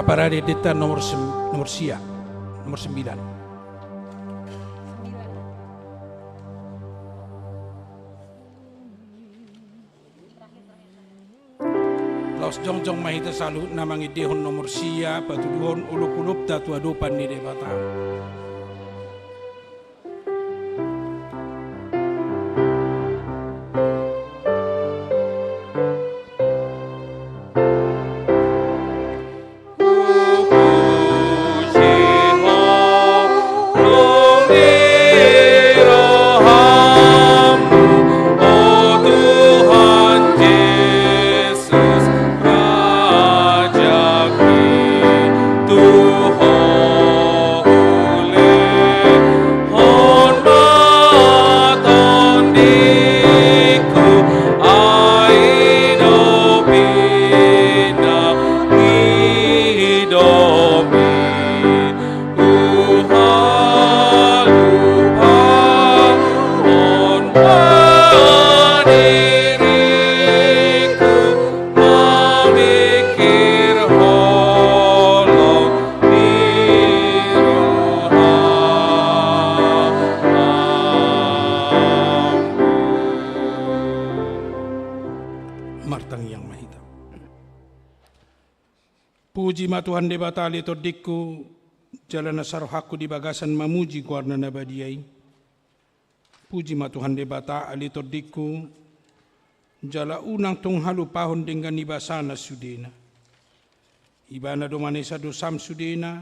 Parade deta nomor sem-, nomor sia, nomor sembilan. Laos jongjong ma hita saluhutna mangendehon nomor sia, patuduhon olopolopta tu adopan ni Debata. Martangiang ma hita. Puji ma Tuhan Debata ale tondingku, jala nasa rohangku di bagasan mamuji goarna na badia i. Puji ma Tuhan Debata ale tondingku, jala unang tung halupahon denggan ni basana sudena. Ibana do manesa dosam sudena,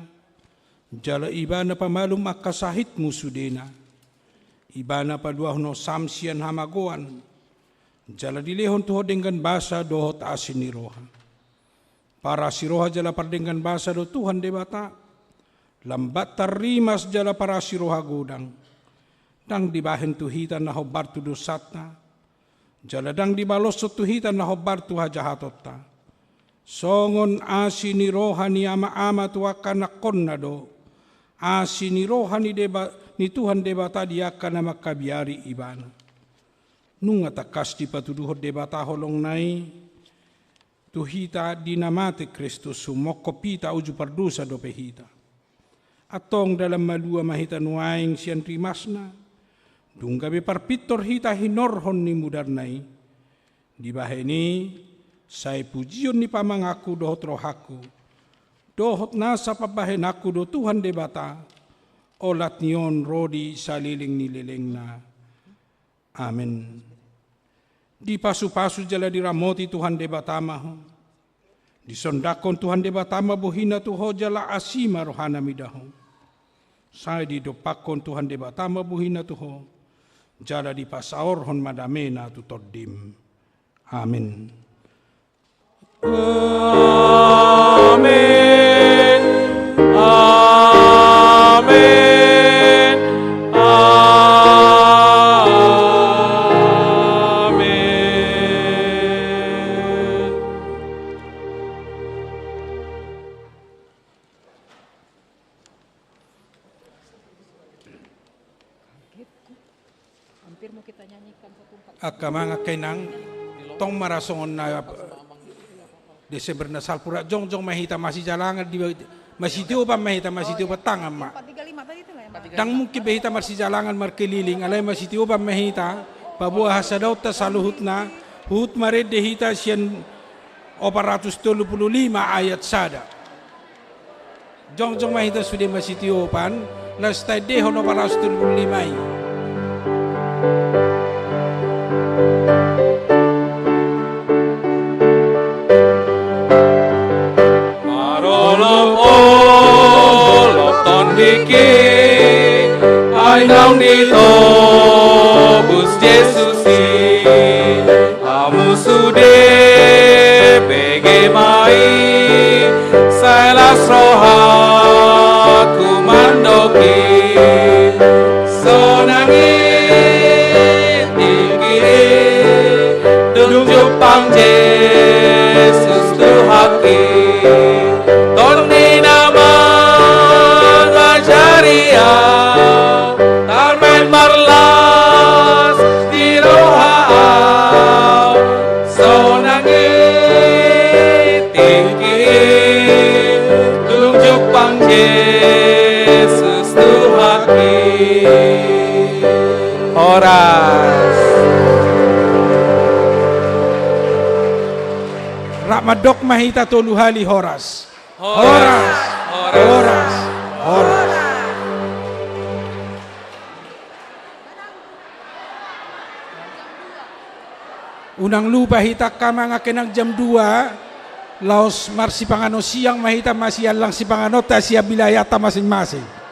jala Ibana pamalum angka sahitmu sudena. Ibana paluahon ho sam sian hamagoan, jala dilehon tu ho denggan basa dohot asi ni roha. Parasi roha jala pardenggan basa do Tuhan Debata, lam bat tarrimas jala parasi roha godang. Ndang dibahen tu hita na hombar tu dosanta, jala ndang dibaloshon tu hita na hombar tu hajahatonta. Songon asi ni roha ni ama-ama tu angka anakkonna do, asi ni roha ni Deba-, ni Tuhan Debata di angka na mangkabiari Ibana. Nunga tangkas dipatuduhon Debata holongna i tu hita di na mate Kristus, sumongkop hita uju pardosa dope hita. Antong dalan malua ma hita nuaeng sian rimasna, dung gabe parpintor hita hinorhon ni mudarna i. Dibahen i, sai pujion ni pamanganku dohot rohangku, dohot nasa pambahenanku do Tuhan Debata, olat ni on ro di saleleng ni lelengna. Amen. Dipasupasu jala diramoti Tuhan Debata ma ho. Disondangkon Tuhan Debata ma bohina tu ho jala asi ma rohana mida ho. Sai didompakkon Tuhan Debata ma bohina tu ho, jala dipasaorhon ma damena tu tondim. Amen. Amen. Amen. Amen. Angka amang, angka inang, tong ma ra songon na Desember na salpu ra, jongjong ma hita masijalangan di, masitiopan ma hita, masitiopan tangan ma. Ndang mungkin be hita marsijalangan markeliling, alai masitiopan ma hita, paboa hasadaonta saluhutna, huhut marende hita sian opat ratus tolu pulu lima ayat sada. Jongjong ma hita sude masitiopan, laos taendehon opat ratus tolu pulu lima i. Marolopolop tondik i, ai naung ditobus Jesus i. Hamu sude bege ma i, sai las rohangku mandok i. Sonang i tingki i, dung jumpang Jesus Tuhanki. Tondi na mangajari au, tarbaen marlas di roha au. Sonang i tingki i, Jesus Tuhanki. Horas. Rap mandok ma hita tolu hali horas. Horas. Horas. Horas. Horas. Unang lupa hita angka amang, angka inang, jam dua laos marsipanganon siang ma hita, masiallang sipanganonta sian wilayahta masing-masing.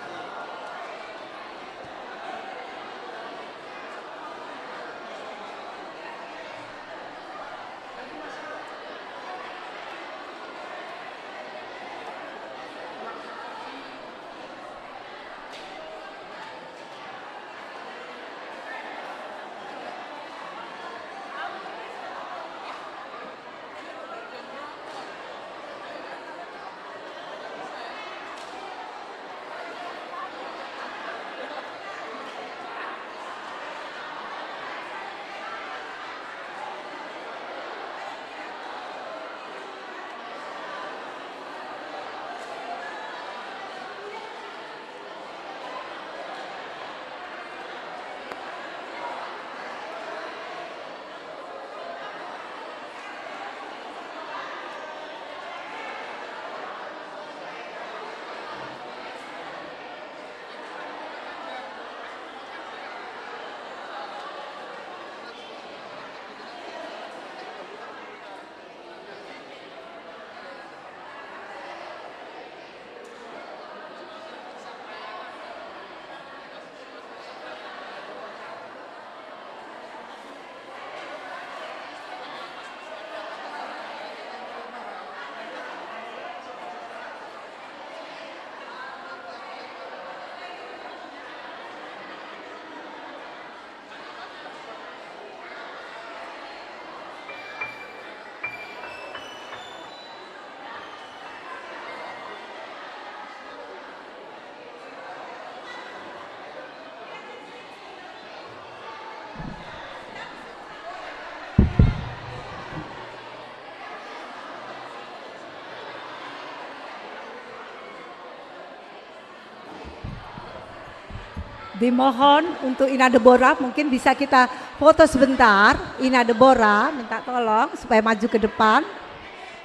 Dimohon untuk Ina Debora, mungkin bisa kita foto sebentar. Ina Debora, minta tolong supaya maju ke depan.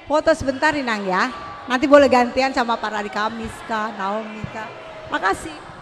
Foto sebentar, Inang, ya. Nanti boleh gantian sama Pak Radika, Miska, Naomi, Kak. Makasih.